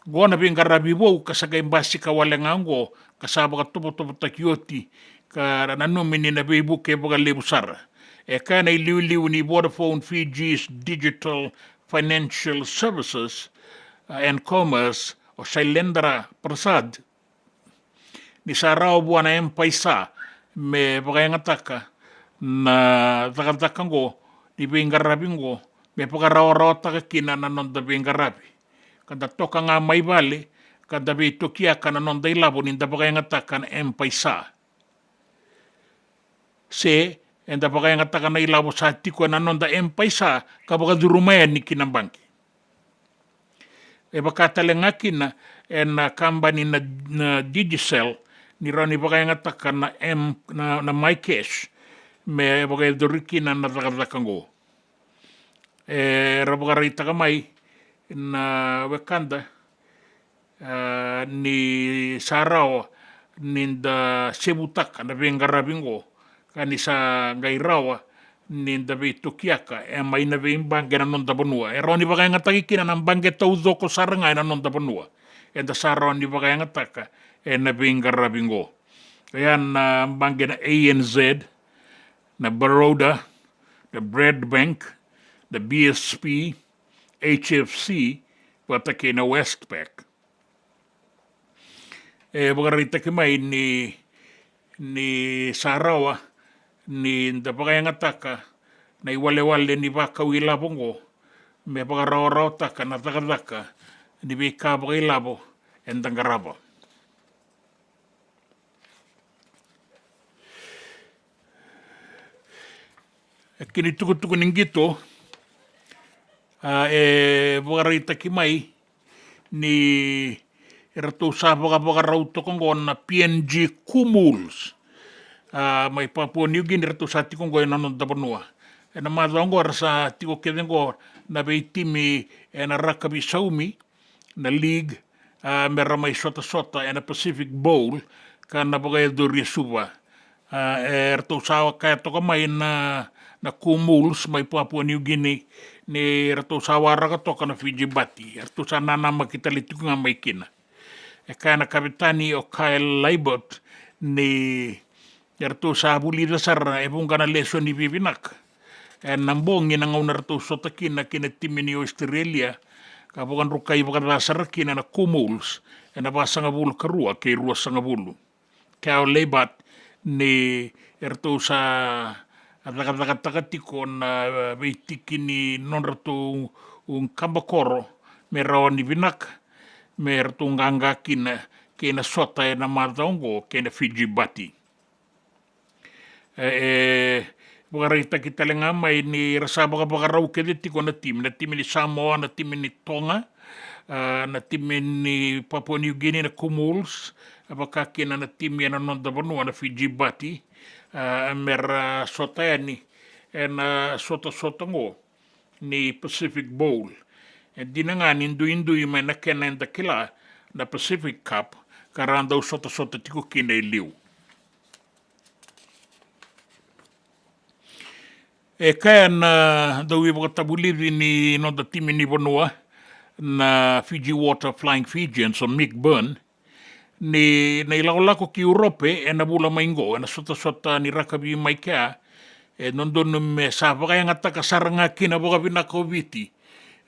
Oqo na veiqaravi vou ka sa qai basika wale ga oqo ka sa vakatovotovotaki oti, ka nanumi ni na veivuke vakalevu sara. E kaya na iliuliu ni Vodafone Fiji's Digital Financial Services, uh, and Commerce, o Shailendra Prasad, ni sa rawa vua na M-PAiSA me vakayagataka na cakacaka oqo ni veiqaravi oqo, me vakarawarawataka kina na noda veiqaravi, ka da toka ga mai vale ka da veitokiaka na noda ilavo ni da vakayagataka na M-PAiSA. Se eda vakayagataka na ilavo sa tiko ena noda M-PAiSA ka vakacuruma yani ki na baqe. E vaka tale ga kina ena kabani na, na Digicel, ni rawa ni vakayagataka na M, na, na MyCash me vakayacori kina na cakacaka oqo. Era vakaraitaka mai na wekada, a, ni sa rawa ni da sevutaka na veiqaravi oqo, ka ni sa qai rawa ni da veitokiaka e mai na veibaqe na noda vanua. E rawa ni vakayagataki kina na baqe taucoko sara ga e na noda vanua. Eda sa rawa ni vakayagataka e na veiqaravi oqo. Oya na baqe na A N Z, na Baroda, na Bradbank, na B S P, H F C, vata kei na Westpac. E vakaraitaki mai ni, ni sa rawa ni da vakayagataka na iwalewale ni vakau ilavo oqo me vakarawarawataka na cakacaka ni veika vakailavo eda qarava. E kena itukutuku ni qito, a, e vakaraitaki mai ni ratou sa vakavakarau toka oqo na P N G Kumuls, a, mai Papua New Guinea, ratou sa tiko oqo e na noda vanua. E na macawa oqo era sa tiko kece oqo na veitimi e na rakavi saumi, na league, a, me ra mai sotasota e na Pacific Bowl, ka na vakayacori e Suva. A, e ratou sa kaya toka mai na, na Kumuls mai Papua New Guinea ni ratou sa waraka toka na Fiji Bati. E ratou sa nanamaki tale tiko ga mai kina. E kaya na kavetani o Kyle Laibert ni e ratou sa vulica sara e vuqa na lesoni vivinaka e na bogi na gauna ratou sota kina kei na timi ni Australia, ka vakadrukai vakaca sara kina na Kumuls e na vasagavulu ka rua kei ruasagavulu. Kyle Laibert ni e ratou sa cakacakataka tiko na veitiki ni nodratou kabakoro me rawa ni vinaka me ratou qaqa kina kei na sota e na macawa oqo kei na Fiji Bati. E, e vakaraitaki tale ga mai ni ra sa vakavakarau kece tiko na timi, na timi ni Samoa, na timi ni Toga, a, na timi ni Papua New Guinea, na Kumuls, a, vaka kina na timi e na noda vanua na Fiji Bati, a, me ra sota yani e na sotasota oqo ni Pacific Bowl. E dina ga ni duidui mai na kena eda kila na Pacific Cup ka ra dau sotasota tiko kina e liu. E kaya na dauveivakatavulici ni noda timi ni vanua na Fiji Water Flying Fijians o Mick Byrne, ni na ilakolako ki Urope e na vula mai qo e na sotasota ni rakavi mai kea, e dodonu me sa vakayagataka sara ga kina vakavinaka o Viti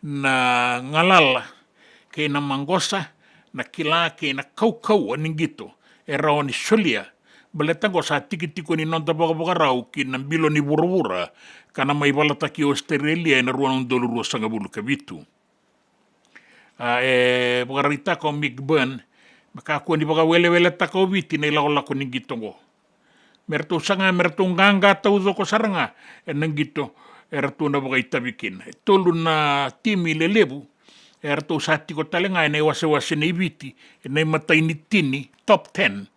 na galala kei na maqosa, na kila kei na kaukauwa ni qito e rawa ni solia. Baleta oqo sa tikitiki ni noda vakavakarau ki na bilo ni vuravura ka na mai valataki Australia e na rua na udolu ruasagavulu ka vitu. A, e vakaraitaka o Mick Byrne me kakua ni vakaweleweletaka o Viti na ilakolako ni qito oqo. Me ratou saga me ratou qaqa taucoko sara ga e na qito e ratou na vakaitavi kina. E tolu na timi lelevu e ratou sa tiko tale ga e na iwasewase nei Viti e na imatai ni tini, top ten,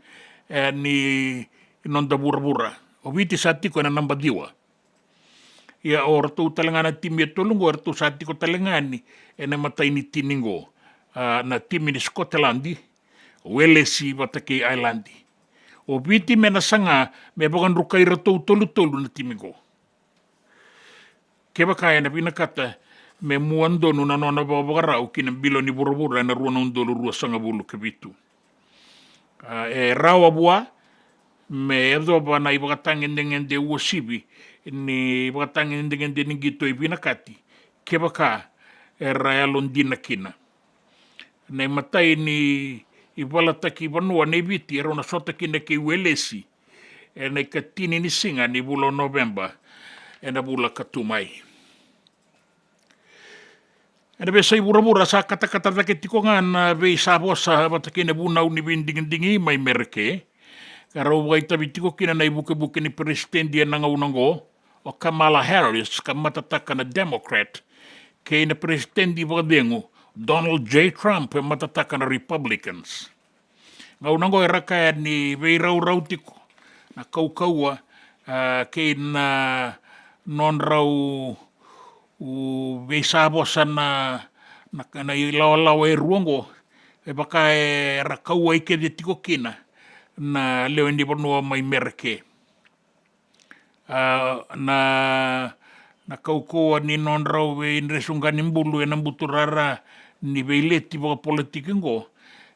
e, ni noda vuravura. O Viti sa tiko e na naba ciwa. Ia o ratou tale ga na timi e tolu oqo e ratou sa tiko tale ga ni e na imatai ni tini oqo, a, na timi ni Scotland, Welesi vata kei Ireland. O Viti me na saga me vakadrukai iratou tolutolu na timi oqo. Kevaka e na vinakata me mua donu na nona vakavakarau ki na bilo ni vuravura e na rua na udolu ruasagavulu ka vitu. A, e rawa vua me yacova na ivakatagedegede uasivi ni ivakatagedegede ni qito e vinakati kevaka era yalodina kina. Na imatai ni ivalataki vanua nei Viti e rau na sota kina kei Welesi e na ikatini ni siga ni vula o Noveba e na vula ka tu mai. E na veiyasai vuravura sa katakata cake tiko ga na veisavosa vata kei na vunau ni veidigidigi mai Mereke, ka rau vakaitavi tiko kina na ivukevuke ni peresitedi e na gauna oqo o Kamala Harris ka matataka na Democrat, kei na peresitedi vakacegu Donald J Trump e matataka na Republicans. Gauna oqo era kaya ni veiraurau tiko na kaukauwa, a, kei na nodrau u veisavosa na, na, na ilawalawa e rua oqo, e vaka era kauwai kece tiko kina na lewe ni vanua mai Mereke. A, na, na kaukauwa ni nodrau veidresuqa ni bulu ena buturara ni veileti vakapolitiki oqo,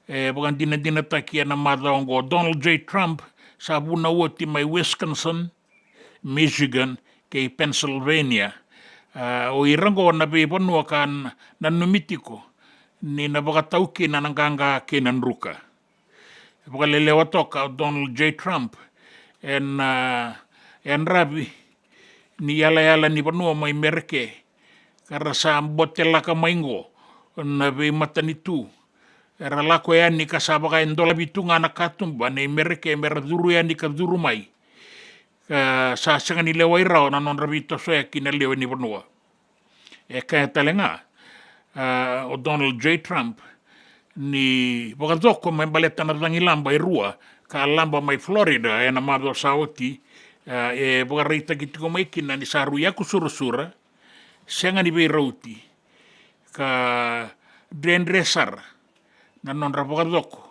e vakadinadinataki ena macawa oqo. Donald J Trump sa vunau oti mai Wisconsin, Michigan kei Pennsylvania. A, o ira oqo na veivanua ka n-, nanumi tiko ni na vakatau kina na qaqa kei na druka. E vakalelewa toka o Donald J Trump ena, a, yadravi ni yalayala ni vanua mai Mereke, ka ra sa botelaka mai oqo na veimatanitu. Era lako yani ka sa vakadolavi tu ga na katuba nei Mereke me ra curu yani ka curu mai. Ka sa sega ni lewai rawa na nodra veitosoyaki na lewe ni vanua. E kaya tale ga, a, o Donald J Trump ni vakacoko me baleta na cagilaba e rua ka laba mai Florida ena macawa sa oti, a, e vakaraitaki tiko mai kina ni sa rui yakusurasura, sega ni veirauti, ka dredre sara na nodra vakacoko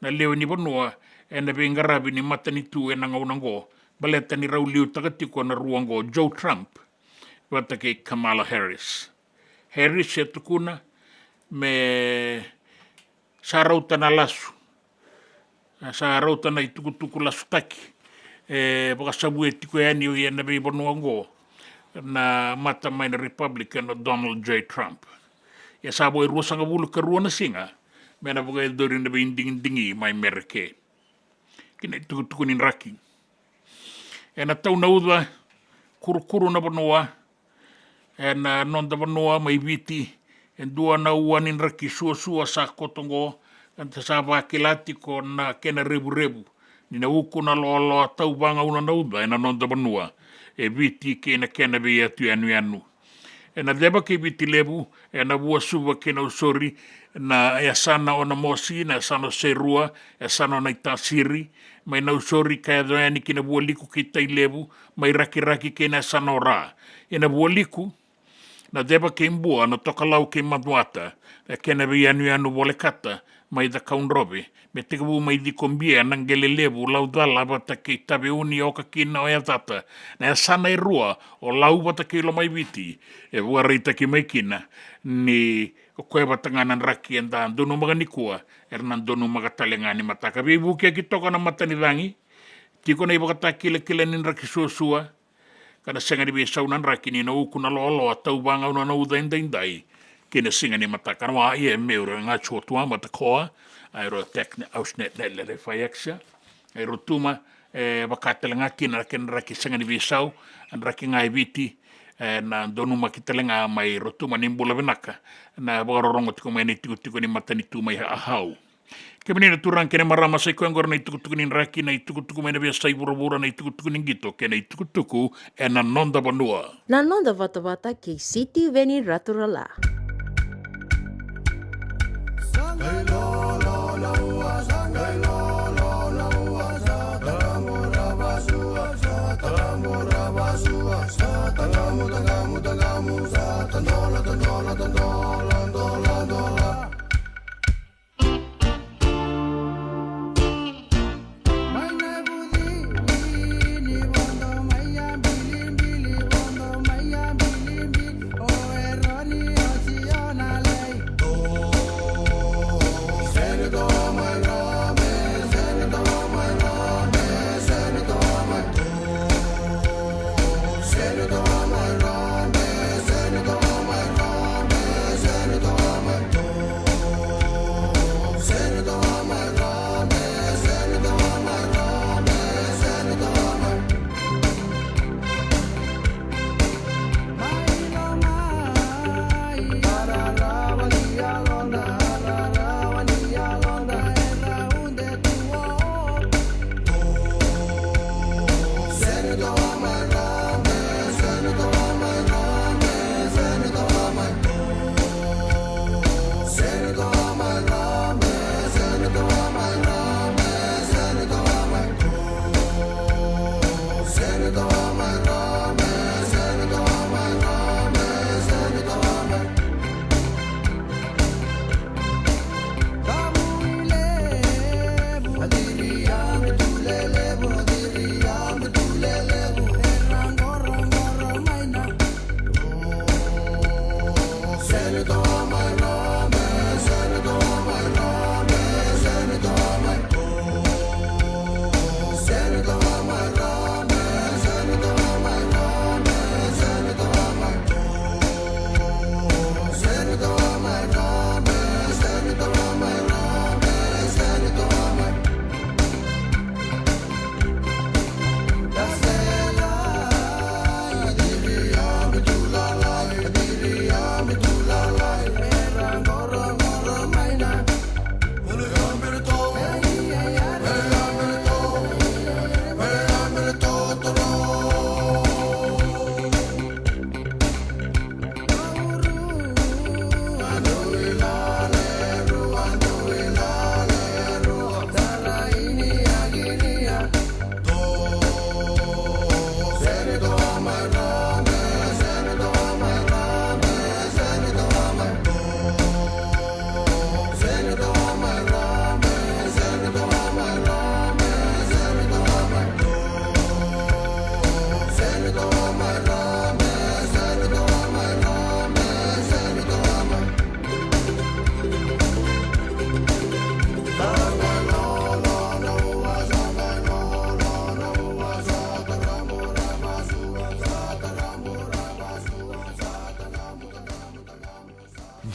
na lewe ni vanua ena veiqaravi ni matanitu ena gauna oqo, baleta ni rau liutaka tiko na rua oqo, Joe Trump vata kei Kamala Harris. Harris e tukuna me sa rauta na lasu, sa rauta na itukutuku lasutaki e vakasavuya tiko yani ena veivanua oqo na mata mai na Republican o Donald J Trump. Ia sa vo e ruasagavulu ka rua na siga me na vakayacori na veidigidigi mai Mereke. Kei na itukutuku ni draki. Ena tau na uca, kurukuru na vanua, ena noda vanua mai Viti, e dua na ua ni draki suasua sa koto oqo, ka da sa vakila tiko na kena revurevu ni na uku na loaloa tau vagauna na uca ena noda vanua e Viti kei na kena veiyatu yanuyanu. Ena ceva kei Viti Levu, ena Vuasuva kei Nausori, na yasana o Namosi, na yasana o Serua, yasana o Naitasiri, mai Nausori ka yaco yani ki na Vualiku kei Tailevu, mai Rakiraki kei na yasana o Ra. Ena Vualiku, na ceva kei Bua, na Tokalau kei Macuata, na kena veiyanuyanu volekata mai Cakaudrove, me tekivu mai Cikobia, Naqelelevu, Laucala vata kei Taveuni, oka kina o Yacata, na yasana e rua o Lau vata kei Lomaiviti. E vakaraitaki mai kina ni o koya vata ga na draki eda donumaka nikua, era na donumaka tale ga ni mataka. Veivukiyaki toka na matanicagi, tiko na ivakatakilakila ni draki suasua, ka na sega ni veisau na draki ni na uku na loaloa tau vagauna na uca edaidai ki na siga ni mataka. Na wa ia e meu ra ga cuatua matakoa, a iro tekne ausnet ne lele faiaksa, a iro tuma, e vaka tale ga kina na kena draki sega ni veisau, a draki ga e Viti, e na donumaki tale ga mai iro tuma ni bula vinaka, na vakarorogo tiko mai na itikotiko ni matanitu mai Ahau. Kemuni na turaga kei na marama, sa i koya oqori na itukutuku ni draki, na itukutuku mai na veiyasai vuravura, na itukutuku ni qito kei na itukutuku ena noda vanua. Na noda vatavata kei Sitiveni Raturala.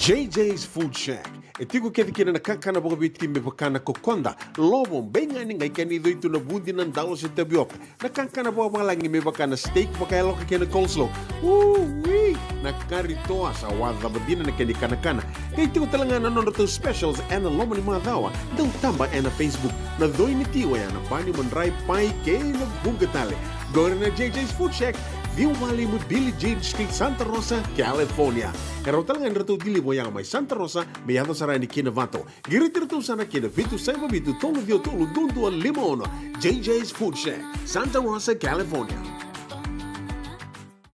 J J's Food Shack. E tiko kece kina na kakana vakaviti me vaka na kokoda, lovo, beigani, qai kena icoi tu na vudi, na dalo se tavioka. Na kakana vakavalagi me vaka na steak vakayaloka kei na coleslaw. Ui! Na kari toa sa wacava dina na kena ikanakana. Qai tiko tale ga na nodratou specials ena loma ni macawa. Dau taba ena Facebook. Na coi ni ti oya na bani, madrai, pai kei na vuqa tale. Qori na J J's Food Shack, ciwa walu lima Billie Jean Street, Santa Rosa, California. E rawa tale ga ni ratou deliver oya mai Santa Rosa me yaco sara yani ki Novato. Qiriti iratou sara ki na vitu saiva vitu tolu ciwa tolu dua dua lima ono. J J's Food Shack, Santa Rosa, California.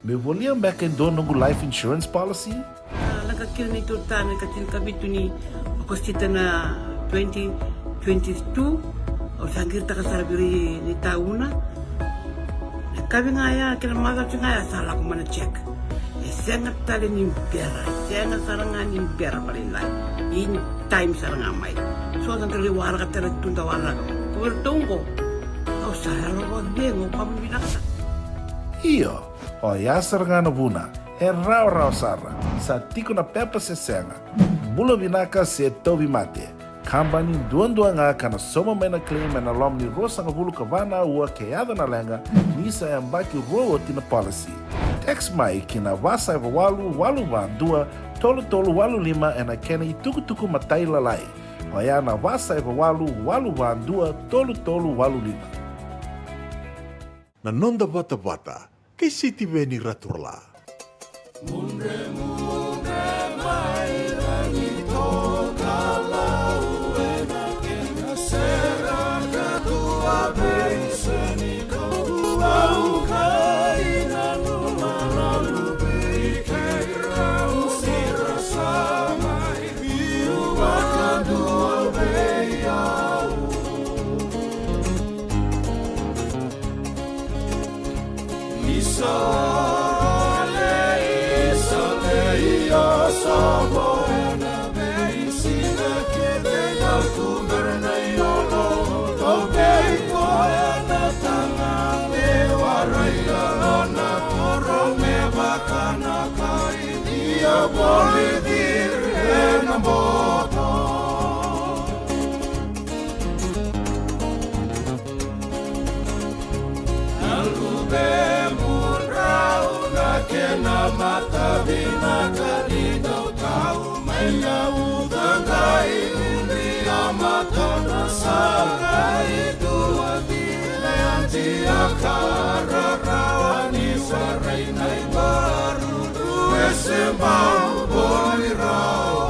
Meu volia beka e dua noqu life insurance policy? A, lako kina neitou ritaya na ikatini ka vitu ni Okosita na twenty twenty-two. Au sa qiritaka sara vei ira na itauna. Na yakavi ga ya kei na macawa ga ya sa lako mai na check. E sega tale ni bera, e sega sara ga ni bera vakalailai. In time sara ga mai. So da qai waraka tale tu, da waraka. Ko iratou oqo, au sa yalo vakacegu, au vakavinavinaka sara. Io, oya sara ga na vuna. E rawarawa sara. Sa tiko na pepa se sega. Bula vinaka se tauvimate. Kabani duadua ga ka na sauma mai na claim ena loma ni ruasagavulu ka va na aua ke yaco na leqa, ni sa yabaki rua oti na policy. Text mai ki na va saiva walu walu va dua tolu tolu walu lima ena kena itukutuku matailalai. Oya na va saiva walu walu va dua tolu tolu walu lima. Na noda vatavata kei Sitiveni Raturala. Mudremudre mai ragi tokalau ena kena sera ka dua vei seni ka dua uka ina numa na lupi kei rau sira sa mai biu vakadua vei au. Isa lei, isa lei, o sa vo ena veisiga kece, o tubera na iyolo, o vei koya na taga me warai, o na toro me vaka na kai, ia voli ciri ena boto. Na luvemudrau na kena matavinaka ni dau tau mai na uca qai unia mata na saqa e dua, cila e adi a ka rarawa ni warai na ivaru e se bau voli rawa.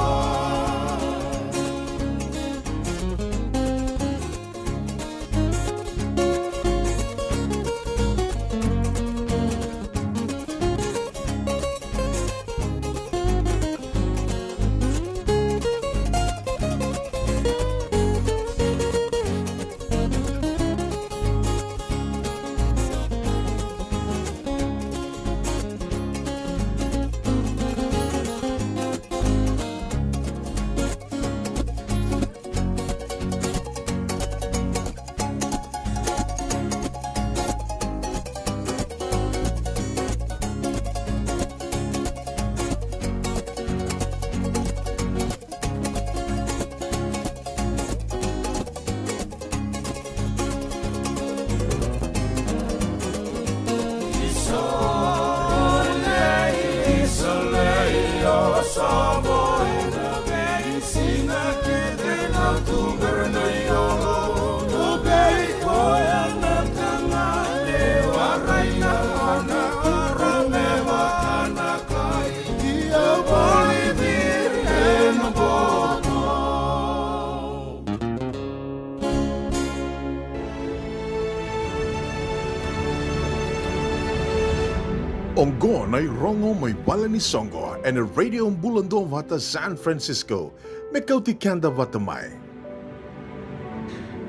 Oqo na irogo mai vale ni soqo ena Radio Bula Duavata San Francisco, me kauti keda vata mai.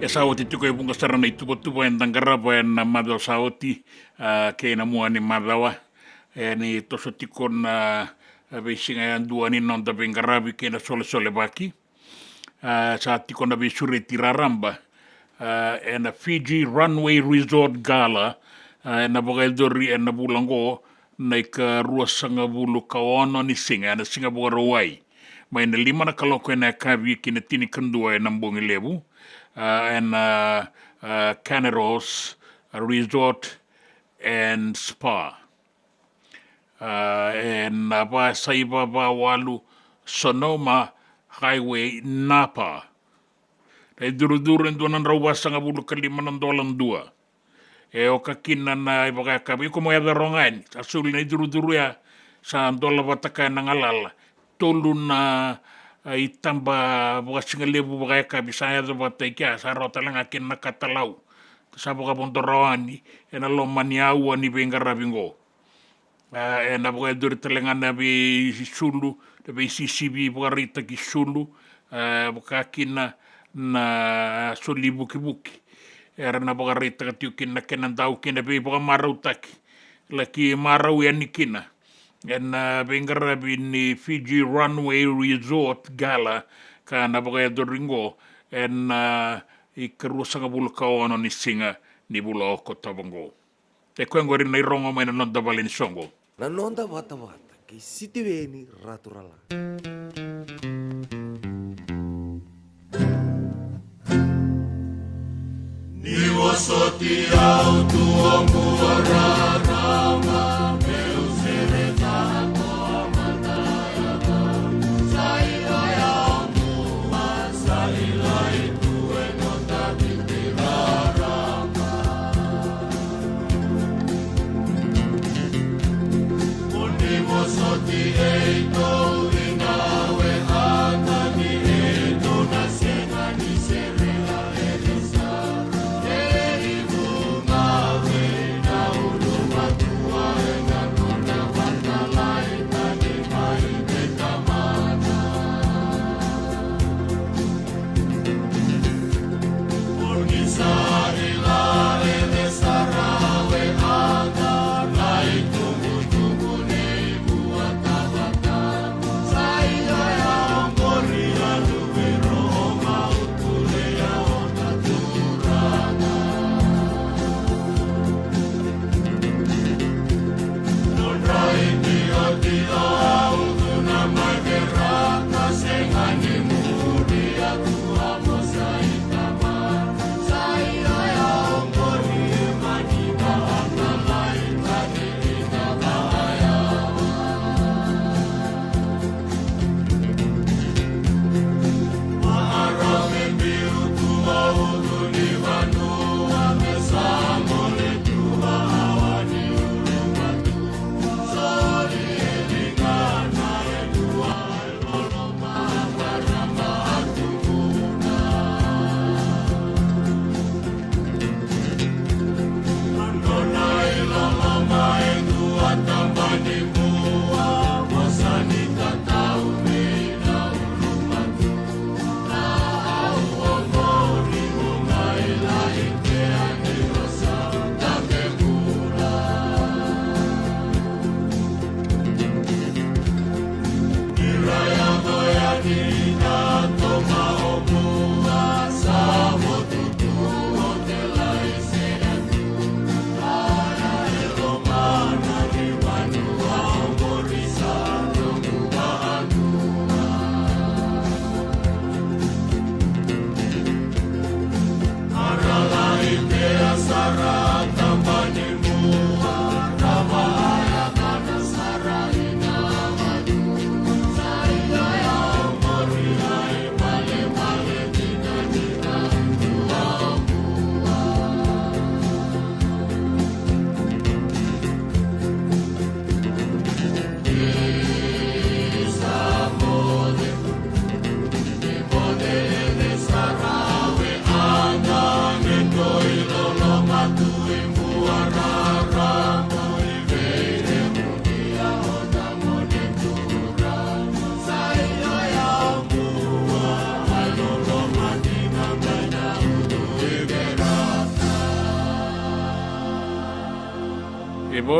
E sa oti tiko e vuqa sara na ituvatuva eda qarava ena macawa sa oti, a, kei na mua ni macawa. E ni toso tiko na, a, veisiga yadua ni noda veiqaravi kei na solesolevaki. A, sa tiko na veisureti raraba, a, ena Fiji Runway Resort Gala, a, ena vakayacori ena vula oqo, na ikaruasagavulu ka ono ni siga, ena siga Vakarauwai, mai na lima na kaloko ena yakavi ki na tinikadua ena bogi levu, a, ena, a, Canados Resort and Spa. A, ena va saiva va walu Sonoma Highway, Napa. Na icurucuru e dua na drau vasagavulu ka lima na dola dua. E oka kina na ivakayakavi, iko mo yaco rogo yani, sa soli na icurucuru ya, sa dola vata kaya na galala. Tolu na, a, itaba vakasigalevu vakayakavi sa yaco vata i kea, sa rawa tale ga kina na katalau. Sa vakavodo rawa yani ena loma ni aua ni veiqaravi oqo. A, ena vakayacori tale ga na veisulu, na veisisivi vakaraitaki sulu, a, vaka kina na soli vukivuki. Era na vakaraitaka tiko kina na kena dau kei na veivakamarautaki. Laki marau yani kina ena, a, veiqaravi ni Fiji Runway Resort Gala, ka na vakayacori oqo ena, a, ikaruasagavulu ka ono ni siga ni vula o Okotova oqo. E koya oqori na irogo mai na noda vale ni soqo. Na noda vatavata kei Sitiveni Raturala. Ni vosoti au tu oqo rarama, meu sereka ko mataya, sa ilaya oqo, sa ilai tu e noda viti rarama.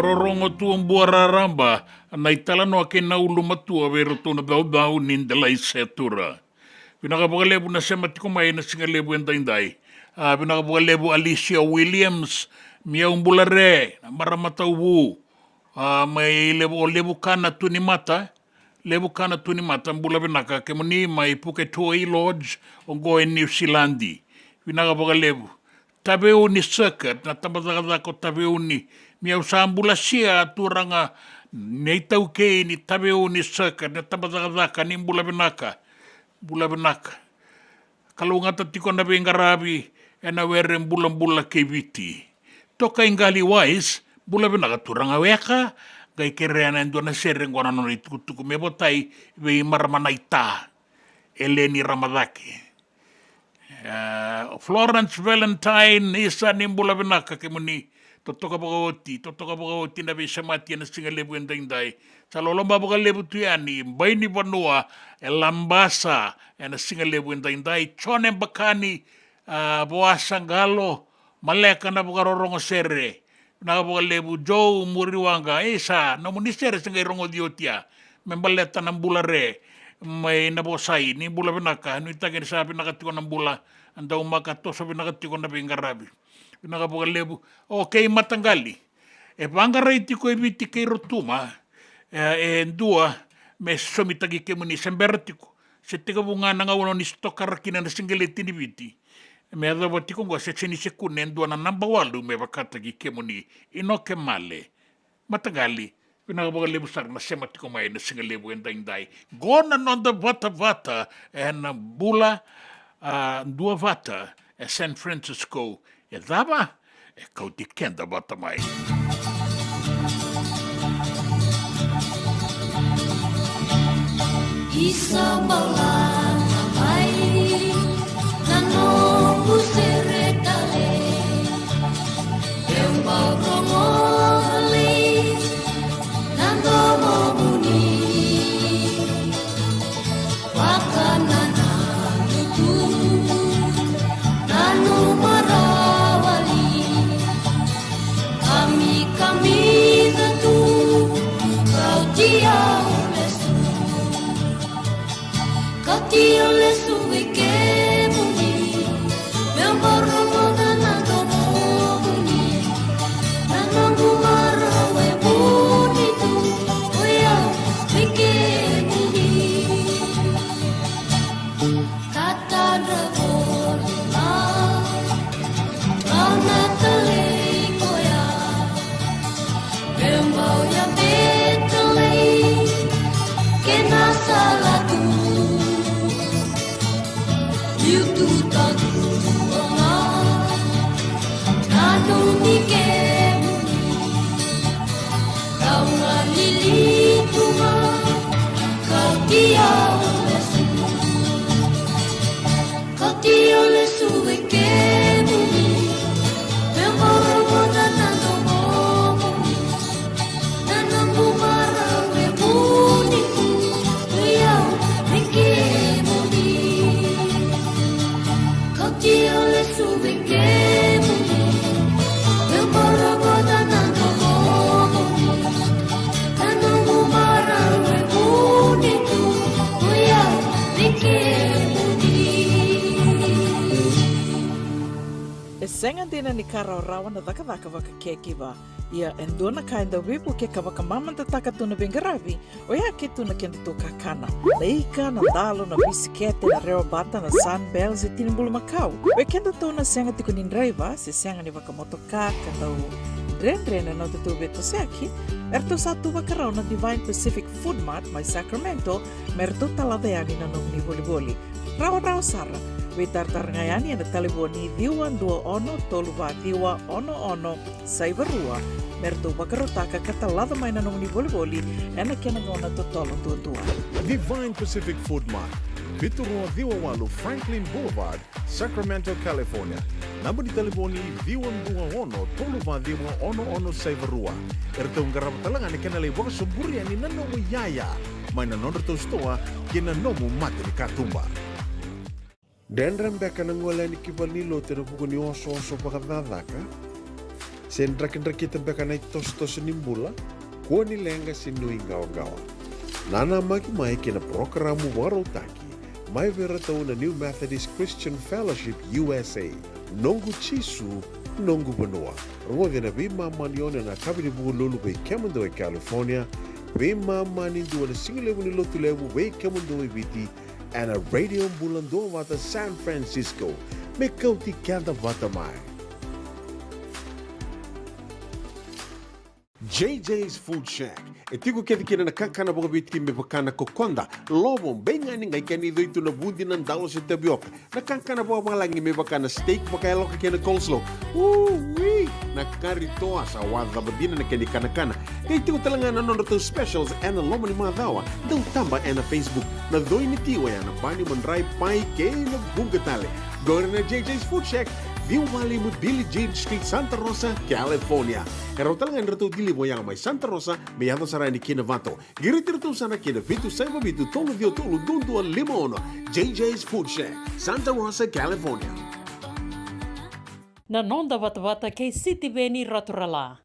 Rorogo tu o Bua raraba, na italanoa kei na ulumatua vei iratou na caucau ni Delai Setura. Vinaka vakalevu na sema tiko mai ena siga levu edaidai. A, vinaka vakalevu Alicia Williams, Miau Bulare, na marama tauvu. A, mai levu, o Levu Kana Tunimata, Levu Kana Tunimata, bula vinaka kemuni mai Puketoi Lodge, oqo e Niusiladi. Vinaka vakalevu. Taveuni Circuit, na tabacakacaka o Taveuni. Miau sa bulasia turaga, na itaukei ni Taveuni Circuit, na tabacakacaka, ni bula vinaka. Bula vinaka. Kalougata tiko na veiqaravi ena were bulabula kei Viti. Toka i Qali Wise, bula vinaka turaga weka, qai kerea na e dua na sere qo na nona itukutuku me votai vei marama na ita. Eleni Ramacake. E, Florence Valentine, isa ni bula vinaka kemuni. Totoka vakaoti, totoka vakaoti na veisemati ena siga levu edaidai. Sa loloma vakalevu tu yani, Bainivanua, e Labasa, ena siga levu edaidai. Jone Bakani, a, Voasa Qalo, maleka na vakarorogo sere. Vinaka vakalevu Joe Muriwaqa, isa, nomuni sere se qai rogoci oti ya. Me baleta na Bulare, mai Navosai, ni bula vinaka, nuitaki ni sa vinaka tiko na bula, daumaka toso vinaka tiko na veiqaravi. Vinaka vakalevu. Okei, mataqali. E vaqarai tiko e Viti kei Rotuma, e, e dua, me sosomitaki kemuni se bera tiko. Se tekivu ga na gauna ni se tokara kina na siqeleti ni Viti. Me yacova tiko oqo se sega ni se kune e dua na naba walu me vakataki kemuni. Inoke Male. Mataqali, vinaka vakalevu sara na sema tiko mai na siga levu edaidai. Qo na noda vatavata ena bula, a, duavata e San Francisco. E cava? E kauti keda vata mai. Isa bala na mai, na noqu sere tale. Bau rogo tale na domomuni. Vakanananu tu, nanuma rawa li. Kamikamica tu, kauti au lesu. Kauti au lesu vei kemuni. Meu bau rogoca na domomuni. Na noqu marau e vuni tu, o yau vei kemuni. Tatadra voli ga, au na talei koya. Meu bau yabe talei kei na sala tu. Liu tu tadu ga, nanumi kemuni. Kau galili tu ga, kauti au lesu. Kauti au lesu vei kemuni. Meu bau rogoca na domomuni. Na noqu marau e vuni tu, o yau vei kemuni. Kauti au lesu vei kemuni. Meu bau rogoca na domomuni. Na noqu marau e vuni tu, o yau vei kemuni. E sega dina ni ka rawarawa na cakacaka vakacarekiva. Ia e dua na ka e dau veivuke ka vakamamadataka tu na veiqaravi, oya ke tu na kedatou kakana. Na ika, na dalo, na bisikete, na rewabata, na Sunbells, e tini bulumakau. Vei kedatou na sega tiko ni draiva se sega ni vakamotoka ka dau dredre na nodatou veitosoyaki, eratou sa tu vakarau na Divine Pacific Food Mart mai Sacramento me ratou talaca yani na nomuni volivoli. Rawarawa sara. Veitaratara ga yani ena talevoni ciwa dua ono tolu va ciwa ono ono saiva rua me ratou vakarautaka ka talaca mai na nomuni volivoli ena kena gauna totolo duadua. Divine Pacific Food Mart, vitu rua ciwa walu Franklin Boulevard, Sacramento, California. Naba ni talevoni ciwa dua ono tolu va ciwa ono ono saiva rua. Eratou qarava tale ga na kena lai vakasoburi yani na nomu iyaya mai na nodratou sitoa kei na nomu mata ni katuba. Dredre beka na gole yani ki valenilotu ena vuku ni osooso vakacakacaka? Se drakidrakita beka na itosotoso ni bula? Kua ni leqa se nuiqawaqawa. Nanamaki mai kei na parokaramu vakarautaki mai vei iratou na New Methodist Christian Fellowship U S A, Noqu Jisu, Noqu Vanua. Rogoci ena veimama ni ono ena yakavi ni Vukelulu vei kemudou e California, veimama ni dua na sigalevu ni Lotulevu vei kemudou e Viti, ena Radio Bula Duavata San Francisco. Me kauti keda vata mai. J J's Food Shack. E tiko kece kina na kakana vakaviti me vaka na kokoda, lovo, beigani, qai kena icoi tu na vudi, na dalo se tavioka. Na kakana vakavalagi me vaka na steak vakayaloka kei na coleslaw. Ui! Na kari toa, sa wacava dina na kena ikanakana. Qai tiko tale ga na nodratou specials ena loma ni macawa. Dau taba ena Facebook. Na coi ni tio ya na bani, madrai, pai kei na vuqa tale. Qori na J J's Food Shack, ciwa walu lima Billie Jean Street, Santa Rosa, California. E rawa tale ga ni ratou deliver ya mai Santa Rosa me yaco sara yani ki Novato. Qiriti iratou sara ki na vitu saiva vitu tolu ciwa tolu dua dua lima ono. J J's Food Shack, Santa Rosa, California. Na noda vatavata kei Sitiveni Raturala.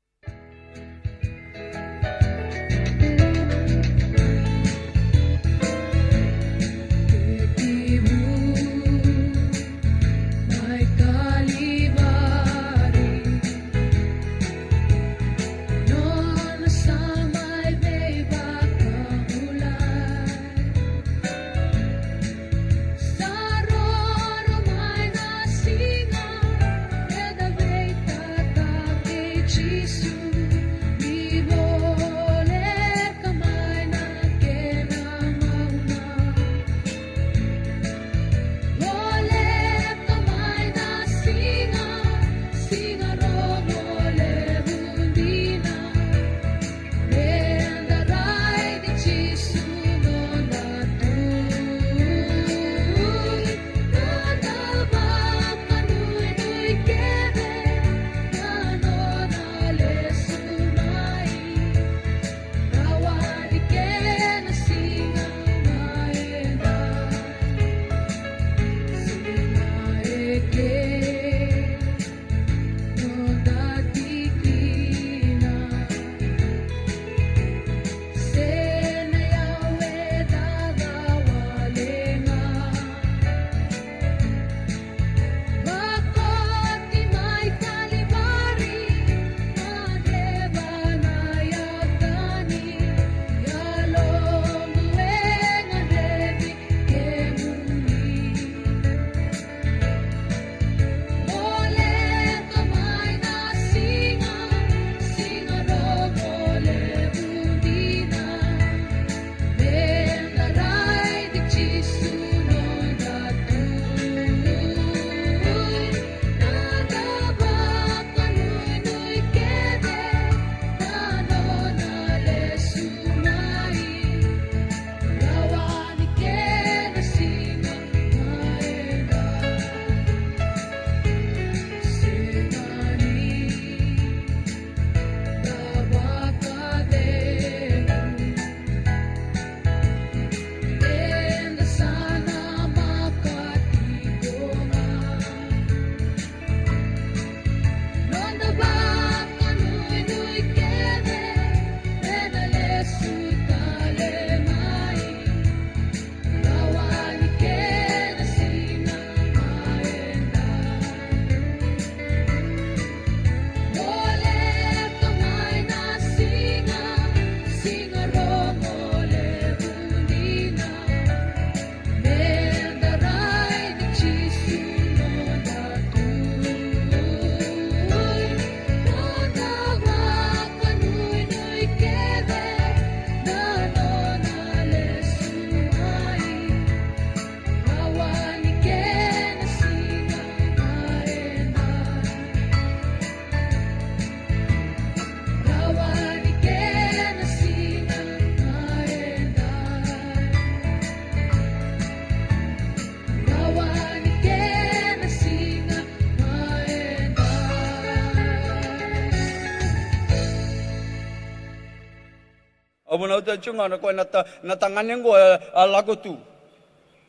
Au vunauta tiko ga na koya na ta-, na tagane oqo e, a lako tu.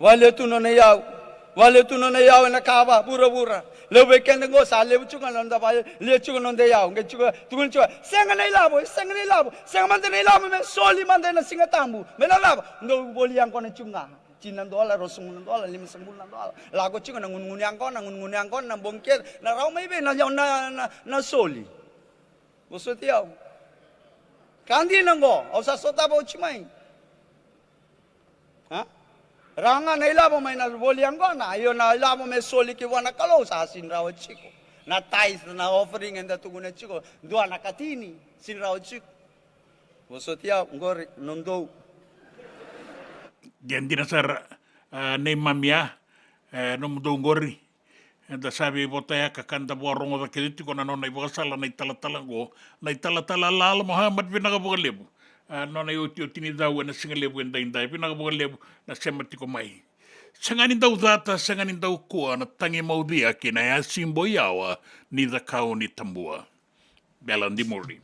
Vale tu nona iyau. Vale tu nona iyau ena ka va vuravura. Levu vei keda qo sa levu tiko ga na noda vale, lia tiko na noda iyau, qai tiko, tukuna tiko, sega na ilavo, sega na ilavo, sega mada na ilavo, me soli mada ena Siga Tabu, me na cava, dou volia yaqona tiko ga. Tini na dola, ruasagavulu na dola, limasagavulu na dola. Lako tiko na gunugunu yaqona, gunugunu yaqona, na bogi kece, na rawa mai vei na, na, na, na soli. Vosoti au. Ka dina qo, au sa sotava oti mai. A? Rawa ga na ilavo mai na voli yaqona, io na ilavo me soli ki vua na Kalou sa sini rawa tiko. Na tithe, na offering eda tukuna tiko, dua na katini, sini rawa tiko. Vosoti au, qori, nodou. Ia dina sara, a, neimami a, e, nomudou qori. Eda sa veivotayaka ka da vakarogoca kece tiko na nona ivakasala na italatala qo, na italatala Lala Muhammad, vinaka vakalevu. A, nona iotioti ni cau ena siga levu edaidai, vinaka vakalevu na sema tiko mai. Sega ni dau cata, sega ni dau kua, na tagi maucia kei na yasi boi yawa ni cakau ni tabua. Bela Dimuri.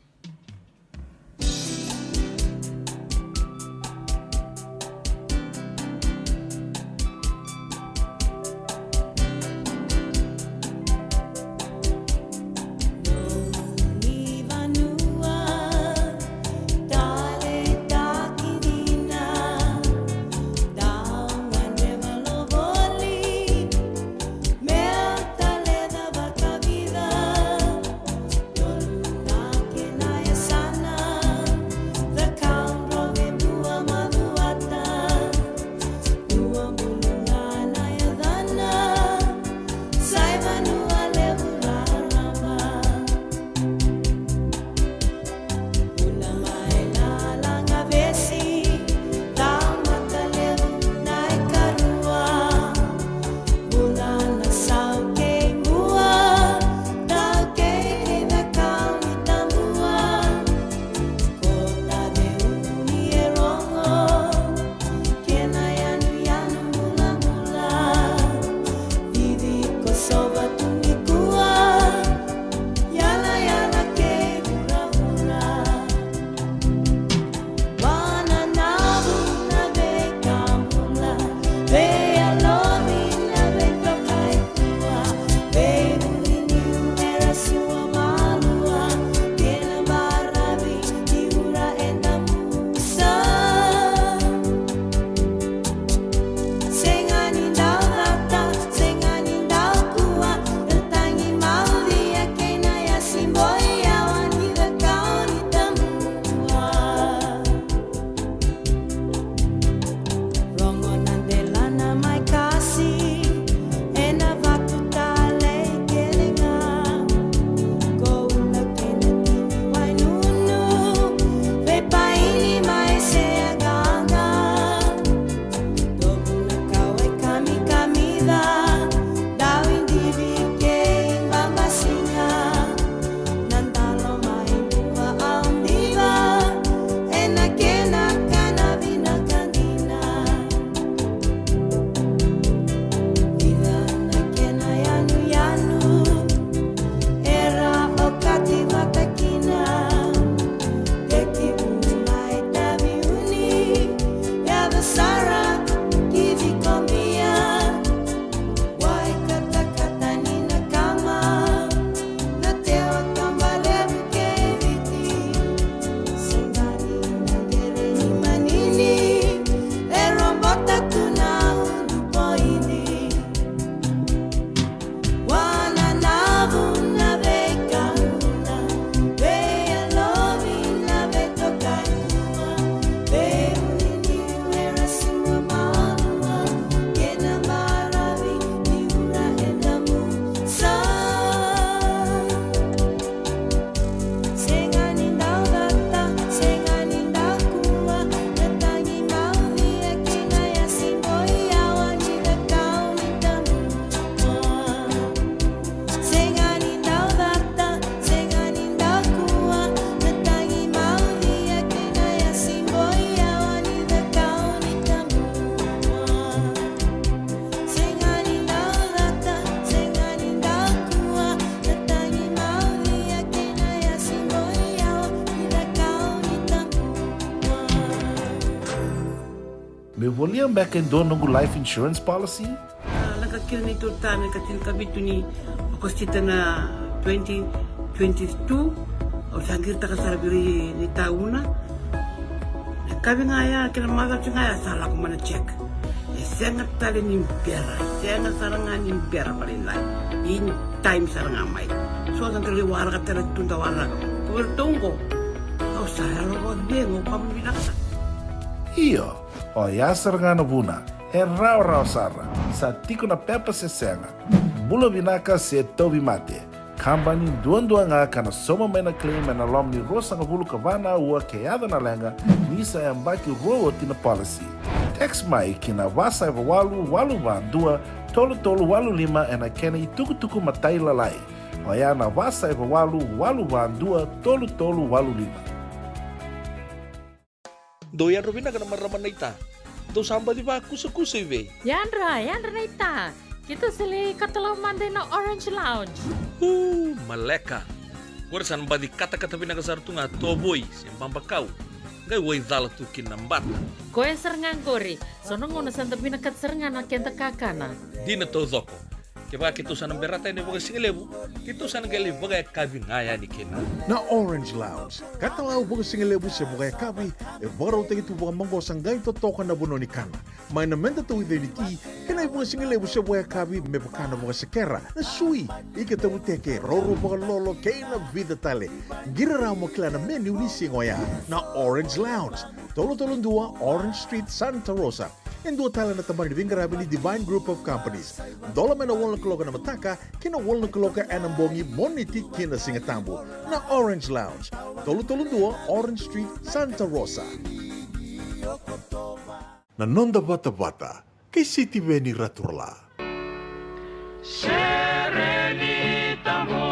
Meu volia beka e dua noqu life insurance policy? A, lako kina na iTaukei me ka tinikavitu ni Ko sita na twenty twenty-two, au sa qiritaka sara vei ira ni tauna. Na kavi ga ya kei na macawa ga ya sa lako mai na check. E sega tale ni bera, e sega sara ga ni bera vakalailai. In time sara ga mai. So da qai waraka tale tu da waraka. Ko ira tou qo, au sa yalo vakacegu, au kama vinaka sara. Io, oya sara ga na vuna. E rawarawa sara, sa tiko na pepa se sega. Bula vinaka se tauvimate. Kabani duadua ga ka na sauma mai na claim ena loma ni ruasagavulu ka va na aua ke yaco na leqa, ni sa yabaki rua oti na policy. Text mai ki na va saiva walu walu va dua tolu tolu walu lima ena kena itukutuku matailalai. Oya na va saiva walu walu va dua tolu tolu walu lima. Dou yadra vinaka na marama naita. Dou sa baci vakusakusa i vei? Yadra, yadra naita. Keitou sa lai katalau mada ina Orange Lounge. Uu, maleka. Qori sa na baci katakata vinaka sara tu ga tovoi se babakau. Qai waicala tu kina na bata. Koya sara ga qori. So na gauna sa da vinakata sara ga na keda kakana. Dina taucoko. Kevaka keitou sa na berata yani vakasigalevu, keitou sa na qai lai vakayakavi ga yani kina. Na Orange Lounge, katalau vakasigalevu se vakayakavi, e vakarautaki tu vakamaqosa qai totoka na vanua ni kana. Mai na meda tauica ni ti, kei na ivakasigalevu se vakayakavi me vaka na vakasekera, na sui, ika tavuteke, raurau vakalolo, kei na vica tale. Qiri rawa mo kila na menu ni siga oya. Na Orange Lounge, tolu tolu dua Orange Street, Santa Rosa. E dua tale na tabana ni veiqaravi ni Divine Group of Companies. Dola mai na walu na kaloko ena mataka ki na walu na kaloko ena bogi, Moniti ki na Sigatabu. Na Orange Lounge, tolu tolu dua Orange Street, Santa Rosa. Na noda vatavata kei Sitiveni Raturala. Sere ni tabu,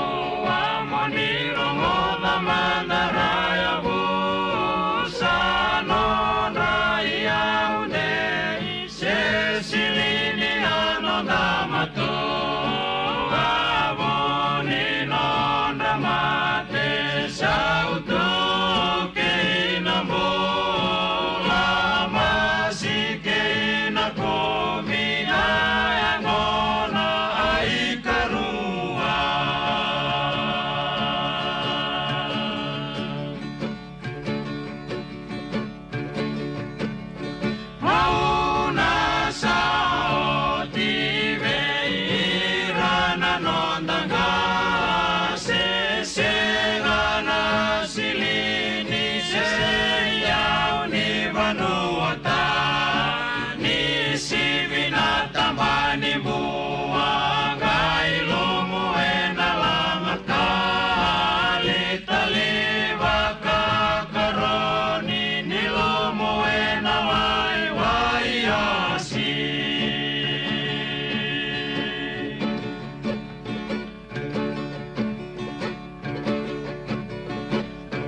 a mo ni rogoca mada ra yavu, sa nodra i au nei, se silini a noda matua, a vo ni nodra mate, sautu kei na bula, masi kei na kumi, na yagona a ikarua. Gauna sa oti vei ira na noda qase, sega na silini se iyau ni vanua tani, sivi na tabani bua, qai lumu ena lama tali, tali vaka karoni, ni lumu ena waiwai asi.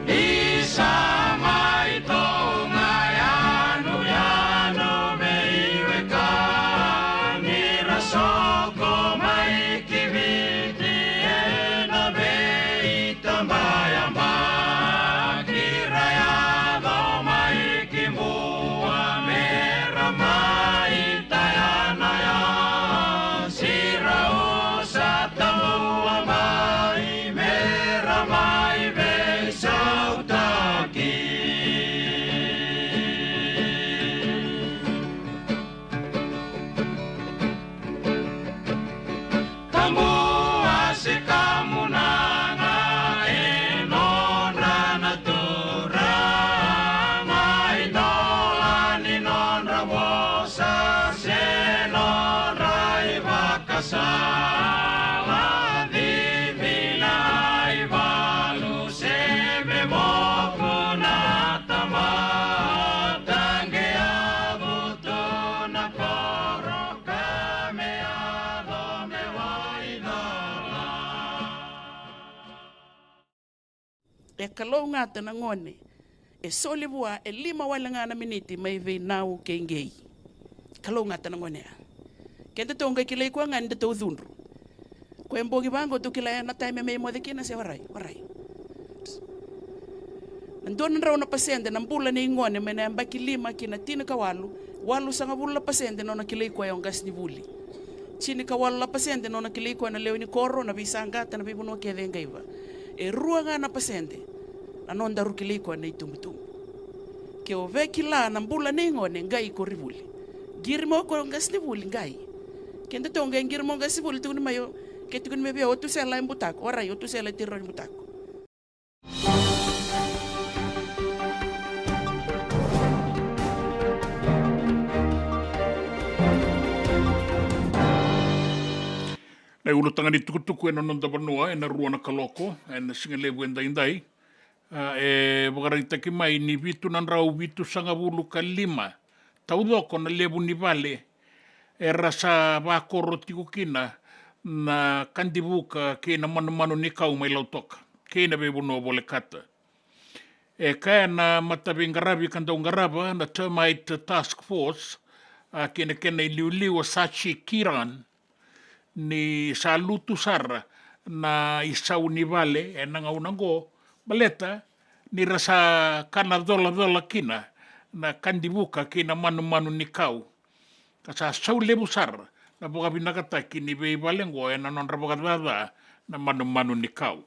Isa mai toga yanuyanu veiwekani, ra soko mai ki Viti ena veitabayabaki, ra yaco mai ki Bua me ra mai tayana ya, si ra usa tabua mai me ra mai veisautaki. Tabua se kamunaga e nodra na turaga, idola ni nodra vosa se nodra ivakasala, cici na ivalu se me moku na tamata, qai yavu tu na koro ka me yaco me waicola. E kalougata na gone e soli vua e lima wale ga na miniti mai vei Nau kei Qei. Kalougata na gone ya. Kedatou qai kilai koya ga ni datou cudru. Koya e bogi vaqo tou kila ya na taimi me mai moce kina se warai, warai. Na dua na drau na pasede na bula nei gone mai na yabaki lima ki na tinikawalu, walusagavulu na pasede na nona kilai koya o qasenivuli. Tinikawalu na pasede nona kilai koya na lewe ni koro, na veisaqata, na veivanua kece e qaiva. E rua ga na pasede na nodaru kilai koya na itubutubu. Ke o via kila na bula nei gone, qai ko ri vuli. Qiri mai o koya qasenivuli, qai. Keda tou qai qiri mai o qasenivuli, tukuni mai o, ke tukuni mai vei au o Tusela e butako, warai, o Tusela e tiro ni butako. Na iulutaga ni tukutuku ena noda vanua ena rua na kaloko ena siga levu edaidai. A, e vakaraitaki mai ni vitu na drau vitusagavulu ka lima taucoko na levu ni vale era sa vakoro tiko kina na kadivuka kei na manumanu ni kau mai Lautoka kei na veivanua volekata. E kaya na mataveiqaravi ka dau qarava na Termite Task Force, a, kei na kena iliuliu o Sachi Kiran, ni sa lutu sara na isau ni vale ena gauna oqo, baleta ni ra sa kana colacola kina na kadivuka kei na manumanu ni kau. Ka sa sau levu sara na vakavinakataki ni veivale oqo ena nodra vakacaca na manumanu ni kau.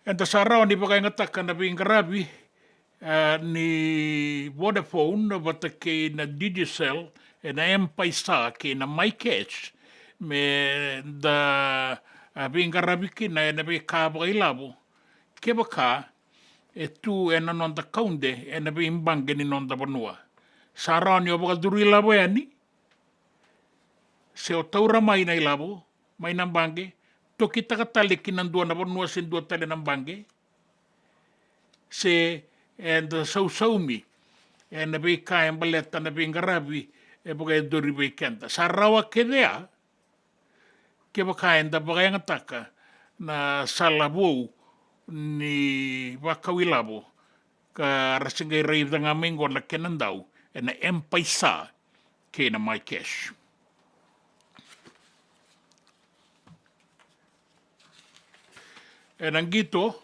Eda sa rawa ni vakayagataka na veiqaravi, eh, ni Vodafone vata kei na Digicel ena M-PAiSA kei na MyCash, me da, eh, veiqaravi kina ena veika vakailavo kevaka e tu ena noda kaude ena veibaqe ni noda vanua. Sa rawa ni o vakacuru ilavo yani, se o taura mai na ilavo mai na baqe, tokitaka tale ki na dua na vanua se dua tale na baqe, se eda sausaumi ena veika e baleta na veiqaravi e vakayacori vei keda. Sa rawa kece ya kevaka eda vakayagataka na sala vou ni vakau ilavo, ka ra se qai raica ga mai oqo na kena dau ena M-PAiSA kei na MyCash. Ena qito,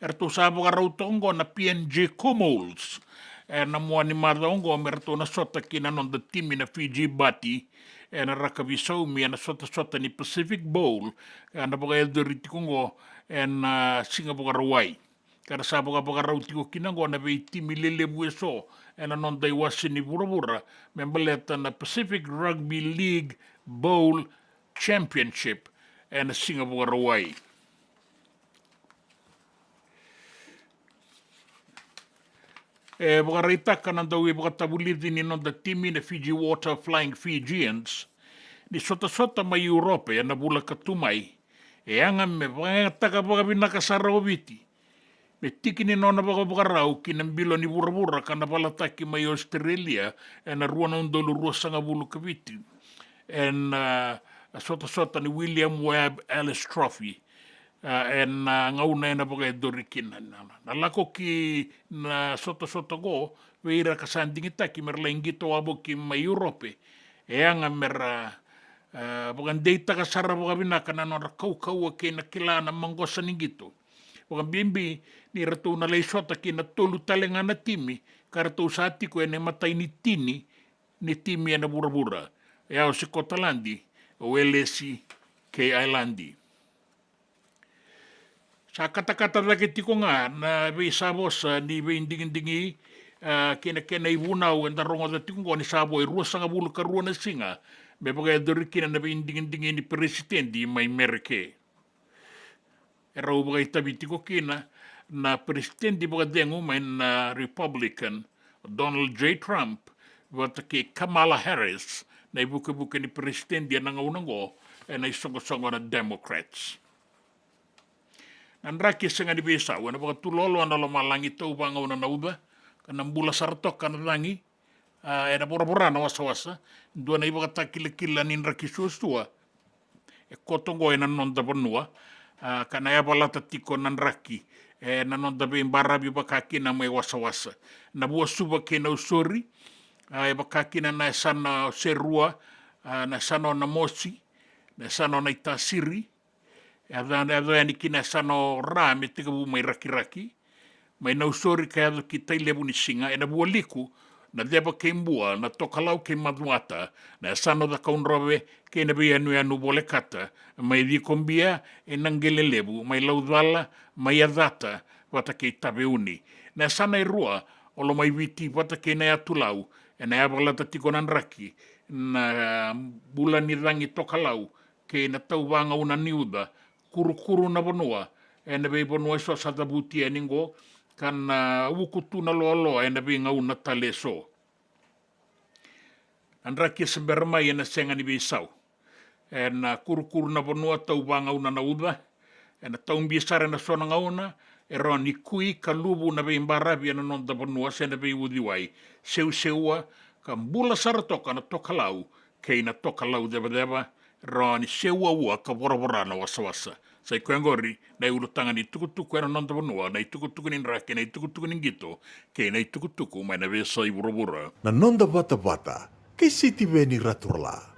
eratou sa vakarau toka oqo na P N G Comholz ena mua ni macawa oqo, me ratou na sota kei na noda timi na Fiji Bati ena rakavi saumi ena sotasota ni Pacific Bowl, ena vakayacori tiko oqo ena, ah, siga Vakarauwai. Ka ra sa vakavakarau tiko kina oqo na veitimi lelevu eso ena noda iwase ni vuravura me baleta na Pacific Rugby League Bowl Championship ena siga Vakarauwai. E vakaraitaka na dauveivakatavulici ni noda timi na Fiji Water Flying Fijians ni sotasota mai Europe ena vula ka tu mai, e yaga me vakayagataka vakavinaka sara o Viti me tiki ni nona vakavakarau ki na bilo ni vuravura ka na valataki mai Australia ena rua na udolu ruasagavulu ka vitu, ena, ah, sotasota ni William Webb Ellis Trophy, ah, ena, ah, gauna ena vakayacori kina. Na, na lako ki na sotasota oqo vei ira ka sa digitaki me ra lai qito wavoki mai Europe, e yaga me ra, ah, vakadeitaka sara vakavinaka na nodra kaukauwa kei na kila na maqosa ni qito. Vakabibi ni ratou na lai sota kei na tolu tale ga na timi ka ratou sa tiko ena imatai ni tini ni timi ena vuravura, e a o Sikotaladi, o Welesi kei Ailadi. Sa katakata cake tiko ga na veisavosa ni veidigidigi, ah, kei na kena ivunau eda rogoca tiko oqo ni sa vo e ruasagavulu ka rua na siga me vakayacori kina na veidigidigi ni peresitedi mai Mereke. E rau vakaitavi tiko kina na peresitedi vakacegu mai na Republican, Donald J Trump, vata kei Kamala Harris, na ivukevuke ni peresitedi ena gauna oqo ena isoqosoqo na Democrats. Na draki e sega ni veisau, ena vakatuloaloa na lomalagi, tau vagauna na uca, ka na bula sara toka na cagi, ah, ena voravora na wasawasa. Dua na ivakatakilakila ni draki suasua e koto oqo ena noda vanua, ah, ka na yavalata tiko na draki ena noda veibaravi vaka kina mai wasawasa. Na Vuasuva kei Nausori, ah, e vaka kina na yasana o Serua, ah, na yasana o Namosi, na yasana o Naitasiri, e yaco, e yaco yani ki na yasana o Ra me tekivu mai Rakiraki, mai Nausori ka yaco ki Tailevu ni Siga, ena Vualiku na Ceva kei Bua, na Tokalau kei Macuata, na yasana o Cakaudrove kei na veiyanuyanu volekata, mai Cikobia e Naqele Levu, mai Laucala, mai Yacata vata kei Taveuni. Na yasana e rua o Lomaiviti vata kei Nayatulau, ena yavalata tiko na draki na bula ni cagi tokalau kei na tauvagauna ni uca, kurukuru na vanua ena veivanua eso sa cavuti yani qo, ka na vuku tu na loaloa ena veigauna tale eso. Na draki e se bera mai ena sega ni veisau. Ena kurukuru na vanua, tauvagauna na uca. Ena taubi sara ena so na gauna e rawa ni kui ka luvu na veibaravi ena noda vanua se na veiuciwai, seuseua ka bula sara toka na tokalau kei na tokalau cevaceva, rawa ni seuaua ka voravora na wasawasa. Sa i koya qori na iulutaga ni tukutuku ena noda vanua, na itukutuku ni draki, na itukutuku ni qito kei na itukutuku mai na veiyasai vuravura. Na noda vatavata kei Sitiveni Raturala.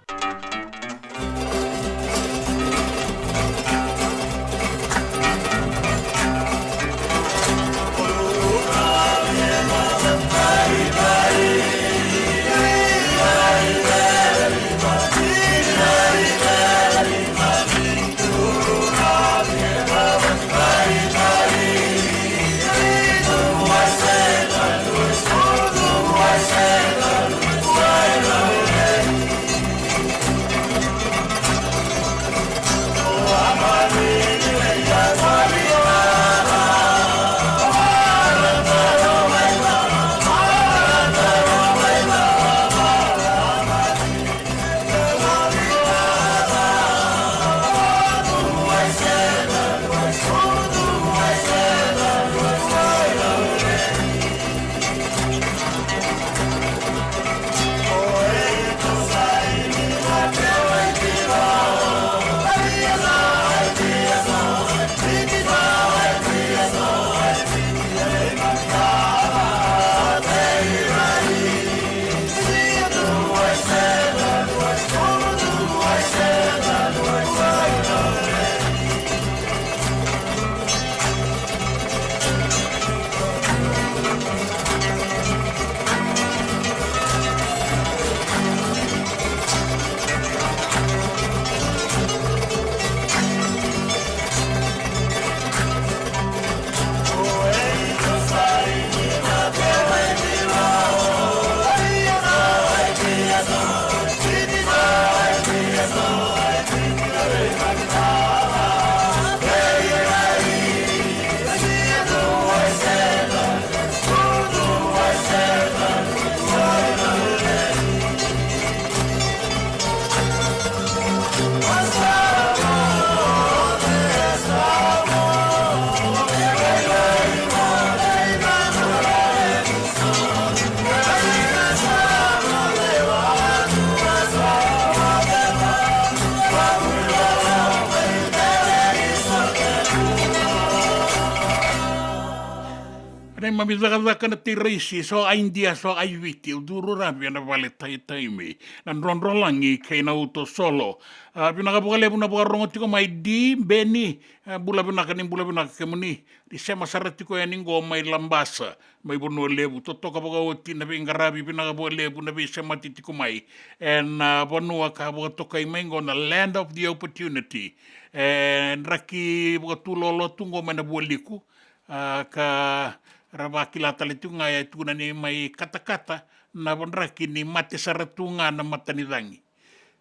Neimami cakacaka na teiraisi, so a Idia, so a Viti, au curu ravi ena vale taitaimi, na drodrolagi kei na uto solo. A, vinaka vakalevu na vakarogo tiko mai, Di Beni. A, bula vinaka, ni bula vinaka kemuni. Ni sema sara tiko yani qo mai Labasa, mai Vanua Levu, totoka vakaoti na veiqaravi, vinaka vakalevu na veisemati tiko mai ena vanua ka vakatokai mai qo na land of the opportunity. E draki vakatulolo tu qo mai na Vualiku, a, ka ra vakila tale tiko ga e tukuna ni mai katakata na vadraki ni mate sara tu ga na matanicagi.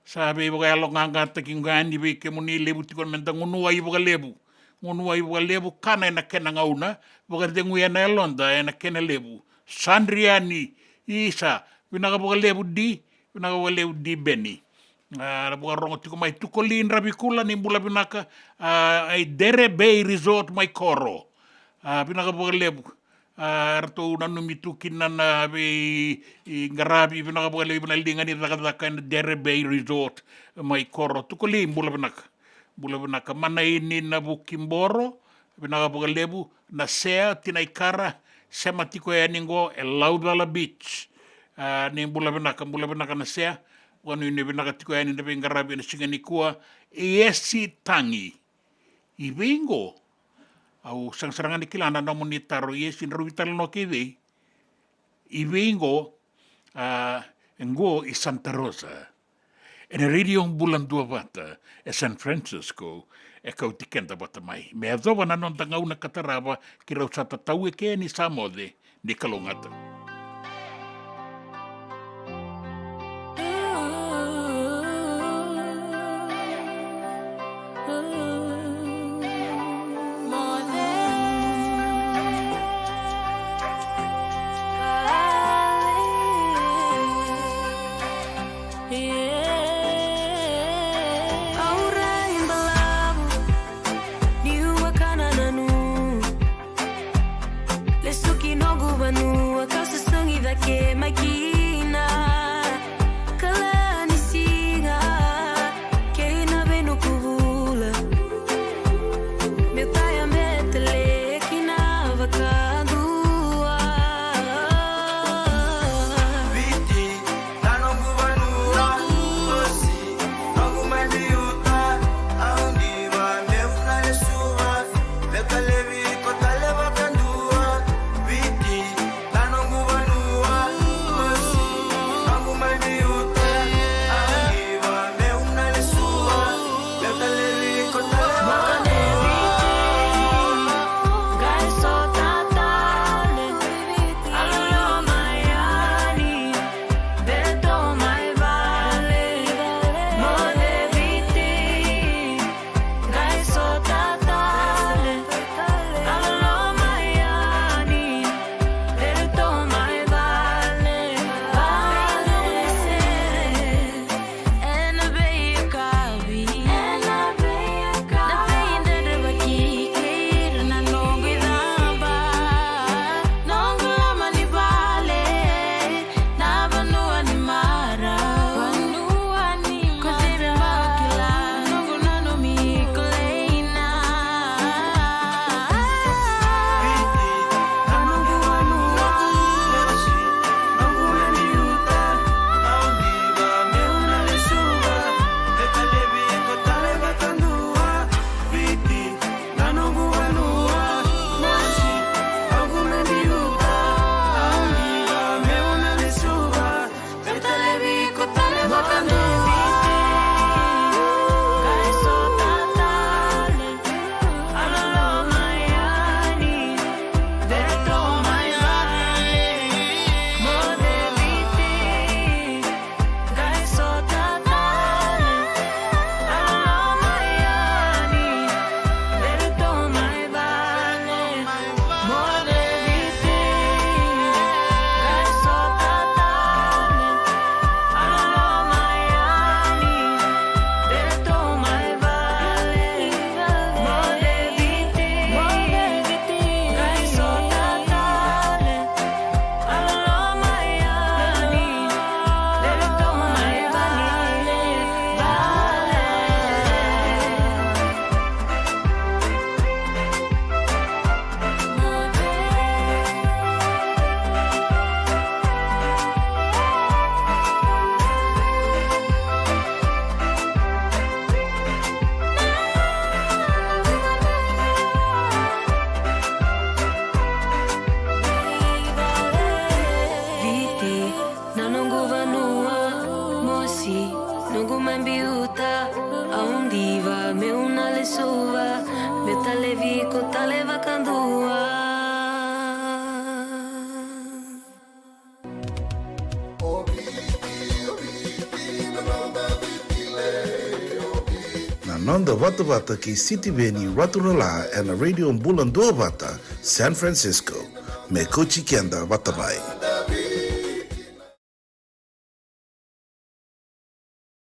Sa veivakayaloqaqataki ga yani vei kemuni, levu tiko meda gunu wai vakalevu. Gunu wai vakalevu, kana ena kena gauna, vakaceguya na yaloda ena kena levu. Sa dri yani, isa, vinaka vakalevu Di, vinaka vakalevu Di Beni. A, na vakarogo tiko mai Tukoli Dravikula, ni bula vinaka, a, ai Dere Bay Resort mai Koro. A, vinaka vakalevu. A, ratou nanumi tu kina na vei, i qaravi, vinaka vakalevu na liga ni cakacaka ena Dere Bay Resort mai Koro. Tukoli, bula vinaka. Bula vinaka. Manaini Navukiboro, vinaka vakalevu. Nasea Tinaikara, sema tiko yani qo e Laucala Beach. A, ni bula vinaka, bula vinaka Nasea. Vakanuinui vinaka tiko yani na veiqaravi ena siga nikua. Iesi Tagi. I vei qo? Au sega sara ga ni kila na nomuni taro, Iesi, drau veitalanoa kei cei? I vei qo? a, e qo i Santa Rosa. Ena Radio Bula Duavata e San Francisco, e kauti keda vata mai me yacova na noda gauna ka tarava. Keirau sa tatau eke ni sa moce, ni kalougata. Au rai balavu niu a kana na nu. Lesu ki noqu vanua kau susugi cake mai kina. Kala ni siga kei na vei noqu vula. Meu taya betele kina vakadua. Viti, na noqu vanua, mosi, noqu mai biuta, au diva, meu na lesuva, meu talevi iko tale vakadua. Viti, na noqu vanua, mosi, noqu mai biuta, au diva, meu na lesuva, meu talevi iko tale vakadua. Viti, na noqu vanua, mosi, noqu mai biuta, au diva, meu na lesuva, meu talevi iko tale vakadua. Na noda vatavata kei Sitiveni Raturala ena Radio Bula Duavata, San Francisco, me kauti keda vata mai.